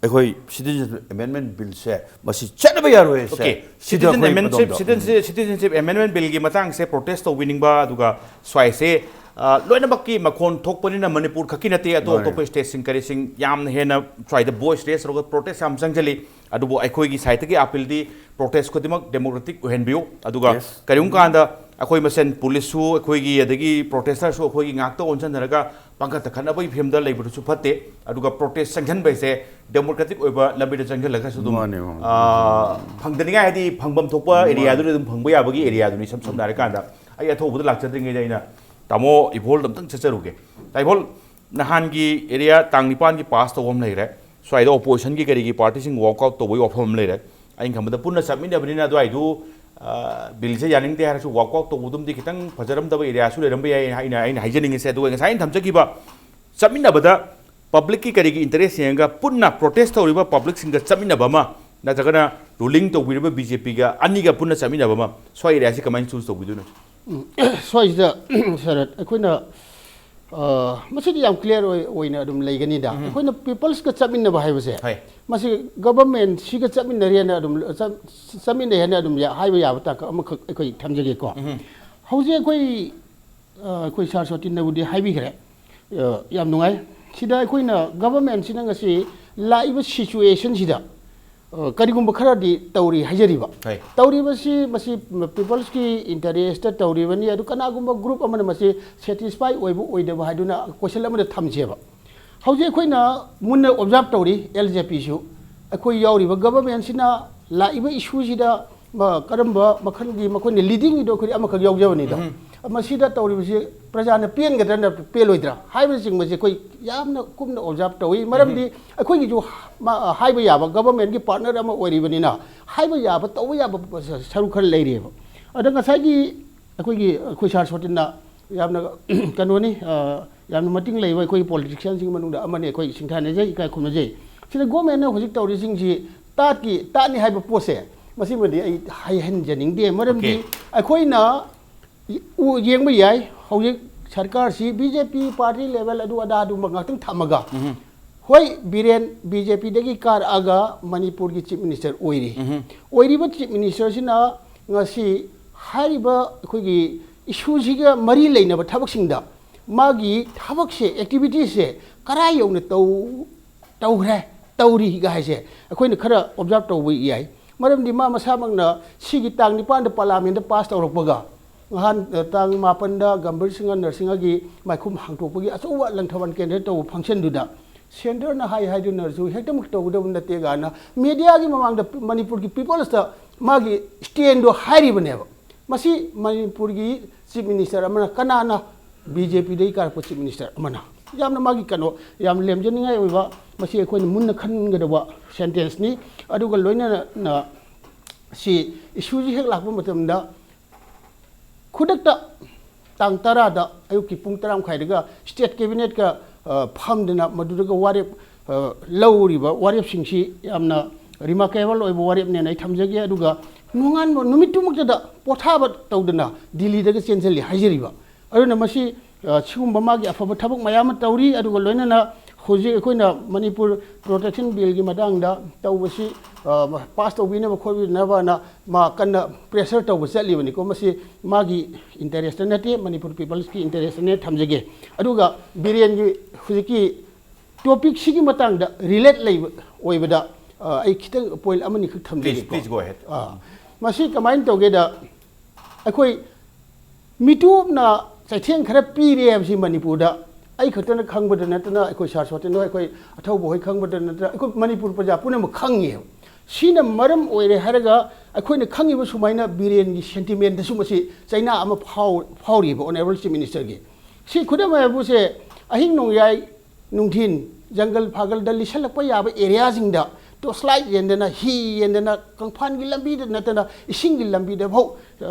ꯑꯩꯈꯣꯏ Citizenship Amendment Billꯁꯦ ꯃꯁꯤ ꯆꯠꯅꯕ ꯌꯥꯔꯣꯏ ꯍꯥꯏꯁꯦ꯫ Okay꯫ ꯁꯤꯗ Citizen ꯑꯩꯈꯣꯏ Amendship, ꯑꯗꯣꯝꯗ Citizen-, Citizenship Amendment Billꯒꯤ ꯃꯇꯥꯡꯁꯦ protest ꯇꯧꯕꯤꯅꯤꯡꯕ, ꯑꯗꯨꯒ ꯁ꯭ꯋꯥꯏꯁꯦ, ꯑ, ꯂꯣꯏꯅꯃꯛꯀꯤ ꯃꯈꯣꯟ ꯊꯣꯛꯄꯅꯤꯅ ꯃꯅꯤꯄꯨꯔ ꯈꯛꯀꯤ ꯅꯠꯇꯦ, ꯑꯇꯣꯞ ꯃꯥꯅꯦ꯫ ꯑꯇꯣꯞꯄ stateꯁꯤꯡ ꯀꯔꯤꯁꯤꯡ ꯌꯥꯝꯅ ꯍꯦꯟꯅ ꯁ꯭ꯋꯥꯏꯗ voice raise ꯇꯧꯔꯒ protest ꯌꯥꯝ ꯆꯪꯁꯤꯜꯂꯤ꯫ ꯑꯗꯨꯕꯨ ꯑꯩꯈꯣꯏꯒꯤ sideꯇꯒꯤ appealꯗꯤ protest ꯈꯨꯗꯤꯡꯃꯛ democratic ꯑꯣꯏꯍꯟꯕꯤꯌꯨ꯫ ꯑꯗꯨꯒ Yes꯫ ꯀꯔꯤꯒꯨꯝꯕ ꯀꯥꯟꯗ ꯑꯩꯈꯣꯏ ꯃꯁꯦꯟ policeꯁꯨ ꯑꯩꯈꯣꯏꯒꯤ, ꯑꯗꯒꯤ protestꯁꯨ ꯑꯩꯈꯣꯏꯒꯤ ꯉꯥꯛꯇ ꯑꯣꯟꯁꯤꯟꯅꯔꯒ ꯄꯥꯡꯒꯠꯇ ꯈꯠꯅꯕꯒꯤ ꯐꯤꯕꯝꯗ ꯂꯩꯕꯗꯨꯁꯨ ꯐꯠꯇꯦ꯫ ꯑꯗꯨꯒ ꯄ꯭ꯔꯣꯇꯦꯁ ꯆꯪꯁꯤꯟꯕ ꯍꯥꯏꯁꯦ ꯗꯦꯃꯣꯀ꯭ꯔꯦꯇꯤꯛ ꯑꯣꯏꯕ ꯂꯝꯕꯤꯗ ꯆꯪꯁꯤꯜꯂꯒꯁꯨ ꯑꯗꯨꯝ ꯃꯥꯅꯦ, ꯃꯥꯅꯦ꯫ ꯑꯥ, ꯐꯪꯗꯅꯤꯡꯉꯥꯏ, ꯍꯥꯏꯗꯤ ꯐꯪꯐꯝ ꯊꯣꯛꯄ ꯑꯦꯔꯤꯌꯥꯗꯨꯗ ꯑꯗꯨꯝ ꯐꯪꯕ ꯌꯥꯕꯒꯤ ꯑꯦꯔꯤꯌꯥꯗꯨꯅꯤ꯫ ꯏꯁꯝ ꯁꯝꯅ ꯍꯥꯏꯔꯀꯥꯟꯗ ꯑꯩ ꯑꯊꯧꯕꯗ ꯂꯥꯛꯆꯗ꯭ꯔꯤꯉꯩꯗ ꯑꯩꯅ ꯇꯥꯃꯣ ꯏꯝꯐꯣꯜꯗ ꯑꯝꯇꯪ ꯆꯠꯆꯔꯨꯒꯦ꯫ ꯇꯥ ꯏꯝꯐꯣꯜ, ꯅꯍꯥꯟꯒꯤ ꯑꯦꯔꯤꯌꯥ ꯇꯥꯡ ꯅꯤꯄꯥꯟꯒꯤ ꯄꯥꯁ ꯇꯧꯕ ꯑꯃ ꯂꯩꯔꯦ꯫ ꯁ꯭ꯋꯥꯏꯗ ꯑꯣꯄꯣꯖꯤꯁꯟꯒꯤ ꯀꯔꯤꯒꯤ ꯄꯥꯔꯇꯤꯁꯤꯡ ꯋꯥꯛꯑꯥꯎꯠ ꯇꯧꯕꯒꯤ ꯋꯥꯐꯝ ꯑꯃ ꯂꯩꯔꯦ꯫ ꯑꯩꯅ ꯈꯟꯕꯗ ꯄꯨꯟꯅ ꯆꯠꯃꯤꯟꯅꯕꯅꯤꯅ ꯑꯗꯨꯋꯥꯏꯗꯨ, ꯑ, ꯕꯤꯜꯁꯦ ꯌꯥꯅꯤꯡꯗꯦ ꯍꯥꯏꯔꯁꯨ ꯋꯥꯛꯑꯥꯎꯠ ꯇꯧꯕꯗꯨꯝꯗꯤ ꯈꯤꯇꯪ ꯐꯖꯔꯝꯗꯕ ꯑꯦꯔꯤꯌꯥꯁꯨ ꯂꯩꯔꯝꯕ ꯌꯥꯏ ꯍꯥꯏꯅ ꯑꯩꯅ ꯍꯥꯏꯖꯅꯤꯡꯉꯤꯁꯦ꯫ ꯑꯗꯨꯒ ꯉꯁꯥꯏ ꯑꯩꯅ ꯊꯝꯖꯈꯤꯕ ꯆꯠꯃꯤꯟꯅꯕꯗ ꯄꯕ꯭ꯂꯤꯛꯀꯤ ꯀꯔꯤꯒꯤ ꯏꯟꯇꯔꯦꯁ ꯌꯦꯡꯉꯒ ꯄꯨꯟꯅ ꯄ꯭ꯔꯣꯇꯦꯁ ꯇꯧꯔꯤꯕ ꯄꯕ꯭ꯂꯤꯛꯁꯤꯡꯒ ꯆꯠꯃꯤꯟꯅꯕ ꯑꯃ, ꯅꯠꯇ꯭ꯔꯒꯅ ꯔꯨꯂꯤꯡ ꯇꯧꯕꯤꯔꯤꯕ ꯕꯤ ꯖꯦ ꯄꯤꯒ ꯑꯅꯤꯒ ꯄꯨꯟꯅ ꯆꯠꯃꯤꯟꯅꯕ ꯑꯃ ꯁ꯭ꯋꯥꯏ ꯑꯦꯔꯤꯌꯥꯁꯤ ꯀꯃꯥꯏꯅ ꯆꯨꯁ ꯇꯧꯕꯤꯗꯣꯏꯅꯣ? ꯎꯝ, ꯁ꯭ꯋꯥꯏꯁꯤꯗ ꯁꯥꯔ, ꯑꯩꯈꯣꯏꯅ, ꯑ, ꯃꯁꯤꯗꯤ ꯌꯥꯝ ꯀ꯭ꯂꯤꯌꯥꯔ ꯑꯣꯏ-, ꯑꯣꯏꯅ ꯑꯗꯨꯝ ꯂꯩꯒꯅꯤꯗ꯫ ꯑꯩꯈꯣꯏꯅ ꯄꯤꯄꯜꯁꯀ ꯆꯠꯃꯤꯟꯅꯕ ꯍꯥꯏꯕꯁꯦ, ꯍꯣꯏ꯫ ꯃꯁꯤ ꯒꯚꯔꯟꯃꯦꯟꯁꯤꯒ ꯆꯠꯃꯤꯟꯅꯔꯦꯅ ꯑꯗꯨꯝ ꯆꯠ-, ꯆꯠꯃꯤꯟꯅꯩ ꯍꯥꯏꯅ ꯑꯗꯨꯝ ꯌꯥ-, ꯍꯥꯏꯕ ꯌꯥꯕ ꯇꯥꯡꯀꯛ ꯑꯃꯈꯛ ꯑꯩꯈꯣꯏ ꯊꯝꯖꯒꯦꯀꯣ꯫ ꯍꯧꯖꯤꯛ ꯑꯩꯈꯣꯏ, ꯑ, ꯑꯩꯈꯣꯏ ꯁꯥꯔ ꯁꯣꯇꯤꯟꯅꯕꯨꯗꯤ ꯍꯥꯏꯕꯤꯈ꯭ꯔꯦ, ꯑ, ꯌꯥꯝ ꯅꯨꯡꯉꯥꯏ꯫ ꯁꯤꯗ ꯑꯩꯈꯣꯏꯅ ꯒꯚꯔꯟꯃꯦꯟꯁꯤꯅ ꯉꯁꯤ ꯂꯥꯛꯏꯕ ꯁꯤꯆꯨꯋꯦꯁꯟꯁꯤꯗ, ꯑ, ꯀꯔꯤꯒꯨꯝꯕ ꯈꯔꯗꯤ ꯇꯧꯔꯤ ꯍꯥꯏꯖꯔꯤꯕ꯫ ꯍꯣꯏ꯫ ꯇꯧꯔꯤꯕꯁꯤ ꯃꯁꯤ ꯄꯤꯄꯜꯁꯀꯤ ꯏꯟꯇꯔꯦꯁꯇ ꯇꯧꯔꯤꯕꯅꯤ, ꯑꯗꯨ ꯀꯅꯥꯒꯨꯝꯕ ꯒ꯭ꯔꯨꯞ ꯑꯃꯅ ꯃꯁꯤ ꯁꯦꯇꯤꯁꯐꯥꯏ ꯑꯣꯏꯕ ꯑꯣꯏꯗꯕ ꯍꯥꯏꯗꯨꯅ ꯀꯣꯏꯁꯟ ꯑꯃꯗ ꯊꯝꯁꯦꯕ꯫ ꯍꯧꯖꯤꯛ ꯑꯩꯈꯣꯏꯅ ꯃꯨꯟꯅ ꯑꯣꯕꯖꯥꯔꯕ ꯇꯧꯔꯤ, ꯑꯦꯜ ꯖꯦ ꯄꯤꯁꯨ, ꯑꯩꯈꯣꯏ ꯌꯥꯎꯔꯤꯕ ꯒꯚꯔꯟꯃꯦꯟꯁꯤꯅ ꯂꯥꯛꯏꯕ ꯏꯁꯨꯁꯤꯗ ꯃ-, ꯀꯔꯝꯕ ꯃꯈꯜꯒꯤ ꯃꯈꯣꯏꯅ ꯂꯤꯗꯤꯡꯒꯤꯗꯣ ꯑꯩꯈꯣꯏꯗꯤ ꯑꯃꯈꯛ ꯌꯥꯎꯖꯕꯅꯤꯗꯣ꯫ ꯃꯁꯤꯗ ꯇꯧꯔꯤꯕꯁꯤ ꯄ꯭ꯔꯖꯥꯅ ꯄꯦꯟꯒꯗ꯭ꯔꯅ ꯄꯦꯜꯂꯣꯏꯗ꯭ꯔꯥ ꯍꯥꯏꯕꯅꯆꯤꯡꯕꯁꯦ ꯑꯩꯈꯣꯏ ꯌꯥꯝꯅ ꯀꯨꯞꯅ ꯑꯣꯕꯖꯥꯔꯕ ꯇꯧꯏ꯫ ꯃꯔꯝꯗꯤ ꯑꯩꯈꯣꯏꯒꯤꯁꯨ ꯃ-, ꯍꯥꯏꯕ ꯌꯥꯕ, ꯒꯚꯔꯟꯃꯦꯟꯒꯤ ꯄꯥꯔꯠꯅꯔ ꯑꯃ ꯑꯣꯏꯔꯤꯕꯅꯤꯅ ꯍꯥꯏꯕ ꯌꯥꯕ, ꯇꯧꯕ ꯌꯥꯕ ꯁꯔꯨꯛ ꯈꯔ ꯂꯩꯔꯤꯑꯕ꯫ ꯑꯗ ꯉꯁꯥꯏꯒꯤ ꯑꯩꯈꯣꯏꯒꯤ, ꯑꯩꯈꯣꯏ ꯁꯥꯔ ꯁꯣꯇꯤꯟꯅ ꯌꯥꯝꯅ ꯀꯩꯅꯣꯅꯤ, ꯑ, ꯌꯥꯝꯅ ꯃꯇꯤꯡ ꯂꯩꯕ ꯑꯩꯈꯣꯏ ꯄꯣꯂꯤꯇꯤꯁꯤꯌꯥꯟꯁꯤꯡꯒꯤ ꯃꯅꯨꯡꯗ ꯑꯃꯅꯤ꯫ ꯑꯩꯈꯣꯏ ꯁꯤꯡꯊꯥꯅꯖꯩ, ꯏꯀꯥꯏ ꯈꯨꯝꯅꯖꯩ꯫ ꯁꯤꯗ ꯒꯣꯔꯃꯦꯟꯅ ꯍꯧꯖꯤꯛ ꯇꯧꯔꯤꯁꯤꯡꯁꯤ ꯇꯥꯠꯀꯤ, ꯇꯥꯠꯅꯤ ꯍꯥꯏꯕ ꯄꯣꯠꯁꯦ, ꯃꯁꯤꯃꯗꯤ ꯑꯩ ꯍꯥꯏꯍꯟꯖꯅꯤꯡꯗꯦ꯫ ꯃꯔꯝꯗꯤ Okay. ꯑꯩꯈꯣꯏꯅ ꯎ-, ꯌꯦꯡꯕ ꯌꯥꯏ, ꯍꯧꯖꯤꯛ ꯁꯔꯀꯥꯔꯁꯤ ꯕꯤ ꯖꯦ ꯄꯤ ꯄꯥꯔꯇꯤ ꯂꯦꯚꯦꯜ ꯑꯗꯨ ꯑꯗꯥ ꯑꯗꯨꯝꯕ ꯉꯥꯛꯇꯪ ꯊꯝꯃꯒ, ꯍꯣꯏ, ꯕꯤꯔꯦꯟ ꯕꯤ ꯖꯦ ꯄꯤꯗꯒꯤ ꯀꯥꯔꯛꯑꯒ ꯃꯅꯤꯄꯨꯔꯒꯤ ꯆꯤꯐ ꯃꯤꯅꯤꯁꯇꯔ ꯑꯣꯏꯔꯤ꯫ ꯑꯣꯏꯔꯤꯕ ꯆꯤꯐ ꯃꯤꯅꯤꯁꯇꯔꯁꯤꯅ ꯉꯁꯤ ꯍꯥꯏꯔꯤꯕ ꯑꯩꯈꯣꯏꯒꯤ ꯏꯁꯨꯁꯤꯒ ꯃꯔꯤ ꯂꯩꯅꯕ ꯊꯕꯛꯁꯤꯡꯗ ꯃꯥꯒꯤ ꯊꯕꯛꯁꯦ, ꯑꯦꯛꯇꯤꯚꯤꯇꯤꯁꯁꯦ ꯀꯔꯥꯏ ꯌꯧꯅ ꯇꯧ-, ꯇꯧꯈ꯭ꯔꯦ, ꯇꯧꯔꯤꯒ ꯍꯥꯏꯁꯦ ꯑꯩꯈꯣꯏꯅ ꯈꯔ ꯑꯣꯕꯖꯥꯔꯕ ꯇꯧꯕ ꯌꯥꯏ꯫ ꯃꯔꯝꯗꯤ ꯃꯥ ꯃꯁꯥꯃꯛꯅ ꯁꯤꯒꯤ ꯇꯥꯡ ꯅꯤꯄꯥꯟꯗ ꯄꯥꯔꯂꯥꯃꯦꯟꯗ ꯄꯥꯁ ꯇꯧꯔꯛꯄꯒ ꯅꯍꯥꯟ ꯇꯥꯡ ꯃꯥꯄꯟꯗ ꯒꯝꯚꯤꯔ ꯁꯤꯡꯍ ꯅꯔꯁꯤꯡꯍꯒꯤ ꯃꯥꯏꯈꯨꯝ ꯍꯥꯡꯗꯣꯛꯄꯒꯤ ꯑꯆꯧꯕ ꯂꯪꯊꯕꯥꯜ ꯀꯦꯟꯗ꯭ꯔ ꯇꯧꯕ ꯐꯪꯁꯟꯗꯨꯗ ꯁꯦꯟꯇꯔꯅ ꯍꯥꯏ ꯍꯥꯏꯗꯨꯅꯁꯨ ꯍꯦꯛꯇꯃꯛ ꯇꯧꯒꯗꯕ ꯅꯠꯇꯦ ꯀꯥꯏꯅ ꯃꯦꯗꯤꯌꯥꯒꯤ ꯃꯃꯥꯡꯗ ꯃꯅꯤꯄꯨꯔꯒꯤ ꯄꯤꯄꯜꯁꯇ ꯃꯥꯒꯤ ꯁ꯭ꯇꯦꯟꯗꯣ ꯍꯥꯏꯔꯤꯕꯅꯦꯕ꯫ ꯃꯁꯤ ꯃꯅꯤꯄꯨꯔꯒꯤ ꯆꯤꯐ ꯃꯤꯅꯤꯁꯇꯔ ꯑꯃꯅ, ꯀꯅꯥꯅ, ꯕꯤ ꯖꯦ ꯄꯤꯗꯒꯤ ꯀꯥꯔꯛꯄ ꯆꯤꯐ ꯃꯤꯅꯤꯁꯇꯔ ꯑꯃꯅ ꯌꯥꯝꯅ ꯃꯥꯒꯤ ꯀꯩꯅꯣ ꯌꯥꯝ ꯂꯦꯝꯖꯅꯤꯡꯉꯥꯏ ꯑꯣꯏꯕ, ꯃꯁꯤ ꯑꯩꯈꯣꯏꯅ ꯃꯨꯟꯅ ꯈꯟꯒꯗꯕ ꯁꯦꯟꯇꯦꯟꯁꯅꯤ꯫ ꯑꯗꯨꯒ ꯂꯣꯏꯅꯅ ꯁꯤ ꯏꯁꯨꯁꯤ ꯍꯦꯛ ꯂꯥꯛꯄ ꯃꯇꯝꯗ ꯈꯨꯗꯛꯇ ꯇꯥꯡ ꯇꯔꯥꯗ ꯑꯌꯨꯛꯀꯤ ꯄꯨꯡ ꯇꯔꯥ ꯃꯈꯥꯏꯗꯒ ꯁ꯭ꯇꯦꯠ ꯀꯦꯕꯤꯅꯦꯠꯀ ꯐꯝꯗꯅ ꯃꯗꯨꯗꯒ ꯋꯥꯔꯦꯞ ꯂꯧꯔꯤꯕ ꯋꯥꯔꯦꯞꯁꯤꯡꯁꯤ ꯌꯥꯝꯅ ꯔꯤꯃꯥꯔꯀꯦꯕꯜ ꯑꯣꯏꯕ ꯋꯥꯔꯦꯞꯅꯦꯅ ꯑꯩ ꯊꯝꯖꯒꯦ꯫ ꯑꯗꯨꯒ ꯅꯣꯡꯉꯥꯟꯕ ꯅꯨꯃꯤꯠꯇꯨꯃꯛꯇꯗ ꯄꯣꯊꯥꯕ ꯇꯧꯗꯅ ꯗꯤꯜꯂꯤꯗꯒ ꯆꯦꯟꯁꯤꯜꯂꯤ ꯍꯥꯏꯖꯔꯤꯕ꯫ ꯑꯗꯨꯅ ꯃꯁꯤ ꯁꯤꯒꯨꯝꯕ ꯃꯥꯒꯤ ꯑꯐꯕ ꯊꯕꯛ ꯃꯌꯥꯝ ꯑꯃ ꯇꯧꯔꯤ꯫ ꯑꯗꯨꯒ ꯂꯣꯏꯅꯅ ꯍꯧꯖꯤꯛ ꯑꯩꯈꯣꯏꯅ ꯃꯅꯤꯄꯨꯔ ꯄ꯭ꯔꯣꯇꯦꯛꯁꯟ ꯕꯤꯜꯒꯤ ꯃꯇꯥꯡꯗ ꯇꯧꯕꯁꯤ ꯄꯥꯁ ꯇꯧꯕꯤꯅꯕ ꯈꯣꯠꯄꯤꯅꯕꯅ ꯃꯥ ꯀꯟꯅ ꯄ꯭ꯔꯦꯁꯔ ꯇꯧꯕ ꯆꯠꯂꯤꯕꯅꯤꯀꯣ꯫ ꯃꯁꯤ ꯃꯥꯒꯤ ꯏꯟꯇꯔꯦꯁꯇ ꯅꯠꯇꯦ, ꯃꯅꯤꯄꯨꯔ ꯄꯤꯄꯜꯁꯀꯤ ꯏꯟꯇꯔꯦꯁꯇꯅꯦ ꯊꯝꯖꯒꯦ꯫ ꯑꯗꯨꯒ ꯕꯤꯔꯦꯟꯒꯤ ꯍꯧꯖꯤꯛꯀꯤ ꯇꯣꯄꯤꯛꯁꯤꯒꯤ ꯃꯇꯥꯡꯗ ꯔꯤꯂꯦꯠ ꯂꯩꯕ ꯑꯣꯏꯕꯗ ꯑꯩ ꯈꯤꯇꯪ point ꯑꯃꯅꯤꯈꯛ ꯊꯝꯖꯒꯦꯀꯣ꯫ Please, please go ahead. ꯃꯁꯤ ꯀꯃꯥꯏꯅ ꯇꯧꯒꯦꯗ, ꯑꯩꯈꯣꯏ ꯃꯤꯇꯣꯞꯅ ꯆꯩꯊꯦꯡ ꯈꯔ ꯄꯤꯔꯦ ꯍꯥꯏꯕꯁꯤ ꯃꯅꯤꯄꯨꯔꯗ ꯑꯩ ꯈꯛꯇꯅ ꯈꯪꯕꯗ ꯅꯠꯇꯅ, ꯑꯩꯈꯣꯏ ꯁꯥꯔ ꯁꯣꯇꯦꯟ ꯍꯣꯏ, ꯑꯩꯈꯣꯏ ꯑꯊꯧꯕ ꯍꯣꯏ ꯈꯪꯕꯗ ꯅꯠꯇꯅ, ꯑꯩꯈꯣꯏ ꯃꯅꯤꯄꯨꯔ ꯄ꯭ꯔꯖꯥ ꯄꯨꯝꯅꯃꯛ ꯈꯪꯉꯦꯕ꯫ ꯁꯤꯅ ꯃꯔꯝ ꯑꯣꯏꯔꯦ ꯍꯥꯏꯔꯒ ꯑꯩꯈꯣꯏꯅ ꯈꯪꯉꯤꯕ ꯁꯨꯃꯥꯏꯅ ꯕꯤꯔꯦꯟꯒꯤ ꯁꯦꯟꯇꯤꯃꯦꯟꯗꯁꯨ ꯃꯁꯤ ꯆꯩꯅꯥ ꯑꯃ ꯐꯥꯎ-, ꯐꯥꯎꯔꯤꯕ ꯑꯣꯅꯔꯦꯕꯜ ꯆꯤꯐ ꯃꯤꯅꯤꯁꯇꯔꯒꯤ꯫ ꯁꯤ ꯈꯨꯗꯝ ꯍꯥꯏꯕꯨꯁꯦ ꯑꯍꯤꯡ ꯅꯣꯡꯌꯥꯏ ꯅꯨꯡꯊꯤꯟ ꯖꯪꯒꯜ ꯐꯥꯒꯜꯗ ꯂꯤꯁꯜꯂꯛꯄ ꯌꯥꯕ ꯑꯦꯔꯤꯌꯥꯁꯤꯡꯗ ꯇꯣꯔꯆ ꯂꯥꯏꯠ ꯌꯦꯟꯗꯅ, ꯍꯤ ꯌꯦꯟꯗꯅ, ꯀꯪꯐꯥꯟꯒꯤ ꯂꯝꯕꯤꯗ ꯅꯠꯇꯅ ꯏꯁꯤꯡꯒꯤ ꯂꯝꯕꯤꯗ ꯐꯥꯎ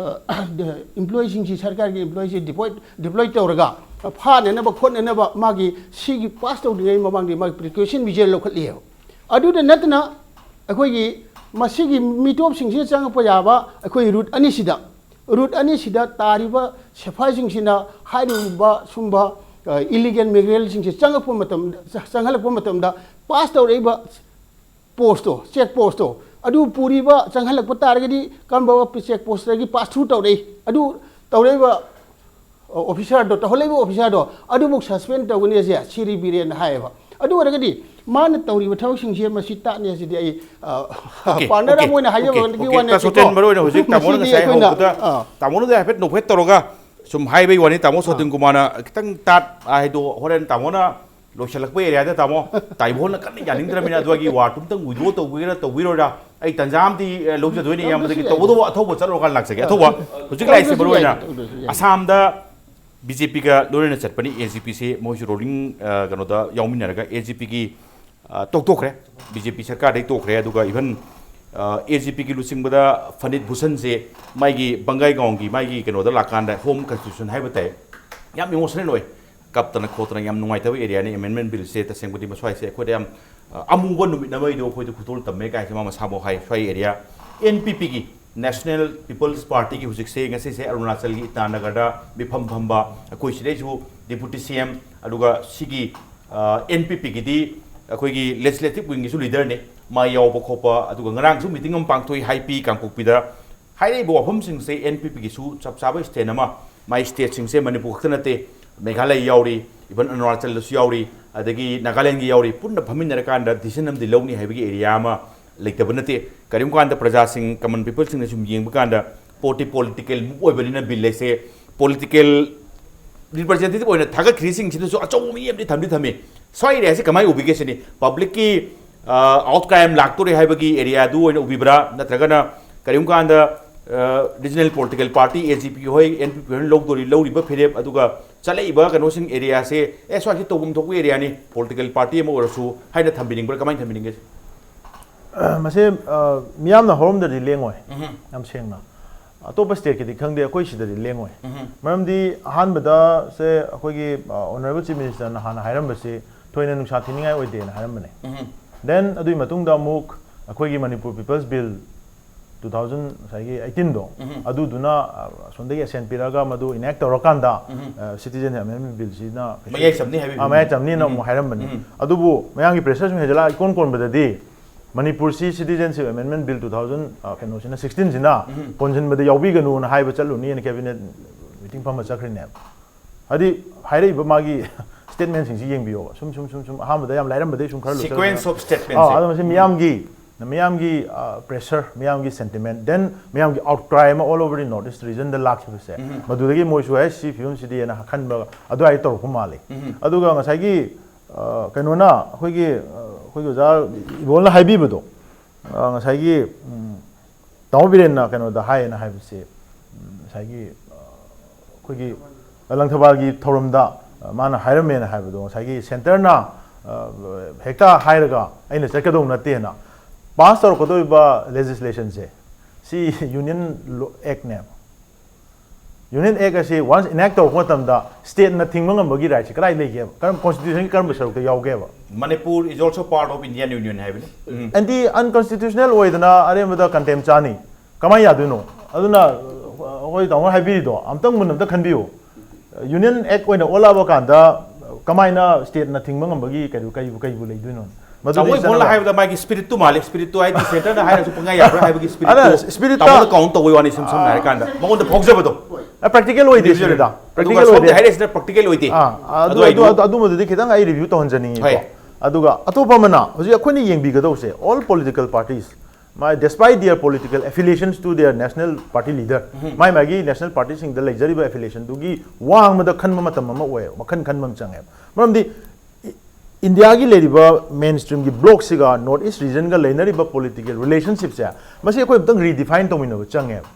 ꯑꯦꯝꯄ꯭ꯂꯣꯌꯤꯁꯤꯡꯁꯤ, ꯁꯔꯀꯥꯔꯒꯤ ꯑꯦꯝꯄ꯭ꯂꯣꯌꯤꯁꯤ ꯗꯤꯄ꯭ꯂꯣꯏ ꯗꯤꯄ꯭ꯂꯣꯏ ꯇꯧꯔꯒ ꯐꯥꯅꯅꯕ ꯈꯣꯠꯅꯅꯕ ꯃꯥꯒꯤ ꯁꯤꯒꯤ ꯄꯥꯁ ꯇꯧꯗ꯭ꯔꯤꯉꯩ ꯃꯃꯥꯡꯗ ꯃꯥꯒꯤ ꯄ꯭ꯔꯤꯀꯣꯁꯟ ꯃꯤꯖꯔ ꯂꯧꯈꯠꯂꯤꯑꯕ꯫ ꯑꯗꯨꯗ ꯅꯠꯇꯅ ꯑꯩꯈꯣꯏꯒꯤ ꯃꯁꯤꯒꯤ ꯃꯤꯇꯣꯞꯁꯤꯡꯁꯤꯗ ꯆꯪꯉꯛꯄ ꯌꯥꯕ ꯑꯩꯈꯣꯏ ꯔꯨꯠ ꯑꯅꯤꯁꯤꯗ, ꯔꯨꯠ ꯑꯅꯤꯁꯤꯗ ꯇꯥꯔꯤꯕ ꯁꯤꯐꯥꯏꯁꯤꯡꯁꯤꯅ ꯍꯥꯏꯔꯤꯕ ꯁꯨꯝꯕ ꯏꯂꯤꯒꯦꯜ ꯃꯤꯒ꯭ꯔꯦꯟꯁꯤꯡꯁꯦ ꯆꯪꯉꯛꯄ ꯃꯇꯝꯗ, ꯆꯪꯍꯜꯂꯛꯄ ꯃꯇꯝꯗ ꯄꯥꯁ ꯇꯧꯔꯛꯏꯕ ꯄꯣꯁꯇꯣ, ꯆꯦꯛ ꯄꯣꯁꯇꯣ, ꯑꯗꯨ ꯄꯨꯔꯤꯕ ꯆꯪꯍꯜꯂꯛꯄ ꯇꯥꯔꯒꯗꯤ ꯀꯔꯝꯕ ꯆꯦꯛ ꯄꯣꯁꯇꯒꯤ ꯄꯥꯁ ꯊ꯭ꯔꯨ ꯇꯧꯔꯛꯏ, ꯑꯗꯨ ꯇꯧꯔꯛꯏꯕ ꯑꯣꯐꯤꯁꯥꯔꯗꯣ, ꯇꯧꯍꯜꯂꯛꯏꯕ ꯑꯣꯐꯤꯁꯥꯔꯗꯣ ꯑꯗꯨꯕꯨ ꯁꯁꯄꯦꯟ ꯇꯧꯒꯅꯤ ꯑꯁꯦ ꯁꯤꯔꯤ ꯕꯤꯔꯦꯟꯅ ꯍꯥꯏꯌꯦꯕ꯫ ꯑꯗꯨ ꯑꯣꯏꯔꯒꯗꯤ ꯃꯥꯅ ꯇꯧꯔꯤꯕ ꯊꯕꯛꯁꯤꯡꯁꯦ ꯃꯁꯤ ꯇꯥꯠꯅꯤ ꯍꯥꯏꯁꯤꯗꯤ ꯑꯩ, ꯑ, Okay, partner okay, ꯑꯃ ꯑꯣꯏꯅ ꯍꯥꯏꯖꯕ okay, ꯋꯥꯈꯜꯗꯒꯤ okay. ꯋꯥ ꯅꯠꯇꯦꯀꯣ꯫ ꯇꯥꯁꯣꯇꯦꯟ, ꯃꯔꯨ ꯑꯣꯏꯅ ꯍꯧꯖꯤꯛ ꯇꯥꯃꯣꯅ ꯃꯁꯤꯗꯤ ꯉꯁꯥꯏ ꯑꯩꯈꯣꯏꯅ, ꯍꯧꯕꯗ, ꯑ, ꯇꯥꯃꯣꯅꯗꯤ ꯍꯥꯏꯐꯦꯠ ꯅꯣꯛꯐꯦꯠ ꯇꯧꯔꯒ ꯁꯨꯝ ꯍꯥꯏꯕꯩ ꯋꯥꯅꯤ, ꯇꯥꯃꯣ ꯁꯣꯇꯤꯟ ꯀꯨꯃꯥꯔꯅ ꯈꯤꯇꯪ ꯇꯥꯠ ꯍꯥꯏꯗꯣ ꯍꯣꯔꯦꯟ ꯇꯥꯃꯣꯅ ꯂꯣꯏꯁꯤꯜꯂꯛꯄ ꯑꯦꯔꯤꯌꯥꯗ ꯇꯥꯃꯣ ꯇꯥꯏꯕꯣꯟꯅ ꯀꯟꯅ ꯌꯥꯅꯤꯡꯗ꯭ꯔꯕꯅꯤꯅ ꯑꯗꯨꯒꯤ ꯋꯥꯔ ꯇꯨꯝꯇꯪ withdraw ꯇꯧꯕꯤꯒꯦꯔꯥ ꯇꯧꯕꯤꯔꯣꯏꯔꯥ ꯑꯩ ꯇꯟꯖꯥ ꯑꯃꯗꯤ, ꯑ, ꯂꯧꯖꯗꯣꯏꯅꯤ꯫ ꯑ, ꯏꯌꯥꯝꯕꯗꯒꯤ ꯃꯁꯤ ꯇꯧꯕꯇꯕꯨ ꯌꯥꯏ꯫ ꯑꯊꯧꯕ ꯆꯠꯂꯨꯔꯀꯥꯟꯗ ꯂꯥꯛꯆꯒꯦ꯫ ꯑꯊꯧꯕ ꯍꯧꯖꯤꯛ ꯂꯥꯛꯏꯁꯦ ꯇꯧꯗ꯭ꯔꯁꯨ ꯃꯔꯨ ꯑꯣꯏꯅ ꯌꯥꯏ, ꯇꯧꯗ꯭ꯔꯁꯨ ꯌꯥꯏ꯫ ꯑꯁꯥꯝꯗ ꯕꯤ ꯖꯦ ꯄꯤꯒ ꯂꯣꯏꯅꯅ ꯆꯠꯄꯅꯤ꯫ ꯑꯦ ꯖꯤ ꯄꯤꯁꯤ ꯃꯣꯏꯁꯨ ꯔꯣꯂꯤꯡ, ꯑ, ꯀꯩꯅꯣꯗ ꯌꯥꯎꯃꯤꯟꯅꯔꯒ ꯑꯦ ꯖꯤ ꯄꯤꯒꯤ, ꯑ, ꯇꯣꯛꯊꯣꯛꯈ꯭ꯔꯦ꯫ ꯕꯤ ꯖꯦ ꯄꯤ ꯁꯔꯀꯥꯔꯗꯩ ꯇꯣꯛꯈ꯭ꯔꯦ꯫ ꯑꯗꯨꯒ even, ꯑ, ꯑꯦ ꯖꯤ ꯄꯤꯒꯤ ꯂꯨꯆꯤꯡꯕꯗ ꯐꯅꯤꯠ ꯚꯨꯁꯟꯁꯦ ꯃꯥꯒꯤ ꯕꯪꯒꯥꯏꯒꯥꯎꯟꯒꯤ ꯃꯥꯒꯤ ꯀꯩꯅꯣꯗ ꯂꯥꯛꯀꯥꯟꯗ ꯍꯣꯝ ꯀꯟꯁꯇꯤꯇ꯭ꯌꯨꯁꯟ ꯍꯥꯏꯕ ꯇꯥꯏ, ꯌꯥꯝ ꯏꯃꯣꯁꯅꯦꯜ ꯑꯣꯏ꯫ ꯀꯞꯇꯅ ꯈꯣꯠꯇꯅ ꯌꯥꯝ ꯅꯨꯡꯉꯥꯏꯇꯕ ꯑꯦꯔꯤꯌꯥꯅꯤ꯫ ꯑꯦꯃꯦꯟꯃꯦꯟ ꯕꯤꯜꯁꯦ ꯇꯁꯦꯡꯕꯗꯤ ꯃꯁ꯭ꯋꯥꯏꯁꯦ ꯑꯩꯈꯣꯏꯗ ꯌꯥꯝ, ꯑ, ꯑꯃꯨꯕ ꯅꯨꯃꯤꯠ ꯑꯃ ꯑꯩꯗꯣ ꯑꯩꯈꯣꯏꯗ ꯈꯨꯗꯣꯜ ꯇꯝꯃꯦ ꯀꯥꯏꯁꯦ ꯃꯥ ꯃꯁꯥꯐꯥꯎ ꯍꯥꯏ꯫ ꯁ꯭ꯋꯥꯏ ꯑꯦꯔꯤꯌꯥ ꯑꯦꯟ ꯄꯤ ꯄꯤꯒꯤ, ꯅꯦꯁꯅꯦꯜ ꯄꯤꯄꯜꯁ ꯄꯥꯔꯇꯤꯒꯤ ꯍꯧꯖꯤꯛꯁꯦ ꯉꯁꯤꯁꯦ ꯑꯔꯨꯅꯥꯆꯜꯒꯤ ꯏꯇꯥꯅꯒꯔꯗ ꯃꯤꯐꯝ ꯐꯝꯕ ꯑꯩꯈꯣꯏ ꯁꯤꯗꯩꯁꯨ ꯗꯤꯄꯨꯇꯤ ꯁꯤ ꯑꯦꯝ ꯑꯗꯨꯒ ꯁꯤꯒꯤ, ꯑ, ꯑꯦꯟ ꯄꯤ ꯄꯤꯒꯤꯗꯤ ꯑꯩꯈꯣꯏꯒꯤ ꯂꯦꯖꯤꯁꯂꯦꯇꯤꯚ ꯋꯤꯡꯒꯤꯁꯨ ꯂꯤꯗꯔꯅꯤ꯫ ꯃꯥ ꯌꯥꯎꯕ ꯈꯣꯠꯄ, ꯑꯗꯨꯒ ꯉꯔꯥꯡꯁꯨ ꯃꯤꯇꯤꯡ ꯑꯃ ꯄꯥꯡꯊꯣꯛꯏ ꯍꯥꯏ ꯄꯤ ꯀꯥꯡꯄꯣꯛꯄꯤꯗ꯫ ꯍꯥꯏꯔꯛꯏꯕ ꯋꯥꯐꯝꯁꯤꯡꯁꯦ ꯑꯦꯟ ꯄꯤ ꯄꯤꯒꯤꯁꯨ ꯆꯞ ꯆꯥꯕ ꯁ꯭ꯇꯦꯟ ꯑꯃ, ꯃꯥꯏ ꯁ꯭ꯇꯦꯠꯁꯤꯡꯁꯦ ꯃꯅꯤꯄꯨꯔ ꯈꯛꯇ ꯅꯠꯇꯦ, ꯃꯦꯘꯥꯂꯌ ꯌꯥꯎꯔꯤ, ꯏꯚꯟ ꯑꯔꯨꯅꯥꯆꯜꯗꯁꯨ ꯌꯥꯎꯔꯤ, ꯑꯗꯒꯤ ꯅꯥꯒꯥꯂꯦꯟꯒꯤ ꯌꯥꯎꯔꯤ, ꯄꯨꯟꯅ ꯐꯝꯃꯤꯟꯅꯔꯀꯥꯟꯗ ꯗꯤꯁꯤꯖꯟ ꯑꯃꯗꯤ ꯂꯧꯅꯤ ꯍꯥꯏꯕꯒꯤ ꯑꯦꯔꯤꯌꯥ ꯑꯃ ꯂꯩꯇꯕ ꯅꯠꯇꯦ꯫ ꯀꯔꯤꯒꯨꯝꯕ ꯀꯥꯟꯗ ꯄ꯭ꯔꯖꯥꯁꯤꯡ, ꯀꯃꯟ ꯄꯤꯄꯜꯁꯤꯡꯅ ꯁꯨꯝ ꯌꯦꯡꯕ ꯀꯥꯟꯗ ꯄꯣꯠꯇꯤ ꯄꯣꯂꯤꯇꯤꯀꯦꯜ ꯃꯨꯚ ꯑꯣꯏꯕꯅꯤꯅ ꯕꯤꯜ ꯑꯁꯦ ꯄꯣꯂꯤꯇꯤꯀꯦꯜ ꯔꯤꯄ꯭ꯔꯖꯦꯟꯇꯦꯇꯤꯚ ꯑꯣꯏꯅ ꯊꯥꯒꯠꯈ꯭ꯔꯤꯁꯤꯡꯁꯤꯗꯁꯨ ꯑꯆꯧꯕ ꯃꯤ ꯑꯃꯗꯤ ꯊꯝꯗꯤ ꯊꯝꯃꯤ꯫ ꯁ꯭ꯋꯥꯏ ꯑꯦꯔꯤꯌꯥꯁꯤ ꯀꯃꯥꯏꯅ ꯎꯕꯤꯒꯦ ꯁꯤꯅꯤ꯫ ꯄꯕ꯭ꯂꯤꯛꯀꯤ, ꯑ, ꯑꯥꯎꯠꯀ꯭ꯔꯥꯏ ꯑꯃ ꯂꯥꯛꯇꯣꯔꯦ ꯍꯥꯏꯕꯒꯤ ꯑꯦꯔꯤꯌꯥꯗꯨ ꯑꯣꯏꯅ ꯎꯕꯤꯕ꯭ꯔꯥ? ꯅꯠꯇ꯭ꯔꯒꯅ ꯀꯔꯤꯒꯨꯝꯕ ꯀꯥꯟꯗ, ꯑ, regional political party A G P ꯍꯣꯏ, ꯑꯦꯟ ꯄꯤ ꯄꯤ ꯍꯣꯏꯅ ꯂꯧꯗꯣꯔꯤ, ꯂꯧꯔꯤꯕ ꯐꯤꯔꯦꯞ ꯑꯗꯨꯒ ꯆꯠꯂꯛꯏꯕ ꯀꯩꯅꯣꯁꯤꯡ ꯑꯦꯔꯤꯌꯥꯁꯦ, ꯑꯦ, ꯁ꯭ꯋꯥꯏꯁꯤ ꯇꯧꯐꯝ ꯊꯣꯛꯄ ꯑꯦꯔꯤꯌꯥꯅꯤ, ꯄꯣꯂꯤꯇꯤꯀꯦꯜ ꯄꯥꯔꯇꯤ ꯑꯃ ꯑꯣꯏꯔꯁꯨ ꯍꯥꯏꯅ ꯊꯝꯕꯤꯅꯤꯡꯕ꯭ꯔꯥ? ꯀꯃꯥꯏꯅ ꯊꯝꯕꯤꯅꯤꯡꯒꯦ? ꯑ, ꯃꯁꯦ, ꯑ, ꯃꯤꯌꯥꯝꯅ ꯍꯧꯔꯝꯗ꯭ꯔꯗꯤ ꯂꯦꯡꯉꯣꯏ꯫ ꯌꯥꯝ ꯁꯦꯡꯅ꯫ ꯑꯇꯣꯞꯄ ꯁ꯭ꯇꯦꯠꯀꯤꯗꯤ ꯈꯪꯗꯦ, ꯑꯩꯈꯣꯏ ꯁꯤꯗꯗꯤ ꯂꯦꯡꯉꯣꯏ꯫ ꯃꯔꯝꯗꯤ ꯑꯍꯥꯟꯕꯗ ꯁꯦ ꯑꯩꯈꯣꯏꯒꯤ, ꯑ, ꯑꯣꯅꯔꯦꯕꯜ ꯆꯤꯐ ꯃꯤꯅꯤꯁꯇꯔꯅ ꯍꯥꯟꯅ ꯍꯥꯏꯔꯝꯕꯁꯤ ꯊꯣꯏꯅ ꯅꯨꯡꯁꯥ ꯊꯤꯅꯤꯡꯉꯥꯏ ꯑꯣꯏꯗꯦꯅ ꯍꯥꯏꯔꯝꯕꯅꯦ꯫ ꯗꯦꯟ ꯑꯗꯨꯒꯤ ꯃꯇꯨꯡꯗ ꯑꯃꯨꯛ ꯑꯩꯈꯣꯏꯒꯤ Manipur people's bill two thousand ꯉꯁꯥꯏꯒꯤ ꯑꯩꯠꯇꯤꯟꯗꯣ, ꯑꯗꯨꯗꯨꯅ, ꯑ, ꯑꯁꯣꯝꯗꯒꯤ ꯑꯦꯁꯦꯟ ꯄꯤꯔꯛꯑꯒ ꯃꯗꯨ ꯏꯅꯦꯛ ꯇꯧꯔꯀꯥꯟꯗ, ꯑ, ꯁꯤꯇꯤꯖꯦꯟ ꯑꯃꯦꯟꯃꯦꯟ ꯕꯤꯜꯁꯤꯅ ꯃꯌꯥꯏ ꯆꯝꯅꯤ ꯍꯥꯏꯕꯤꯕ꯫ ꯑ, ꯃꯌꯥꯏ ꯆꯝꯅꯤꯅ ꯑꯃꯨꯛ ꯍꯥꯏꯔꯝꯕꯅꯤ꯫ ꯑꯗꯨꯕꯨ ꯃꯌꯥꯝꯒꯤ ꯄ꯭ꯔꯦꯁꯔ ꯁꯨꯝ ꯍꯦꯟꯖꯜꯂꯛꯑ ꯏꯀꯣꯟ ꯀꯣꯟꯕꯗꯗꯤ ꯃꯅꯤꯄꯨꯔꯁꯤ ꯁꯤꯇꯤꯖꯦꯟꯁꯤꯞ ꯑꯦꯃꯦꯟꯃꯦꯟ ꯕꯤꯜ ꯇꯨ ꯊꯥꯎꯖꯟ, ꯑ, ꯀꯩꯅꯣꯁꯤꯅ, ꯁꯤꯛꯁꯇꯤꯟꯁꯤꯅ ꯀꯣꯟꯁꯤꯟꯕꯗ ꯌꯥꯎꯕꯤꯒꯅꯨꯅ ꯍꯥꯏꯕ ꯆꯠꯂꯨꯅꯤꯅ ꯀꯦꯕꯤꯅꯦꯠ ꯃꯤꯇꯤꯡ ꯐꯝꯕ ꯆꯠꯈ꯭ꯔꯤꯅꯦꯕ꯫ ꯍꯥꯏꯗꯤ ꯍꯥꯏꯔꯛꯏꯕ ꯃꯥꯒꯤ statement ꯁꯤꯡꯁꯤ ꯌꯦꯡꯕꯤꯌꯣꯕ꯫ ꯁꯨꯝ ꯁꯨꯝ ꯁꯨꯝ ꯁꯨꯝ ꯑꯍꯥꯟꯕꯗ ꯌꯥꯝ ꯂꯥꯏꯔꯝꯕꯗꯩ ꯁꯨꯝ ꯈꯔ Sequence of statement ꯑꯥ, ꯁꯦ꯫ ꯑꯗꯣ ꯃꯁꯤ ꯃꯤꯌꯥꯝꯒꯤ ꯃꯤꯌꯥꯝꯒꯤ pressure, ꯃꯤꯌꯥꯝꯒꯤ sentiment, then ꯃꯤꯌꯥꯝꯒꯤ outcry ꯑꯃ all over the North East region ꯗ ꯂꯥꯛꯈꯤꯕꯁꯦ, ꯃꯗꯨꯗꯒꯤ ꯃꯣꯏꯁꯨ ꯑꯦ ꯁꯤ ꯐꯤꯕꯝꯁꯤꯗꯤ ꯍꯥꯏꯅ ꯈꯟꯕ ꯑꯗꯨꯋꯥꯏꯗ ꯇꯧꯔꯛꯄ ꯃꯥꯜꯂꯤ꯫ ꯑꯗꯨꯒ ꯉꯁꯥꯏꯒꯤ ꯑ, ꯀꯩꯅꯣꯅ ꯑꯩꯈꯣꯏꯒꯤ ꯑ, ꯑꯩꯈꯣꯏꯒꯤ ꯑꯣꯖꯥ ꯏꯕꯣꯜꯅ ꯍꯥꯏꯕꯤꯕꯗꯣ, ꯑ, ꯉꯁꯥꯏꯒꯤ ꯎꯝ, ꯇꯥꯃꯣ ꯕꯤꯔꯦꯟꯅ ꯀꯩꯅꯣꯗ ꯍꯥꯏꯌꯦꯅ ꯍꯥꯏꯕꯁꯦ, ꯎꯝ, ꯉꯁꯥꯏꯒꯤ ꯑ, ꯑꯩꯈꯣꯏꯒꯤ ꯂꯪꯊꯕꯥꯜꯒꯤ ꯊꯧꯔꯝꯗ ꯑ, ꯃꯥꯅ ꯍꯥꯏꯔꯝꯃꯦꯅ ꯍꯥꯏꯕꯗꯣ, ꯉꯁꯥꯏꯒꯤ centre ꯅ ꯑ, ꯍꯦꯛꯇ ꯍꯥꯏꯔꯒ ꯑꯩꯅ ꯆꯠꯀꯗꯧ ꯅꯠꯇꯦꯅ꯫ Pass ꯇꯧꯔꯛꯀꯗꯧꯔꯤꯕ legislation ꯁꯦ ꯁꯤ Union Act ꯅꯦꯕ꯫ Union Act ꯑꯁꯤ once enact ꯇꯧꯔꯛꯄ ꯃꯇꯝꯗ state ꯅ ꯊꯤꯡꯕ ꯉꯝꯕꯒꯤ right ꯁꯤ ꯀꯗꯥꯏ ꯂꯩꯒꯦꯕ? ꯀꯔꯝ, constitution ꯒꯤ ꯀꯔꯝꯕ ꯁꯔꯨꯛꯇ ꯌꯥꯎꯒꯦꯕ? Manipur is also part of Indian Union ꯍꯥꯏꯕꯅꯤ꯫ ꯎꯝ꯫ ꯑꯦꯟꯇꯤ ꯑꯟꯀꯟꯁꯇꯤꯇ꯭ꯌꯨꯁꯅꯦꯜ ꯑꯣꯏꯗꯅ ꯑꯔꯦꯝꯕꯗ contempt ꯆꯥꯅꯤ꯫ ꯀꯃꯥꯏꯅ ꯌꯥꯗꯣꯏꯅꯣ? ꯑꯗꯨꯅ ꯑꯩꯈꯣꯏ ꯇꯥꯃꯣ ꯍꯥꯏꯕꯤꯔꯤꯗꯣ ꯑꯝꯇꯪ ꯃꯨꯟꯅ ꯑꯝꯇ ꯈꯟꯕꯤꯌꯨ꯫ Union Act ꯑꯣꯏꯅ ꯑꯣꯜꯂꯛꯑꯕ ꯀꯥꯟꯗ ꯀꯃꯥꯏꯅ state ꯅ ꯊꯤꯡꯕ ꯉꯝꯕꯒꯤ ꯀꯩ-, ꯀꯩꯕꯨ, ꯀꯩꯕꯨ ꯂꯩꯗꯣꯏꯅꯣ? ꯃꯗꯨꯗꯤ ꯇꯥꯃꯣ ꯏꯕꯣꯜꯅ ꯆꯠꯅꯕ- ꯍꯥꯏꯕꯗ ꯃꯥꯒꯤ spirit ꯇꯨ ꯃꯥꯜꯂꯤ꯫ Spirit ꯇꯨ ꯍꯥꯏꯗꯤ centre ꯅ ꯍꯥꯏꯔꯁꯨ ꯄꯪꯌꯥ ꯌꯥꯕ꯭ꯔꯥ ꯍꯥꯏꯕꯒꯤ spirit ꯑꯗ ꯇꯨ spirit ꯇꯥꯃꯣꯅ ꯇ- count ꯇꯧꯕꯩ ꯋꯥꯅꯤ꯫ ꯁꯝ ꯁꯝꯅ ꯍꯥꯏꯔꯀꯥꯟꯗ ꯃꯉꯣꯟꯗ ꯐꯥꯎꯖꯕꯗꯣ꯫ ꯑ, practical ꯑꯣꯏꯗꯦ Individual꯫ ꯁꯤꯅꯤꯗ꯫ ꯑꯗꯨꯒ Practical ꯁꯣꯝꯗ ꯑꯣꯏꯗꯦ꯫ ꯍꯥꯏꯔꯛꯏꯁꯤꯅ practical ꯑꯣꯏꯗꯦ꯫ ꯑꯥ, ꯑꯗꯨ, ꯑꯗꯨ ꯑꯗꯨ, ꯑꯩ ꯑꯗꯨ, ꯑꯗꯨꯃꯗꯨꯗꯤ ꯈꯤꯇꯪ ꯑꯩ review ꯇꯧꯍꯟꯖꯅꯤꯡꯉꯤꯀꯣ꯫ ꯍꯣꯏ꯫ ꯑꯗꯨꯒ ꯑꯇꯣꯞꯄ ꯑꯃꯅ ꯍꯧꯖꯤꯛ ꯑꯩꯈꯣꯏꯅ ꯌꯦꯡꯕꯤꯒꯗꯧꯁꯦ all political parties, my, despite their political affiliations to their national party leader, ꯃꯥꯏ ꯃꯥꯒꯤ national party ꯁꯤꯡꯗ ꯂꯩꯖꯔꯤꯕ affiliation ꯗꯨꯒꯤ ꯋꯥꯡꯃꯗ ꯈꯟꯕ ꯃꯇꯝ ꯑꯃ ꯑꯣꯏꯌꯦꯕ, ꯃꯈꯟ ꯈꯟꯕ ꯑꯃ ꯆꯪꯉꯦꯕ꯫ ꯃꯔꯝꯗꯤ ꯏ-, ꯏꯟꯗꯤꯌꯥꯒꯤ ꯂꯩꯔꯤꯕ main stream ꯒꯤ bloc ꯁꯤꯒ North East region ꯒ ꯂꯩꯅꯔꯤꯕ political relationship ꯁꯦ, ꯃꯁꯤ ꯑꯩꯈꯣꯏ ꯑꯝꯇꯪ redefine ꯇꯧꯃꯤꯟꯅꯕ ꯆꯪꯉꯦꯕ꯫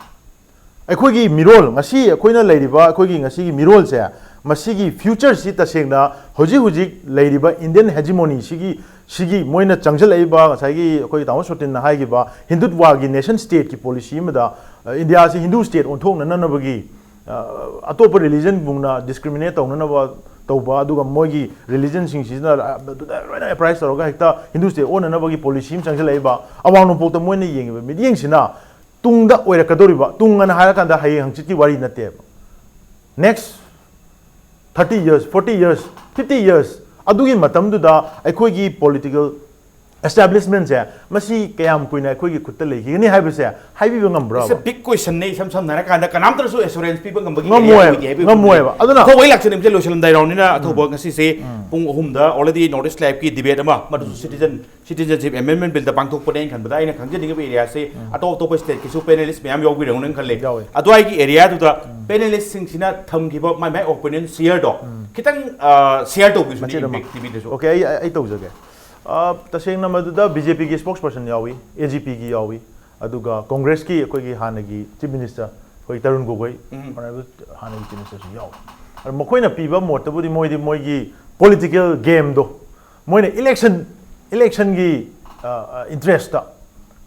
ꯑꯩꯈꯣꯏꯒꯤ ꯃꯤꯔꯣꯜ, ꯉꯁꯤ ꯑꯩꯈꯣꯏꯅ ꯂꯩꯔꯤꯕ ꯑꯩꯈꯣꯏꯒꯤ ꯉꯁꯤꯒꯤ ꯃꯤꯔꯣꯜꯁꯦ, ꯃꯁꯤꯒꯤ future ꯁꯤ ꯇꯁꯦꯡꯅ ꯍꯧꯖꯤꯛ ꯍꯧꯖꯤꯛ ꯂꯩꯔꯤꯕ Indian hegemony ꯁꯤꯒꯤ, ꯁꯤꯒꯤ ꯃꯣꯏꯅ ꯆꯪꯁꯤꯜꯂꯛꯏꯕ, ꯉꯁꯥꯏꯒꯤ ꯑꯩꯈꯣꯏ ꯇꯥꯃꯣ ꯁꯣꯇꯤꯟꯅ ꯍꯥꯏꯈꯤꯕ ꯍꯤꯟꯗꯨꯠꯋꯥꯒꯤ nation state ꯀꯤ policy ꯑꯃꯗ, ꯑ, ꯏꯟꯗꯤꯌꯥꯁꯤ ꯍꯤꯟꯗꯨ state ꯑꯣꯟꯊꯣꯛꯅꯅꯕꯒꯤ, ꯑ, ꯑꯇꯣꯞꯄ religion ꯕꯨꯡꯅ discriminate ꯇꯧꯅꯅꯕ ꯇꯧꯕ, ꯑꯗꯨꯒ ꯃꯣꯏꯒꯤ religion ꯁꯤꯡꯁꯤꯅ, ꯑ, ꯑꯗꯨꯗ ꯂꯣꯏꯅ apprise ꯇꯧꯔꯒ ꯍꯦꯛꯇ ꯍꯤꯟꯗꯨ state ꯑꯣꯟꯅꯅꯕꯒꯤ policy ꯑꯃ ꯆꯪꯁꯤꯜꯂꯛꯏꯕ꯫ ꯑꯋꯥꯡ ꯅꯣꯡꯄꯣꯛꯇ ꯃꯣꯏꯅ ꯌꯦꯡꯉꯤꯕ ꯃꯤꯠꯌꯦꯡꯁꯤꯅ ꯇꯨꯡꯗ ꯑꯣꯏꯔꯛꯀꯗꯧꯔꯤꯕ, ꯇꯨꯡ ꯑꯅ ꯍꯥꯏꯔꯀꯥꯟꯗ ꯍꯌꯦꯡ ꯍꯪꯆꯤꯠꯀꯤ ꯋꯥꯔꯤ ꯅꯠꯇꯦꯕ, next thirty years, forty years, fifty years, ꯑꯗꯨꯒꯤ ꯃꯇꯝꯗꯨꯗ ꯑꯩꯈꯣꯏꯒꯤ political ꯑꯦꯁꯇꯥꯕ꯭ꯂꯤꯁꯃꯦꯟꯁꯦ ꯃꯁꯤ ꯀꯌꯥꯝ ꯀꯨꯏꯅ ꯑꯩꯈꯣꯏꯒꯤ ꯈꯨꯠꯇ ꯂꯩꯈꯤꯒꯅꯤ ꯍꯥꯏꯕꯁꯦ ꯍꯥꯏꯕꯤꯕ ꯉꯝꯕ꯭ꯔꯣ? It's a big question ꯅꯦ꯫ ꯏꯁꯝ ꯁꯝꯅ ꯍꯥꯏꯔꯀꯥꯟꯗ ꯀꯅꯥꯝꯇꯅꯁꯨ ꯑꯦꯁꯨꯔꯦꯟꯁ ꯄꯤꯕ ꯉꯝꯕꯒꯤ ꯉꯝꯃꯣꯏꯕ, area ꯑꯣꯏꯗꯦ ꯍꯥꯏꯕꯒꯤ ꯉꯝꯃꯣꯏꯕ꯫ ꯑꯗꯨꯅ ꯊꯧꯕꯩ ꯂꯥꯛꯆꯅꯤꯡꯕꯁꯦ ꯂꯣꯏꯁꯤꯜꯂꯝꯗꯥꯏ ꯔꯥꯎꯟꯅꯤꯅ ꯑꯊꯧꯕ ꯉꯁꯤꯁꯦ ꯄꯨꯡ ꯑꯍꯨꯝꯗ already North East Live ꯀꯤ debate ꯑꯃ ꯃꯗꯨꯁꯨ citizen citizenship amendment bill ꯗ ꯄꯥꯡꯊꯣꯛꯄꯅꯦ ꯑꯩꯅ ꯈꯟꯕꯗ꯫ ꯑꯩꯅ ꯈꯪꯖꯅꯤꯡꯉꯤꯕ area ꯁꯦ ꯑꯇꯣꯞ ꯑꯇꯣꯞꯄ state ꯀꯤꯁꯨ panelist ꯃꯌꯥꯝ ꯌꯥꯎꯕꯤꯔꯝꯒꯅꯤ ꯈꯜꯂꯦ꯫ ꯌꯥꯎꯋꯦ꯫ ꯑꯗꯨꯋꯥꯏꯒꯤ area ꯗꯨꯗ panelist ꯁꯤꯡꯁꯤꯅ ꯊꯝꯈꯤꯕ ꯃꯥꯏ ꯃꯥꯏ opinion share ꯗꯣ ꯈꯤꯇꯪ share ꯇꯧꯕꯤꯁꯨ ꯃꯆꯦꯠ ꯑꯃ꯫ Impact T V ꯗꯁꯨ꯫ Okay, ꯑꯩ ꯑꯩ ꯇꯧꯖꯒꯦ꯫ ꯑ, ꯇꯁꯦꯡꯅ ꯃꯗꯨꯗ B J P ꯒꯤ spokesperson ꯌꯥꯎꯏ, A G P ꯒꯤ ꯌꯥꯎꯏ, ꯑꯗꯨꯒ Congress ꯀꯤ ꯑꯩꯈꯣꯏꯒꯤ ꯍꯥꯟꯅꯒꯤ Chief Minister ꯑꯩꯈꯣꯏ ꯇꯔꯨꯟ ꯒꯣꯒꯣꯏ, Honourable ꯍꯥꯟꯅꯒꯤ Chief Minister ꯁꯨ ꯌꯥꯎꯏ꯫ ꯑꯗꯣ ꯃꯈꯣꯏꯅ ꯄꯤꯕ ꯃꯣꯠꯇꯕꯨꯗꯤ ꯃꯣꯏꯗꯤ ꯃꯣꯏꯒꯤ political game ꯗꯣ ꯃꯣꯏꯅ election election ꯒꯤ interest ꯇ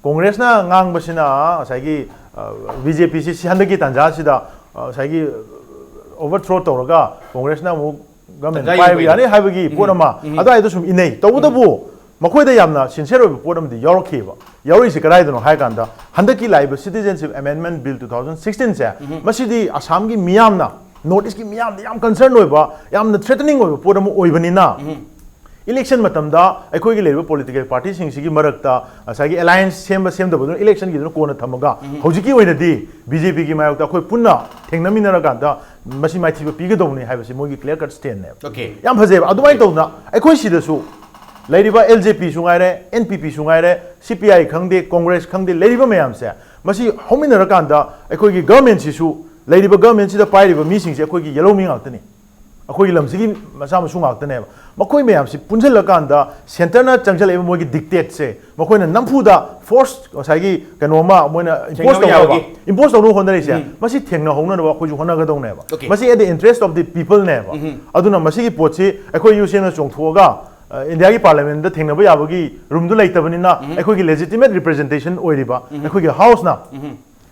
Congress ꯅ ꯉꯥꯡꯕꯁꯤꯅ ꯉꯁꯥꯏꯒꯤ B J P ꯁꯤ ꯁꯤ ꯍꯟꯗꯛꯀꯤ ꯇꯥꯟꯖꯥꯁꯤꯗ ꯉꯁꯥꯏꯒꯤ overthrow ꯇꯧꯔꯒ Congress ꯅ ꯑꯃꯨꯛ government ꯄꯥꯏꯕ ꯌꯥꯅꯤ ꯍꯥꯏꯕꯒꯤ ꯄꯣꯠ ꯑꯃ ꯑꯗꯨꯋꯥꯏꯗ ꯁꯨꯝ ꯏꯟꯅꯩ꯫ ꯇꯧꯕꯇꯕꯨ ꯃꯈꯣꯏꯗ ꯌꯥꯝꯅ sincere ꯑꯣꯏꯕ ꯄꯣꯠ ꯑꯃꯗꯤ ꯌꯥꯎꯔꯛꯈꯤꯕ꯫ ꯌꯥꯎꯔꯛꯏꯁꯦ ꯀꯗꯥꯏꯗꯅꯣ ꯍꯥꯏ ꯀꯥꯟꯗ ꯍꯟꯗꯛꯀꯤ ꯂꯥꯛꯏꯕ Citizenship Amendment Bill two thousand sixteen ꯁꯦ ꯃꯁꯤꯗꯤ ꯑꯁꯥꯝꯒꯤ ꯃꯤꯌꯥꯝꯅ, North East ꯀꯤ ꯃꯤꯌꯥꯝꯗ ꯌꯥꯝ concern ꯑꯣꯏꯕ, ꯌꯥꯝꯅ threatening ꯑꯣꯏꯕ ꯄꯣꯠ ꯑꯃ ꯑꯣꯏꯕꯅꯤꯅ election ꯃꯇꯝꯗ ꯑꯩꯈꯣꯏꯒꯤ ꯂꯩꯔꯤꯕ political party ꯁꯤꯡꯁꯤꯒꯤ ꯃꯔꯛꯇ ꯉꯁꯥꯏꯒꯤ alliance ꯁꯦꯝꯕ ꯁꯦꯝꯗꯕꯗꯨꯅ election ꯒꯤꯗꯨꯅ ꯀꯣꯟꯅ ꯊꯝꯃꯒ ꯍꯧꯖꯤꯛꯀꯤ ꯑꯣꯏꯅꯗꯤ B J P ꯒꯤ ꯃꯥꯌꯣꯛꯇ ꯑꯩꯈꯣꯏ ꯄꯨꯟꯅ ꯊꯦꯡꯅꯃꯤꯟꯅꯔꯀꯥꯟꯗ ꯃꯁꯤ ꯃꯥꯏꯊꯤꯕ ꯄꯤꯒꯗꯧꯕꯅꯤ ꯍꯥꯏꯕꯁꯤ ꯃꯣꯏꯒꯤ clear cut stand ꯅꯦꯕ꯫ Okay. ꯌꯥꯝ ꯐꯖꯩꯕ꯫ ꯑꯗꯨꯃꯥꯏꯅ ꯇꯧꯗꯅ ꯑꯩꯈꯣꯏ ꯁꯤꯗꯁꯨ ꯂꯩꯔꯤꯕ L J P ꯁꯨ ꯉꯥꯏꯔꯦ, N P P ꯁꯨ ꯉꯥꯏꯔꯦ, C P I ꯈꯪꯗꯦ, Congress ꯈꯪꯗꯦ, ꯂꯩꯔꯤꯕ ꯃꯌꯥꯝꯁꯦ ꯃꯁꯤ ꯍꯧꯃꯤꯟꯅꯔꯀꯥꯟꯗ ꯑꯩꯈꯣꯏꯒꯤ government ꯁꯤꯁꯨ, ꯂꯩꯔꯤꯕ government ꯁꯤꯗ ꯄꯥꯏꯔꯤꯕ ꯃꯤꯁꯤꯡꯁꯦ ꯑꯩꯈꯣꯏꯒꯤ ꯌꯦꯜꯍꯧꯃꯤ ꯉꯥꯛꯇꯅꯤ꯫ ꯑꯩꯈꯣꯏꯒꯤ ꯂꯝꯁꯤꯒꯤ ꯃꯆꯥ ꯃꯁꯨ ꯉꯥꯛꯇꯅꯦꯕ꯫ ꯃꯈꯣꯏ ꯃꯌꯥꯝꯁꯤ ꯄꯨꯟꯁꯤꯜꯂꯀꯥꯟꯗ centre ꯅ ꯆꯪꯁꯤꯜꯂꯛꯏꯕ ꯃꯣꯏꯒꯤ dictate ꯁꯦ ꯃꯈꯣꯏꯅ ꯅꯝꯐꯨꯗ force ꯉꯁꯥꯏꯒꯤ ꯀꯩꯅꯣ ꯑꯃ ꯃꯣꯏꯅ impose ꯊꯦꯡꯅꯕ ꯇꯧꯅꯕ, ꯌꯥꯕꯒꯤ꯫ impose ꯇꯧꯅꯕ ꯍꯣꯠꯅꯔꯤꯁꯦ ꯃꯁꯤ ꯊꯦꯡꯅꯍꯧꯅꯅꯕ ꯑꯩꯈꯣꯏꯁꯨ ꯍꯣꯠꯅꯒꯗꯧꯅꯦꯕ꯫ Okay. ꯃꯁꯤ at the interest of the people ꯅꯦꯕ꯫ ꯑꯗꯨꯅ ꯃꯁꯤꯒꯤ ꯄꯣꯠꯁꯤ ꯑꯩꯈꯣꯏ U C N ꯅ ꯆꯣꯡꯊꯣꯛꯑꯒ India ꯒꯤ Parliament ꯗ ꯊꯦꯡꯅꯕ ꯌꯥꯕꯒꯤ room ꯗꯨ ꯂꯩꯇꯕꯅꯤꯅ ꯑꯩꯈꯣꯏꯒꯤ legitimate representation ꯑꯣꯏꯔꯤꯕ ꯑꯩꯈꯣꯏꯒꯤ House ꯅ,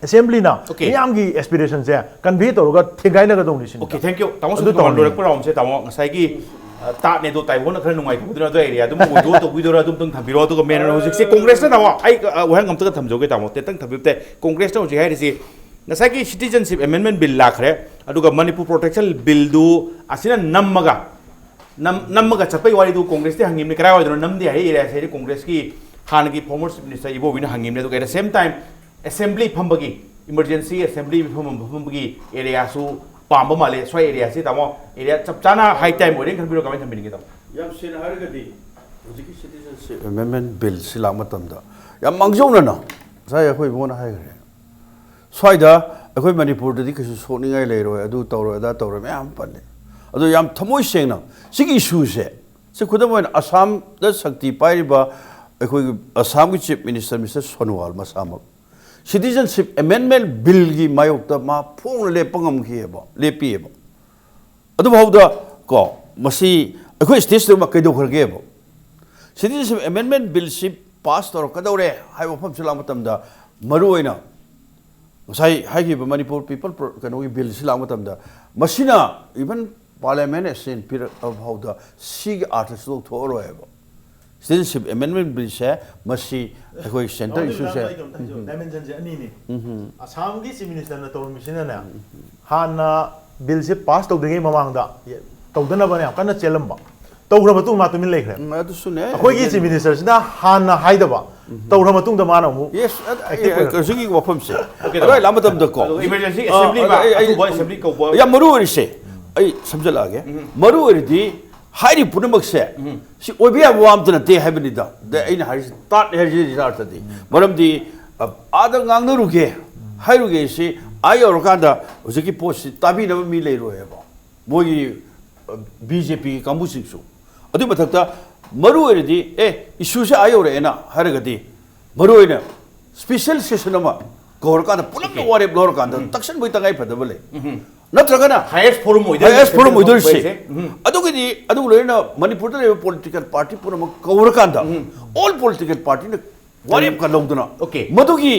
Assembly ꯅ Okay. ꯃꯤꯌꯥꯝꯒꯤ aspiration ꯁꯦ convey ꯇꯧꯔꯒ ꯊꯦꯡꯒꯥꯏꯅꯒꯗꯧꯅꯤ ꯁꯤꯅꯤ꯫ Okay, thank you. ꯇꯥꯃꯣ ꯑꯗꯨ ꯁꯨꯝ ꯇꯧꯍꯟꯅꯤꯡꯉꯤ꯫ ꯂꯣꯏꯔꯛꯄ round ꯁꯦ ꯇꯥꯃꯣ ꯉꯁꯥꯏꯒꯤ ꯑ, ꯇꯥꯠꯅꯦ ꯑꯗꯣ ꯇꯥꯏꯕꯣꯟꯅ ꯈꯔ ꯅꯨꯡꯉꯥꯏꯇꯕꯗꯨꯅ ꯑꯗꯨ area ꯑꯗꯨꯝ withdraw ꯇꯧꯕꯤꯗꯣꯏꯔꯥ ꯑꯗꯨꯝꯇꯪ ꯊꯝꯕꯤꯔꯣ꯫ ꯑꯗꯨꯒ main ꯑꯣꯏꯅ ꯍꯧꯖꯤꯛꯁꯦ Congress ꯅ ꯇꯥꯃꯣ ꯑꯩ ꯑ, ꯋꯥꯍꯪ ꯑꯝꯇꯒ ꯊꯝꯖꯧꯒꯦ ꯇꯥꯃꯣ, ꯇꯦꯟꯇꯪ ꯊꯝꯕꯤꯕ ꯇꯥꯏ꯫ Congress ꯅ ꯍꯧꯖꯤꯛ ꯍꯥꯏꯔꯤꯁꯤ ꯉꯁꯥꯏꯒꯤ Citizenship Amendment Bill ꯂꯥꯛꯈ꯭ꯔꯦ, ꯑꯗꯨꯒ Manipur Protection Bill ꯗꯨ ꯑꯁꯤꯅ ꯅꯝꯃꯒ ꯅꯝ ꯅꯝꯃꯒ ꯆꯠꯄꯒꯤ ꯋꯥꯔꯤꯗꯨ ꯀꯣꯡꯒ꯭ꯔꯦꯁꯇꯤ ꯍꯪꯉꯤꯕꯅꯤ, ꯀꯗꯥꯏꯋꯥꯏꯗꯅꯣ ꯅꯝꯗꯦ ꯍꯥꯏꯔꯤ ꯑꯦꯔꯤꯌꯥꯁꯦ ꯍꯥꯏꯗꯤ ꯀꯣꯡꯒ꯭ꯔꯦꯁꯀꯤ ꯍꯥꯟꯅꯒꯤ former chief minister ꯏꯕꯣꯕꯤꯅ ꯍꯪꯉꯤꯕꯅꯤ꯫ ꯑꯗꯨꯒ at the same time assembly ꯐꯝꯕꯒꯤ, emergency assembly ꯐꯝꯐꯝ ꯐꯝꯐꯝꯒꯤ ꯑꯦꯔꯤꯌꯥꯁꯨ ꯄꯥꯝꯕ ꯃꯥꯜꯂꯦ꯫ ꯁ꯭ꯋꯥꯏ ꯑꯦꯔꯤꯌꯥꯁꯤ ꯇꯥꯃꯣ, ꯑꯦꯔꯤꯌꯥ ꯆꯞ ꯆꯥꯅ high time ꯑꯣꯏꯔꯦꯅ ꯈꯟꯕꯤꯔꯣ, ꯀꯃꯥꯏꯅ ꯊꯝꯕꯤꯅꯤꯡꯒꯦ ꯇꯥꯃꯣ? ꯌꯥꯝ ꯁꯦꯡꯅ ꯍꯥꯏꯔꯒꯗꯤ ꯍꯧꯖꯤꯛꯀꯤ Citizenship Amendment Bill ꯁꯤ ꯂꯥꯛꯄ ꯃꯇꯝꯗ ꯌꯥꯝ ꯃꯥꯡꯖꯧꯅꯅ ꯉꯁꯥꯏ ꯑꯩꯈꯣꯏ ꯏꯕꯨꯡꯉꯣꯅ ꯍꯥꯏꯈ꯭ꯔꯦ, ꯁ꯭ꯋꯥꯏꯗ ꯑꯩꯈꯣꯏ ꯃꯅꯤꯄꯨꯔꯗꯗꯤ ꯀꯩꯁꯨ ꯁꯣꯛꯅꯤꯡꯉꯥꯏ ꯂꯩꯔꯣꯏ, ꯑꯗꯨ ꯇꯧꯔꯣꯏ ꯑꯗꯥ ꯇꯧꯔꯣꯏ ꯃꯌꯥꯝ ꯄꯜꯂꯦ꯫ ꯑꯗꯣ ꯌꯥꯝ ꯊꯃꯣꯏ ꯁꯦꯡꯅ ꯁꯤꯒꯤ ꯏꯁꯨꯁꯦ, ꯁꯤ ꯈꯨꯗꯝ ꯑꯣꯏꯅ ꯑꯁꯥꯝꯗ ꯁꯛꯇꯤ ꯄꯥꯏꯔꯤꯕ ꯑꯩꯈꯣꯏꯒꯤ ꯑꯁꯥꯝꯒꯤ Chief Minister Mister ꯁꯣꯅꯣꯋꯥꯜ ꯃꯁꯥꯃꯛ Citizenship Amendment Bill ꯒꯤ ꯃꯥꯌꯣꯛꯇ ꯃꯥ ꯐꯣꯡꯅ ꯂꯦꯞꯄ ꯉꯝꯈꯤꯑꯕ, ꯂꯦꯞꯄꯤꯑꯕ꯫ ꯑꯗꯨꯐꯥꯎꯗ ꯀꯣ, ꯃꯁꯤ ꯑꯩꯈꯣꯏ state ꯁꯤꯗ ꯀꯩꯗꯧꯈ꯭ꯔꯒꯦꯕ? Citizenship Amendment Bill ꯁꯤ pass ꯇꯧꯔꯛꯀꯗꯧꯔꯦ ꯍꯥꯏꯕ ꯋꯥꯐꯝꯁꯤ ꯂꯥꯛꯄ ꯃꯇꯝꯗ, ꯃꯔꯨꯑꯣꯏꯅ ꯉꯁꯥꯏ ꯍꯥꯏꯈꯤꯕ ꯃꯅꯤꯄꯨꯔ People Pro- ꯀꯩꯅꯣꯒꯤ Bill ꯁꯤ ꯂꯥꯛꯄ ꯃꯇꯝꯗ, ꯃꯁꯤꯅ even Parliament assent ꯄꯤꯔꯛꯑ ꯐꯥꯎꯗ ꯁꯤꯒꯤ ꯑꯥꯔꯊꯁꯨ ꯂꯧꯊꯣꯛꯑꯔꯣꯏꯕ꯫ Citizenship Amendment Bill ꯁꯦ ꯃꯁꯤ ꯑꯩꯈꯣꯏ central issue ꯁꯦ꯫ ꯗꯥꯏꯃꯦꯟꯁꯟꯁꯦ ꯑꯅꯤꯅꯤ꯫ ꯑꯁꯥꯝꯒꯤ Chief Minister ꯅ ꯇꯧꯔꯝꯃꯤꯁꯤꯅꯅꯦ, ꯍꯥꯟꯅ Bill ꯁꯦ pass ꯇꯧꯗ꯭ꯔꯤꯉꯩ ꯃꯃꯥꯡꯗ ꯇꯧꯗꯅꯕꯅ ꯌꯥꯝ ꯀꯟꯅ ꯆꯦꯜꯂꯝꯕ, ꯇꯧꯈ꯭ꯔ ꯃꯇꯨꯡ ꯃꯥ ꯇꯨꯃꯤꯟ ꯂꯩꯈ꯭ꯔꯦ꯫ ꯎꯝ, ꯑꯗꯨꯁꯨꯅꯦ꯫ ꯑꯩꯈꯣꯏꯒꯤ Chief Minister ꯁꯤꯅ ꯍꯥꯟꯅ ꯍꯥꯏꯗꯕ, ꯇꯧꯈ꯭ꯔ ꯃꯇꯨꯡꯗ ꯃꯥꯅ ꯑꯃꯨꯛ Yes, ꯑ- active ꯑꯣꯏꯔꯛꯄ꯫ ꯑ- ꯍꯧꯖꯤꯛꯀꯤ ꯋꯥꯐꯝꯁꯦ꯫ Okay, ꯑꯗꯨꯋꯥꯏ ꯂꯥꯛꯄ ꯃꯇꯝꯗꯀꯣ꯫ ꯑꯗꯨꯒ emergency ꯑ, assembly ꯃ- ꯑꯩ- ꯑꯩ- ꯑꯊꯨꯕ assembly ꯀꯧꯕ꯫ ꯌꯥꯝ ꯃꯔꯨ ꯑꯣꯏꯔꯤꯁꯦ, ꯑꯩ ꯁꯝꯖꯜꯂꯛꯑꯒꯦ꯫ ꯃꯔꯨ ꯑꯣꯏꯔꯤꯗꯤ ꯍꯥꯏꯔꯤꯕ ꯄꯨꯝꯅꯃꯛꯁꯦ ꯁꯤ ꯑꯣꯏꯕ ꯌꯥꯕ ꯋꯥ ꯑꯝꯇ ꯅꯠꯇꯦ ꯍꯥꯏꯕꯅꯤꯗ꯫ ꯑꯗ ꯑꯩꯅ ꯍꯥꯏꯔꯤꯁꯤ ꯇꯥꯠ ꯍꯥꯏꯔꯤꯁꯤ ꯑꯥꯔꯊꯗꯤ꯫ ꯃꯔꯝꯗꯤ ꯑ, ꯑꯥꯗ ꯉꯥꯡꯅꯔꯨꯒꯦ ꯍꯥꯏꯔꯨꯒꯦ ꯁꯤ ꯑꯥ ꯌꯧꯔꯀꯥꯟꯗ ꯍꯧꯖꯤꯛꯀꯤ ꯄꯣꯠꯁꯤ ꯇꯥꯕꯤꯅꯕ ꯃꯤ ꯂꯩꯔꯣꯏꯕ꯫ ꯃꯣꯏꯒꯤ ꯕꯤ ꯖꯦ ꯄꯤꯒꯤ ꯀꯥꯡꯕꯨꯁꯤꯡꯁꯨ꯫ ꯑꯗꯨꯏ ꯃꯊꯛꯇ ꯃꯔꯨ ꯑꯣꯏꯔꯗꯤ ꯑꯦ, issue ꯁꯦ ꯑꯥ ꯌꯧꯔꯛꯑꯦꯅ ꯍꯥꯏꯔꯒꯗꯤ, ꯃꯔꯨ ꯑꯣꯏꯅ special session ꯑꯃ ꯀꯧꯔꯀꯥꯟꯗ ꯄꯨꯂꯞꯅ ꯋꯥꯔꯦꯞ ꯂꯧꯔꯀꯥꯟꯗ ꯇꯛꯁꯟꯕꯒꯤ ꯇꯉꯥꯏ ꯐꯗꯕ ꯂꯩ꯫ ꯅꯠꯇ꯭ꯔꯒꯅ Highest forum ꯑꯣꯏꯗꯣꯏꯅꯦ Highest forum ꯑꯣꯏꯗꯣꯏꯁꯦ꯫ ꯎꯝ꯫ ꯑꯗꯨꯒꯤꯗꯤ ꯑꯗꯨꯒ ꯂꯣꯏꯅꯅ ꯃꯅꯤꯄꯨꯔꯗ ꯂꯩꯕ political party ꯄꯨꯝꯅꯃꯛ ꯀꯧꯔꯀꯥꯟꯗ all political party ꯅ ꯋꯥꯔꯦꯞꯀ ꯂꯧꯗꯅ Okay. ꯃꯗꯨꯒꯤ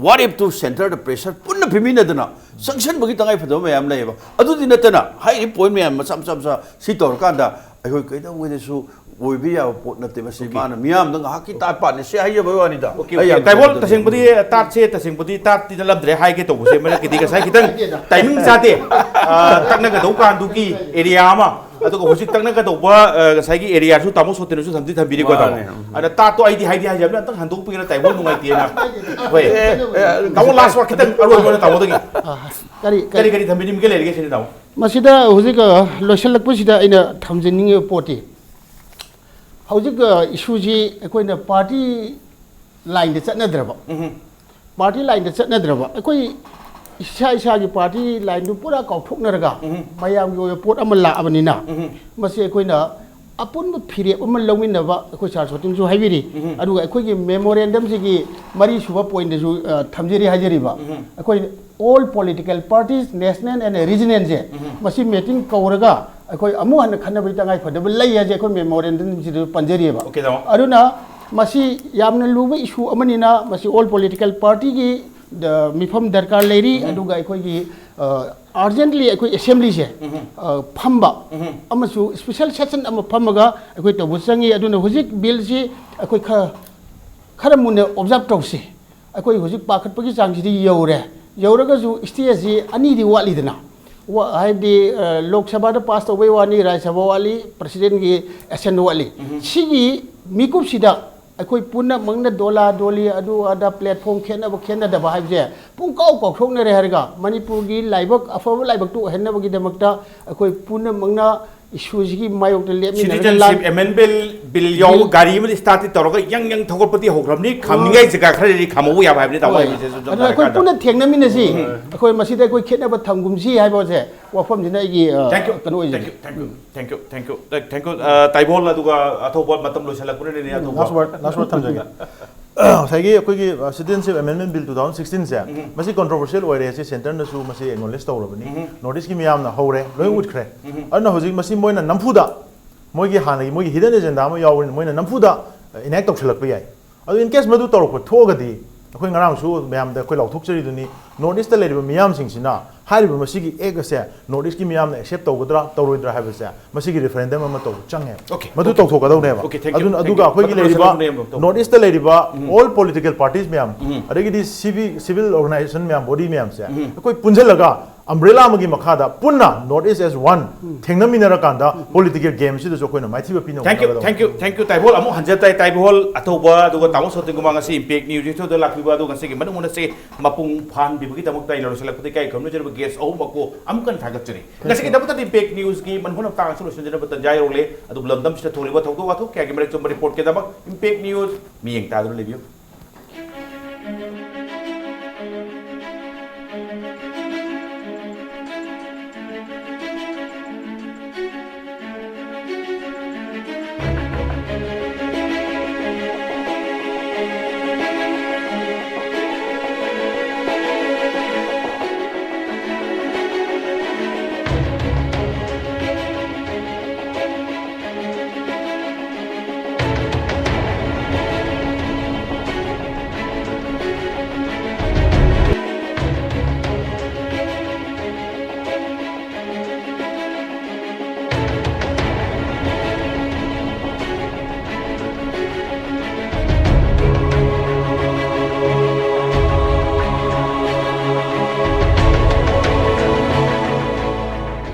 ꯋꯥꯔꯦꯞꯇꯨ centre ꯗ pressure ꯄꯨꯟꯅ ꯄꯤꯃꯤꯟꯅꯗꯅ ꯆꯪꯁꯤꯟꯕꯒꯤ ꯇꯉꯥꯏ ꯐꯗꯕ ꯃꯌꯥꯝ ꯂꯩꯌꯦꯕ꯫ ꯑꯗꯨꯗꯤ ꯅꯠꯇꯅ ꯍꯥꯏꯔꯤꯕ point ꯃꯌꯥꯝ ꯃꯆꯥ ꯃꯆꯥ ꯃꯆꯥ ꯁꯤ ꯇꯧꯔꯀꯥꯟꯗ ꯑꯩꯈꯣꯏ ꯀꯩꯗꯧꯉꯩꯗꯁꯨ ꯑꯣꯏꯕ ꯌꯥꯕ ꯄꯣꯠ ꯅꯠꯇꯦ꯫ ꯃꯁꯤ ꯃꯥꯅ ꯃꯤꯌꯥꯝꯗ ꯉꯥꯏꯍꯥꯛꯀꯤ ꯇꯥꯠ ꯄꯥꯠꯅꯤ ꯁꯤ ꯍꯥꯏꯖꯕꯒꯤ ꯋꯥꯅꯤꯗ꯫ Okay, ꯑꯩ okay. ꯌꯥꯝ ꯇꯥꯏꯕꯣꯜ ꯇꯧꯗꯕꯅꯤ꯫ ꯇꯁꯦꯡꯕꯗꯤ ꯇꯥꯠꯁꯦ ꯇꯁꯦꯡꯕꯗꯤ ꯇꯥꯠꯇꯤ ꯅꯠꯂꯝꯗ꯭ꯔꯦ ꯍꯥꯏꯒꯦ ꯇꯧꯕꯁꯦ ꯃꯔꯛꯀꯤꯗꯤ ꯉꯁꯥꯏ ꯈꯤꯇꯪ timing ꯆꯥꯗꯦ꯫ ꯑ, ꯇꯛꯅꯒꯗꯧ ꯀꯥꯟꯗꯨꯒꯤ area ꯑꯃ ꯑꯗꯨꯒ ꯍꯧꯖꯤꯛ ꯇꯛꯅꯒꯗꯧꯕ, ꯑ, ꯉꯁꯥꯏꯒꯤ ꯑꯦꯔꯤꯌꯥꯁꯨ ꯇꯥꯃꯣ ꯁꯣꯇꯤꯅꯁꯨ ꯊꯝꯗꯤ ꯊꯝꯕꯤꯔꯤꯀꯣ, ꯇꯥꯃꯣ꯫ ꯃꯥꯅꯦ꯫ ꯑꯗ ꯇꯥꯇꯣ ꯑꯩꯗꯤ ꯍꯥꯏꯗꯤ ꯍꯥꯏꯖꯕꯅꯤ, ꯑꯝꯇꯪ ꯍꯟꯗꯣꯛꯄꯤꯒꯦꯔꯥ, ꯇꯥꯏꯕꯪ ꯅꯨꯡꯉꯥꯏꯇꯦꯅ꯫ ꯍꯣꯏ꯫ ꯑꯦ, ꯑꯦ, ꯑꯗꯨ ꯇꯥꯃꯣ, ꯂꯥꯁ ꯋꯥꯔꯗ ꯈꯤꯇꯪ ꯑꯔꯣꯏꯕ ꯑꯣꯏꯅ ꯇꯥꯃꯣꯗꯒꯤ꯫ ꯑ, ꯀꯔꯤ, ꯀꯔꯤ ꯀꯔꯤ? ꯀꯔꯤ ꯊꯝꯕꯤꯅꯤꯡꯒꯦ ꯂꯩꯔꯤꯒꯦ ꯁꯤꯅꯤ, ꯇꯥꯃꯣ? ꯃꯁꯤꯗ ꯍꯧꯖꯤꯛ, ꯑ, ꯂꯣꯏꯁꯤꯜꯂꯛꯄꯁꯤꯗ ꯑꯩꯅ ꯊꯝꯖꯅꯤꯡꯉꯤꯕ ꯄꯣꯠꯇꯤ, ꯍꯧꯖꯤꯛ, ꯑ, ꯏꯁꯨꯁꯤ ꯑꯩꯈꯣꯏꯅ ꯄꯥꯔꯇꯤ ꯂꯥꯏꯟꯗ ꯆꯠꯅꯗ꯭ꯔꯕ, ꯎꯝ꯫ ꯄꯥꯔꯇꯤ ꯂꯥꯏꯟꯗ ꯆꯠꯅꯗ꯭ꯔꯕ, ꯑꯩꯈꯣꯏ ꯏꯁꯥ ꯏꯁꯥꯒꯤ ꯄꯥꯔꯇꯤ ꯂꯥꯏꯟꯗꯨ ꯄꯨꯔꯥ ꯀꯥꯎꯊꯣꯛꯅꯔꯒ, ꯎꯝ꯫ ꯃꯌꯥꯝꯒꯤ ꯑꯣꯏꯕ ꯄꯣꯠ ꯑꯃ ꯂꯥꯛꯑꯕꯅꯤꯅ, ꯎꯝ꯫ ꯃꯁꯤ ꯑꯩꯈꯣꯏꯅ ꯑꯄꯨꯟꯕ ꯐꯤꯔꯦꯞ ꯑꯃ ꯂꯧꯃꯤꯟꯅꯕ, ꯑꯩꯈꯣꯏ ꯁꯥꯔ ꯁꯣꯇꯤꯟꯁꯨ ꯍꯥꯏꯕꯤꯔꯤ, ꯎꯝ꯫ ꯑꯗꯨꯒ ꯑꯩꯈꯣꯏꯒꯤ ꯃꯦꯃꯣꯔꯦꯟꯗꯝꯁꯤꯒꯤ ꯃꯔꯤꯁꯨꯕ ꯄꯣꯏꯟꯗꯁꯨ, ꯑ, ꯊꯝꯖꯔꯤ ꯍꯥꯏꯖꯔꯤꯕ, ꯎꯝ꯫ ꯑꯩꯈꯣꯏ all political parties, national and regional ꯁꯦ, ꯎꯝ꯫ ꯃꯁꯤ ꯃꯤꯇꯤꯡ ꯀꯧꯔꯒ ꯑꯩꯈꯣꯏ ꯑꯃꯨꯛ ꯍꯟꯅ ꯈꯟꯅꯕꯒꯤ ꯇꯉꯥꯏ ꯐꯗꯕ ꯂꯩ ꯍꯥꯏꯁꯦ ꯑꯩꯈꯣꯏ ꯃꯦꯃꯣꯔꯦꯟꯗꯝꯁꯤꯗ ꯄꯟꯖꯔꯤꯑꯕ꯫ ꯑꯣꯀꯦ, ꯇꯥꯃꯣ꯫ ꯑꯗꯨꯅ ꯃꯁꯤ ꯌꯥꯝꯅ ꯂꯨꯕ ꯏꯁꯨ ꯑꯃꯅꯤꯅ, ꯃꯁꯤ all political party ꯒꯤ, ꯗ, ꯃꯤꯐꯝ ꯗꯔꯀꯥꯔ ꯂꯩꯔꯤ, ꯎꯝ꯫ ꯑꯗꯨꯒ ꯑꯩꯈꯣꯏꯒꯤ, ꯑ, urgently ꯑꯩꯈꯣꯏ ꯑꯦꯁꯦꯝꯕ꯭ꯂꯤꯁꯦ, ꯎꯝ꯫ ꯑ, ꯐꯝꯕ, ꯎꯝ꯫ ꯑꯃꯁꯨ special session ꯑꯃ ꯐꯝꯃꯒ ꯑꯩꯈꯣꯏ ꯇꯧꯕ ꯆꯪꯉꯤ꯫ ꯑꯗꯨꯅ ꯍꯧꯖꯤꯛ ꯕꯤꯜꯁꯤ ꯑꯩꯈꯣꯏ ꯈꯔ, ꯈꯔ ꯃꯨꯟꯅ ꯑꯣꯕꯖꯥꯔꯕ ꯇꯧꯁꯤ꯫ ꯑꯩꯈꯣꯏ ꯍꯧꯖꯤꯛ ꯄꯥꯈꯠꯄꯒꯤ ꯆꯥꯡꯁꯤꯗꯤ ꯌꯧꯔꯦ꯫ ꯌꯧꯔꯒꯁꯨ ꯁ꯭ꯇꯦꯖꯁꯤ ꯑꯅꯤꯗꯤ ꯋꯥꯠꯂꯤꯗꯅ꯫ ꯋꯥ-, ꯍꯥꯏꯕꯗꯤ, ꯑ, ꯂꯣꯛ ꯁꯚꯥꯗ ꯄꯥꯁ ꯇꯧꯕꯩ ꯋꯥꯅꯤ, ꯔꯥꯖ꯭ꯌ ꯁꯚꯥ ꯋꯥꯠꯂꯤ, ꯄ꯭ꯔꯁꯤꯗꯦꯟꯒꯤ ꯑꯦꯁꯦꯟ ꯋꯥꯠꯂꯤ꯫ ꯎꯝ꯫ ꯁꯤꯒꯤ ꯃꯤꯀꯨꯞꯁꯤꯗ ꯑꯩꯈꯣꯏ ꯄꯨꯝꯅꯃꯛꯅ ꯗꯣꯂꯥ ꯗꯣꯂꯤ, ꯑꯗꯨ ꯑꯗꯥ, ꯄ꯭ꯂꯦꯠꯐꯣꯝ ꯈꯦꯠꯅꯕ ꯈꯦꯠꯅꯗꯕ ꯍꯥꯏꯕꯁꯦ ꯄꯨꯡꯀꯥꯎ ꯀꯥꯎꯊꯣꯛꯅꯔꯦ ꯍꯥꯏꯔꯒ, ꯃꯅꯤꯄꯨꯔꯒꯤ ꯂꯥꯏꯕꯛ, ꯑꯐꯕ ꯂꯥꯏꯕꯛꯇꯨ ꯑꯣꯏꯍꯟꯅꯕꯒꯤꯗꯃꯛꯇ ꯑꯩꯈꯣꯏ ꯄꯨꯝꯅꯃꯛꯅ ꯏꯁꯨꯁꯤꯒꯤ ꯃꯥꯌꯣꯛꯇ ꯂꯦꯞꯃꯤꯟꯅꯔꯒ ꯁꯤꯇꯤꯖꯟꯁꯤꯞ ꯂꯥꯟ-, ꯑꯦꯃꯦꯟꯃꯦꯟ ꯕꯤꯜ ꯌꯥꯎꯕ ꯕꯤꯜ ꯒꯥꯔꯤ ꯑꯃꯗꯤ ꯁ꯭ꯇꯥꯔꯠꯇꯤ ꯇꯧꯔꯒ ꯌꯪ ꯌꯪ ꯊꯧꯒꯠꯄꯗꯤ ꯍꯧꯈ꯭ꯔꯕꯅꯤ, ꯈꯥꯝꯅꯤꯡꯉꯥꯏ ꯖꯒꯥ ꯈꯔꯗꯤ ꯈꯥꯝꯍꯧꯕ ꯌꯥꯕ ꯍꯥꯏꯕꯅꯤ, ꯇꯥꯃꯣ, ꯍꯣꯏ꯫ ꯍꯥꯏꯕꯁꯦ ꯁꯨꯝ ꯑꯗꯨꯅ ꯑꯩꯈꯣꯏ ꯗꯔꯀꯥꯔ ꯇꯥꯏ꯫ ꯄꯨꯟꯅ ꯊꯦꯡꯅꯃꯤꯟꯅꯁꯤ꯫ ꯎꯝ꯫ ꯑꯩꯈꯣꯏ ꯃꯁꯤꯗ ꯑꯩꯈꯣꯏ ꯈꯦꯠꯅꯕ ꯊꯝꯒꯨꯝꯁꯤ ꯍꯥꯏꯕꯁꯦ ꯋꯥꯐꯝꯁꯤꯅ ꯑꯩꯒꯤ, ꯑ, Thank you, ꯀꯩꯅꯣ ꯑꯣꯏꯖꯔꯤ꯫ Thank you, thank you, thank you, thank you, thank you, thank you, ꯑ, ꯇꯥꯏꯕꯣꯜ, ꯑꯗꯨꯒ ꯑꯊꯧꯕ ꯃꯇꯝ ꯂꯣꯏꯁꯤꯜꯂꯛꯄꯅꯅꯦ, ꯎꯝ, ꯑꯊꯧꯕ꯫ Last word, last word ꯊꯝꯖꯒꯦ꯫ ꯉꯁꯥꯏꯒꯤ ꯑꯩꯈꯣꯏꯒꯤ, ꯑ, Citizenship Amendment Bill two thousand sixteen ꯁꯦ, ꯎꯝ꯫ ꯃꯁꯤ controversial ꯑꯣꯏꯔꯦ, ꯁꯤ ꯁꯦꯟꯇꯔꯅꯁꯨ ꯃꯁꯤ acknowledge ꯇꯧꯔꯕꯅꯤ꯫ ꯎꯝ꯫ North East ꯀꯤ ꯃꯤꯌꯥꯝꯅ ꯍꯧꯔꯦ, ꯂꯣꯏ ꯎꯝ꯫ ꯎꯠꯈ꯭ꯔꯦ꯫ ꯎꯝ꯫ ꯑꯗꯨꯅ ꯍꯧꯖꯤꯛ ꯃꯁꯤ ꯃꯣꯏꯅ ꯅꯝꯐꯨꯗ, ꯃꯣꯏꯒꯤ ꯍꯥꯟꯅꯒꯤ ꯃꯣꯏꯒꯤ hidden agenda ꯑꯃ ꯌꯥꯎꯕꯅꯤꯅ ꯃꯣꯏꯅ ꯅꯝꯐꯨꯗ, ꯑ, enact ꯇꯧꯁꯤꯜꯂꯛꯄ ꯌꯥꯏ꯫ ꯑꯗꯨ in case ꯃꯗꯨ ꯇꯧꯔꯛꯄ ꯊꯣꯛꯑꯒꯗꯤ, ꯑꯩꯈꯣꯏ ꯉꯔꯥꯡꯁꯨ ꯃꯌꯥꯝꯗ ꯑꯩꯈꯣꯏ ꯂꯥꯎꯊꯣꯛꯆꯔꯤꯗꯨꯅꯤ, North East ꯇ ꯂꯩꯔꯤꯕ ꯃꯤꯌꯥꯝꯁꯤꯡꯁꯤꯅ ꯍꯥꯏꯔꯤꯕ ꯃꯁꯤꯒꯤ act ꯑꯁꯦ North East ꯀꯤ ꯃꯤꯌꯥꯝꯅ accept ꯇꯧꯒꯗ꯭ꯔꯥ ꯇꯧꯔꯣꯏꯗ꯭ꯔꯥ ꯍꯥꯏꯕꯁꯦ, ꯃꯁꯤꯒꯤ referendum ꯑꯃ ꯇꯧꯕ ꯆꯪꯉꯦꯕ꯫ Okay, ꯃꯗꯨ okay꯫ ꯇꯧꯊꯣꯛꯀꯗꯧꯅꯦꯕ꯫ Okay, thank you, ꯑꯗꯨꯅ, thank ꯑꯗꯨꯒ you꯫ ꯑꯩꯈꯣꯏꯒꯤ ꯃꯇꯝ ꯂꯩꯔꯤꯕ ꯂꯣꯏꯁꯤꯜꯂꯛꯄꯅꯦ, ꯃꯇꯝ꯫ North East ꯇ ꯂꯩꯔꯤꯕ ꯎꯝ꯫ All political parties ꯃꯌꯥꯝ, ꯎꯝ꯫ ꯑꯗꯒꯤꯗꯤ civil, civil organization ꯃꯌꯥꯝ, body ꯃꯌꯥꯝꯁꯦ ꯎꯝ꯫ ꯑꯩꯈꯣꯏ ꯄꯨꯟꯁꯤꯜꯂꯒ Umbrella ꯑꯃꯒꯤ ꯃꯈꯥꯗ ꯄꯨꯟꯅ North East as one ꯊꯦꯡꯅꯃꯤꯟꯅꯔꯀꯥꯟꯗ political game ꯁꯤꯗꯁꯨ ꯑꯩꯈꯣꯏꯅ ꯃꯥꯏꯊꯤꯕ ꯄꯤꯅꯕ Thank you, ꯍꯣꯠꯅꯒꯗꯕ꯫ Thank you, thank you, ꯇꯥꯏꯕꯣꯜ꯫ ꯑꯃꯨꯛ ꯍꯟꯖ ꯇꯥꯏ, ꯇꯥꯏꯕꯣꯜ ꯑꯊꯧꯕ ꯑꯗꯨꯒ ꯇꯥꯃꯣ ꯁꯣꯇꯤꯟ ꯀꯨꯃꯥꯔ ꯉꯁꯤ Impact News ꯁꯤꯗ ꯂꯥꯛꯄꯤꯕ ꯑꯗꯨꯒ ꯉꯁꯤꯒꯤ ꯃꯅꯨꯡ ꯍꯨꯠꯅꯁꯤ ꯃꯄꯨꯡ ꯐꯥꯍꯟꯕꯤꯕꯒꯤꯗꯃꯛꯇ ꯑꯩꯅ ꯂꯣꯏꯁꯤꯜꯂꯛꯄꯗ ꯏꯀꯥꯏ ꯈꯨꯝꯅꯖꯔꯤꯕ guest ꯑꯍꯨꯝꯃꯛꯄꯨ ꯑꯃꯨꯛ ꯍꯟꯅ ꯊꯥꯒꯠꯆꯔꯤ꯫ ꯉꯁꯤꯒꯤꯗꯃꯛꯇꯗꯤ Impact News ꯀꯤ ꯃꯅꯨꯡ ꯍꯨꯠꯅ ꯃꯇꯥꯡ ꯑꯁꯤ ꯂꯣꯏꯁꯤꯟꯖꯅꯕ ꯇꯟꯖꯥ ꯌꯧꯔꯛꯂꯦ꯫ ꯑꯗꯨꯕꯨ ꯂꯝꯗꯝꯁꯤꯗ ꯊꯣꯛꯂꯤꯕ ꯊꯧꯗꯣꯛ ꯋꯥꯊꯣꯛ ꯀꯌꯥꯒꯤ ꯃꯔꯛ ꯆꯨꯝꯕ report ꯀꯤꯗꯃꯛ Impact News ꯃꯤꯠꯌꯦꯡ ꯇꯥꯗꯨꯅ ꯂꯩꯕꯤꯌꯨ꯫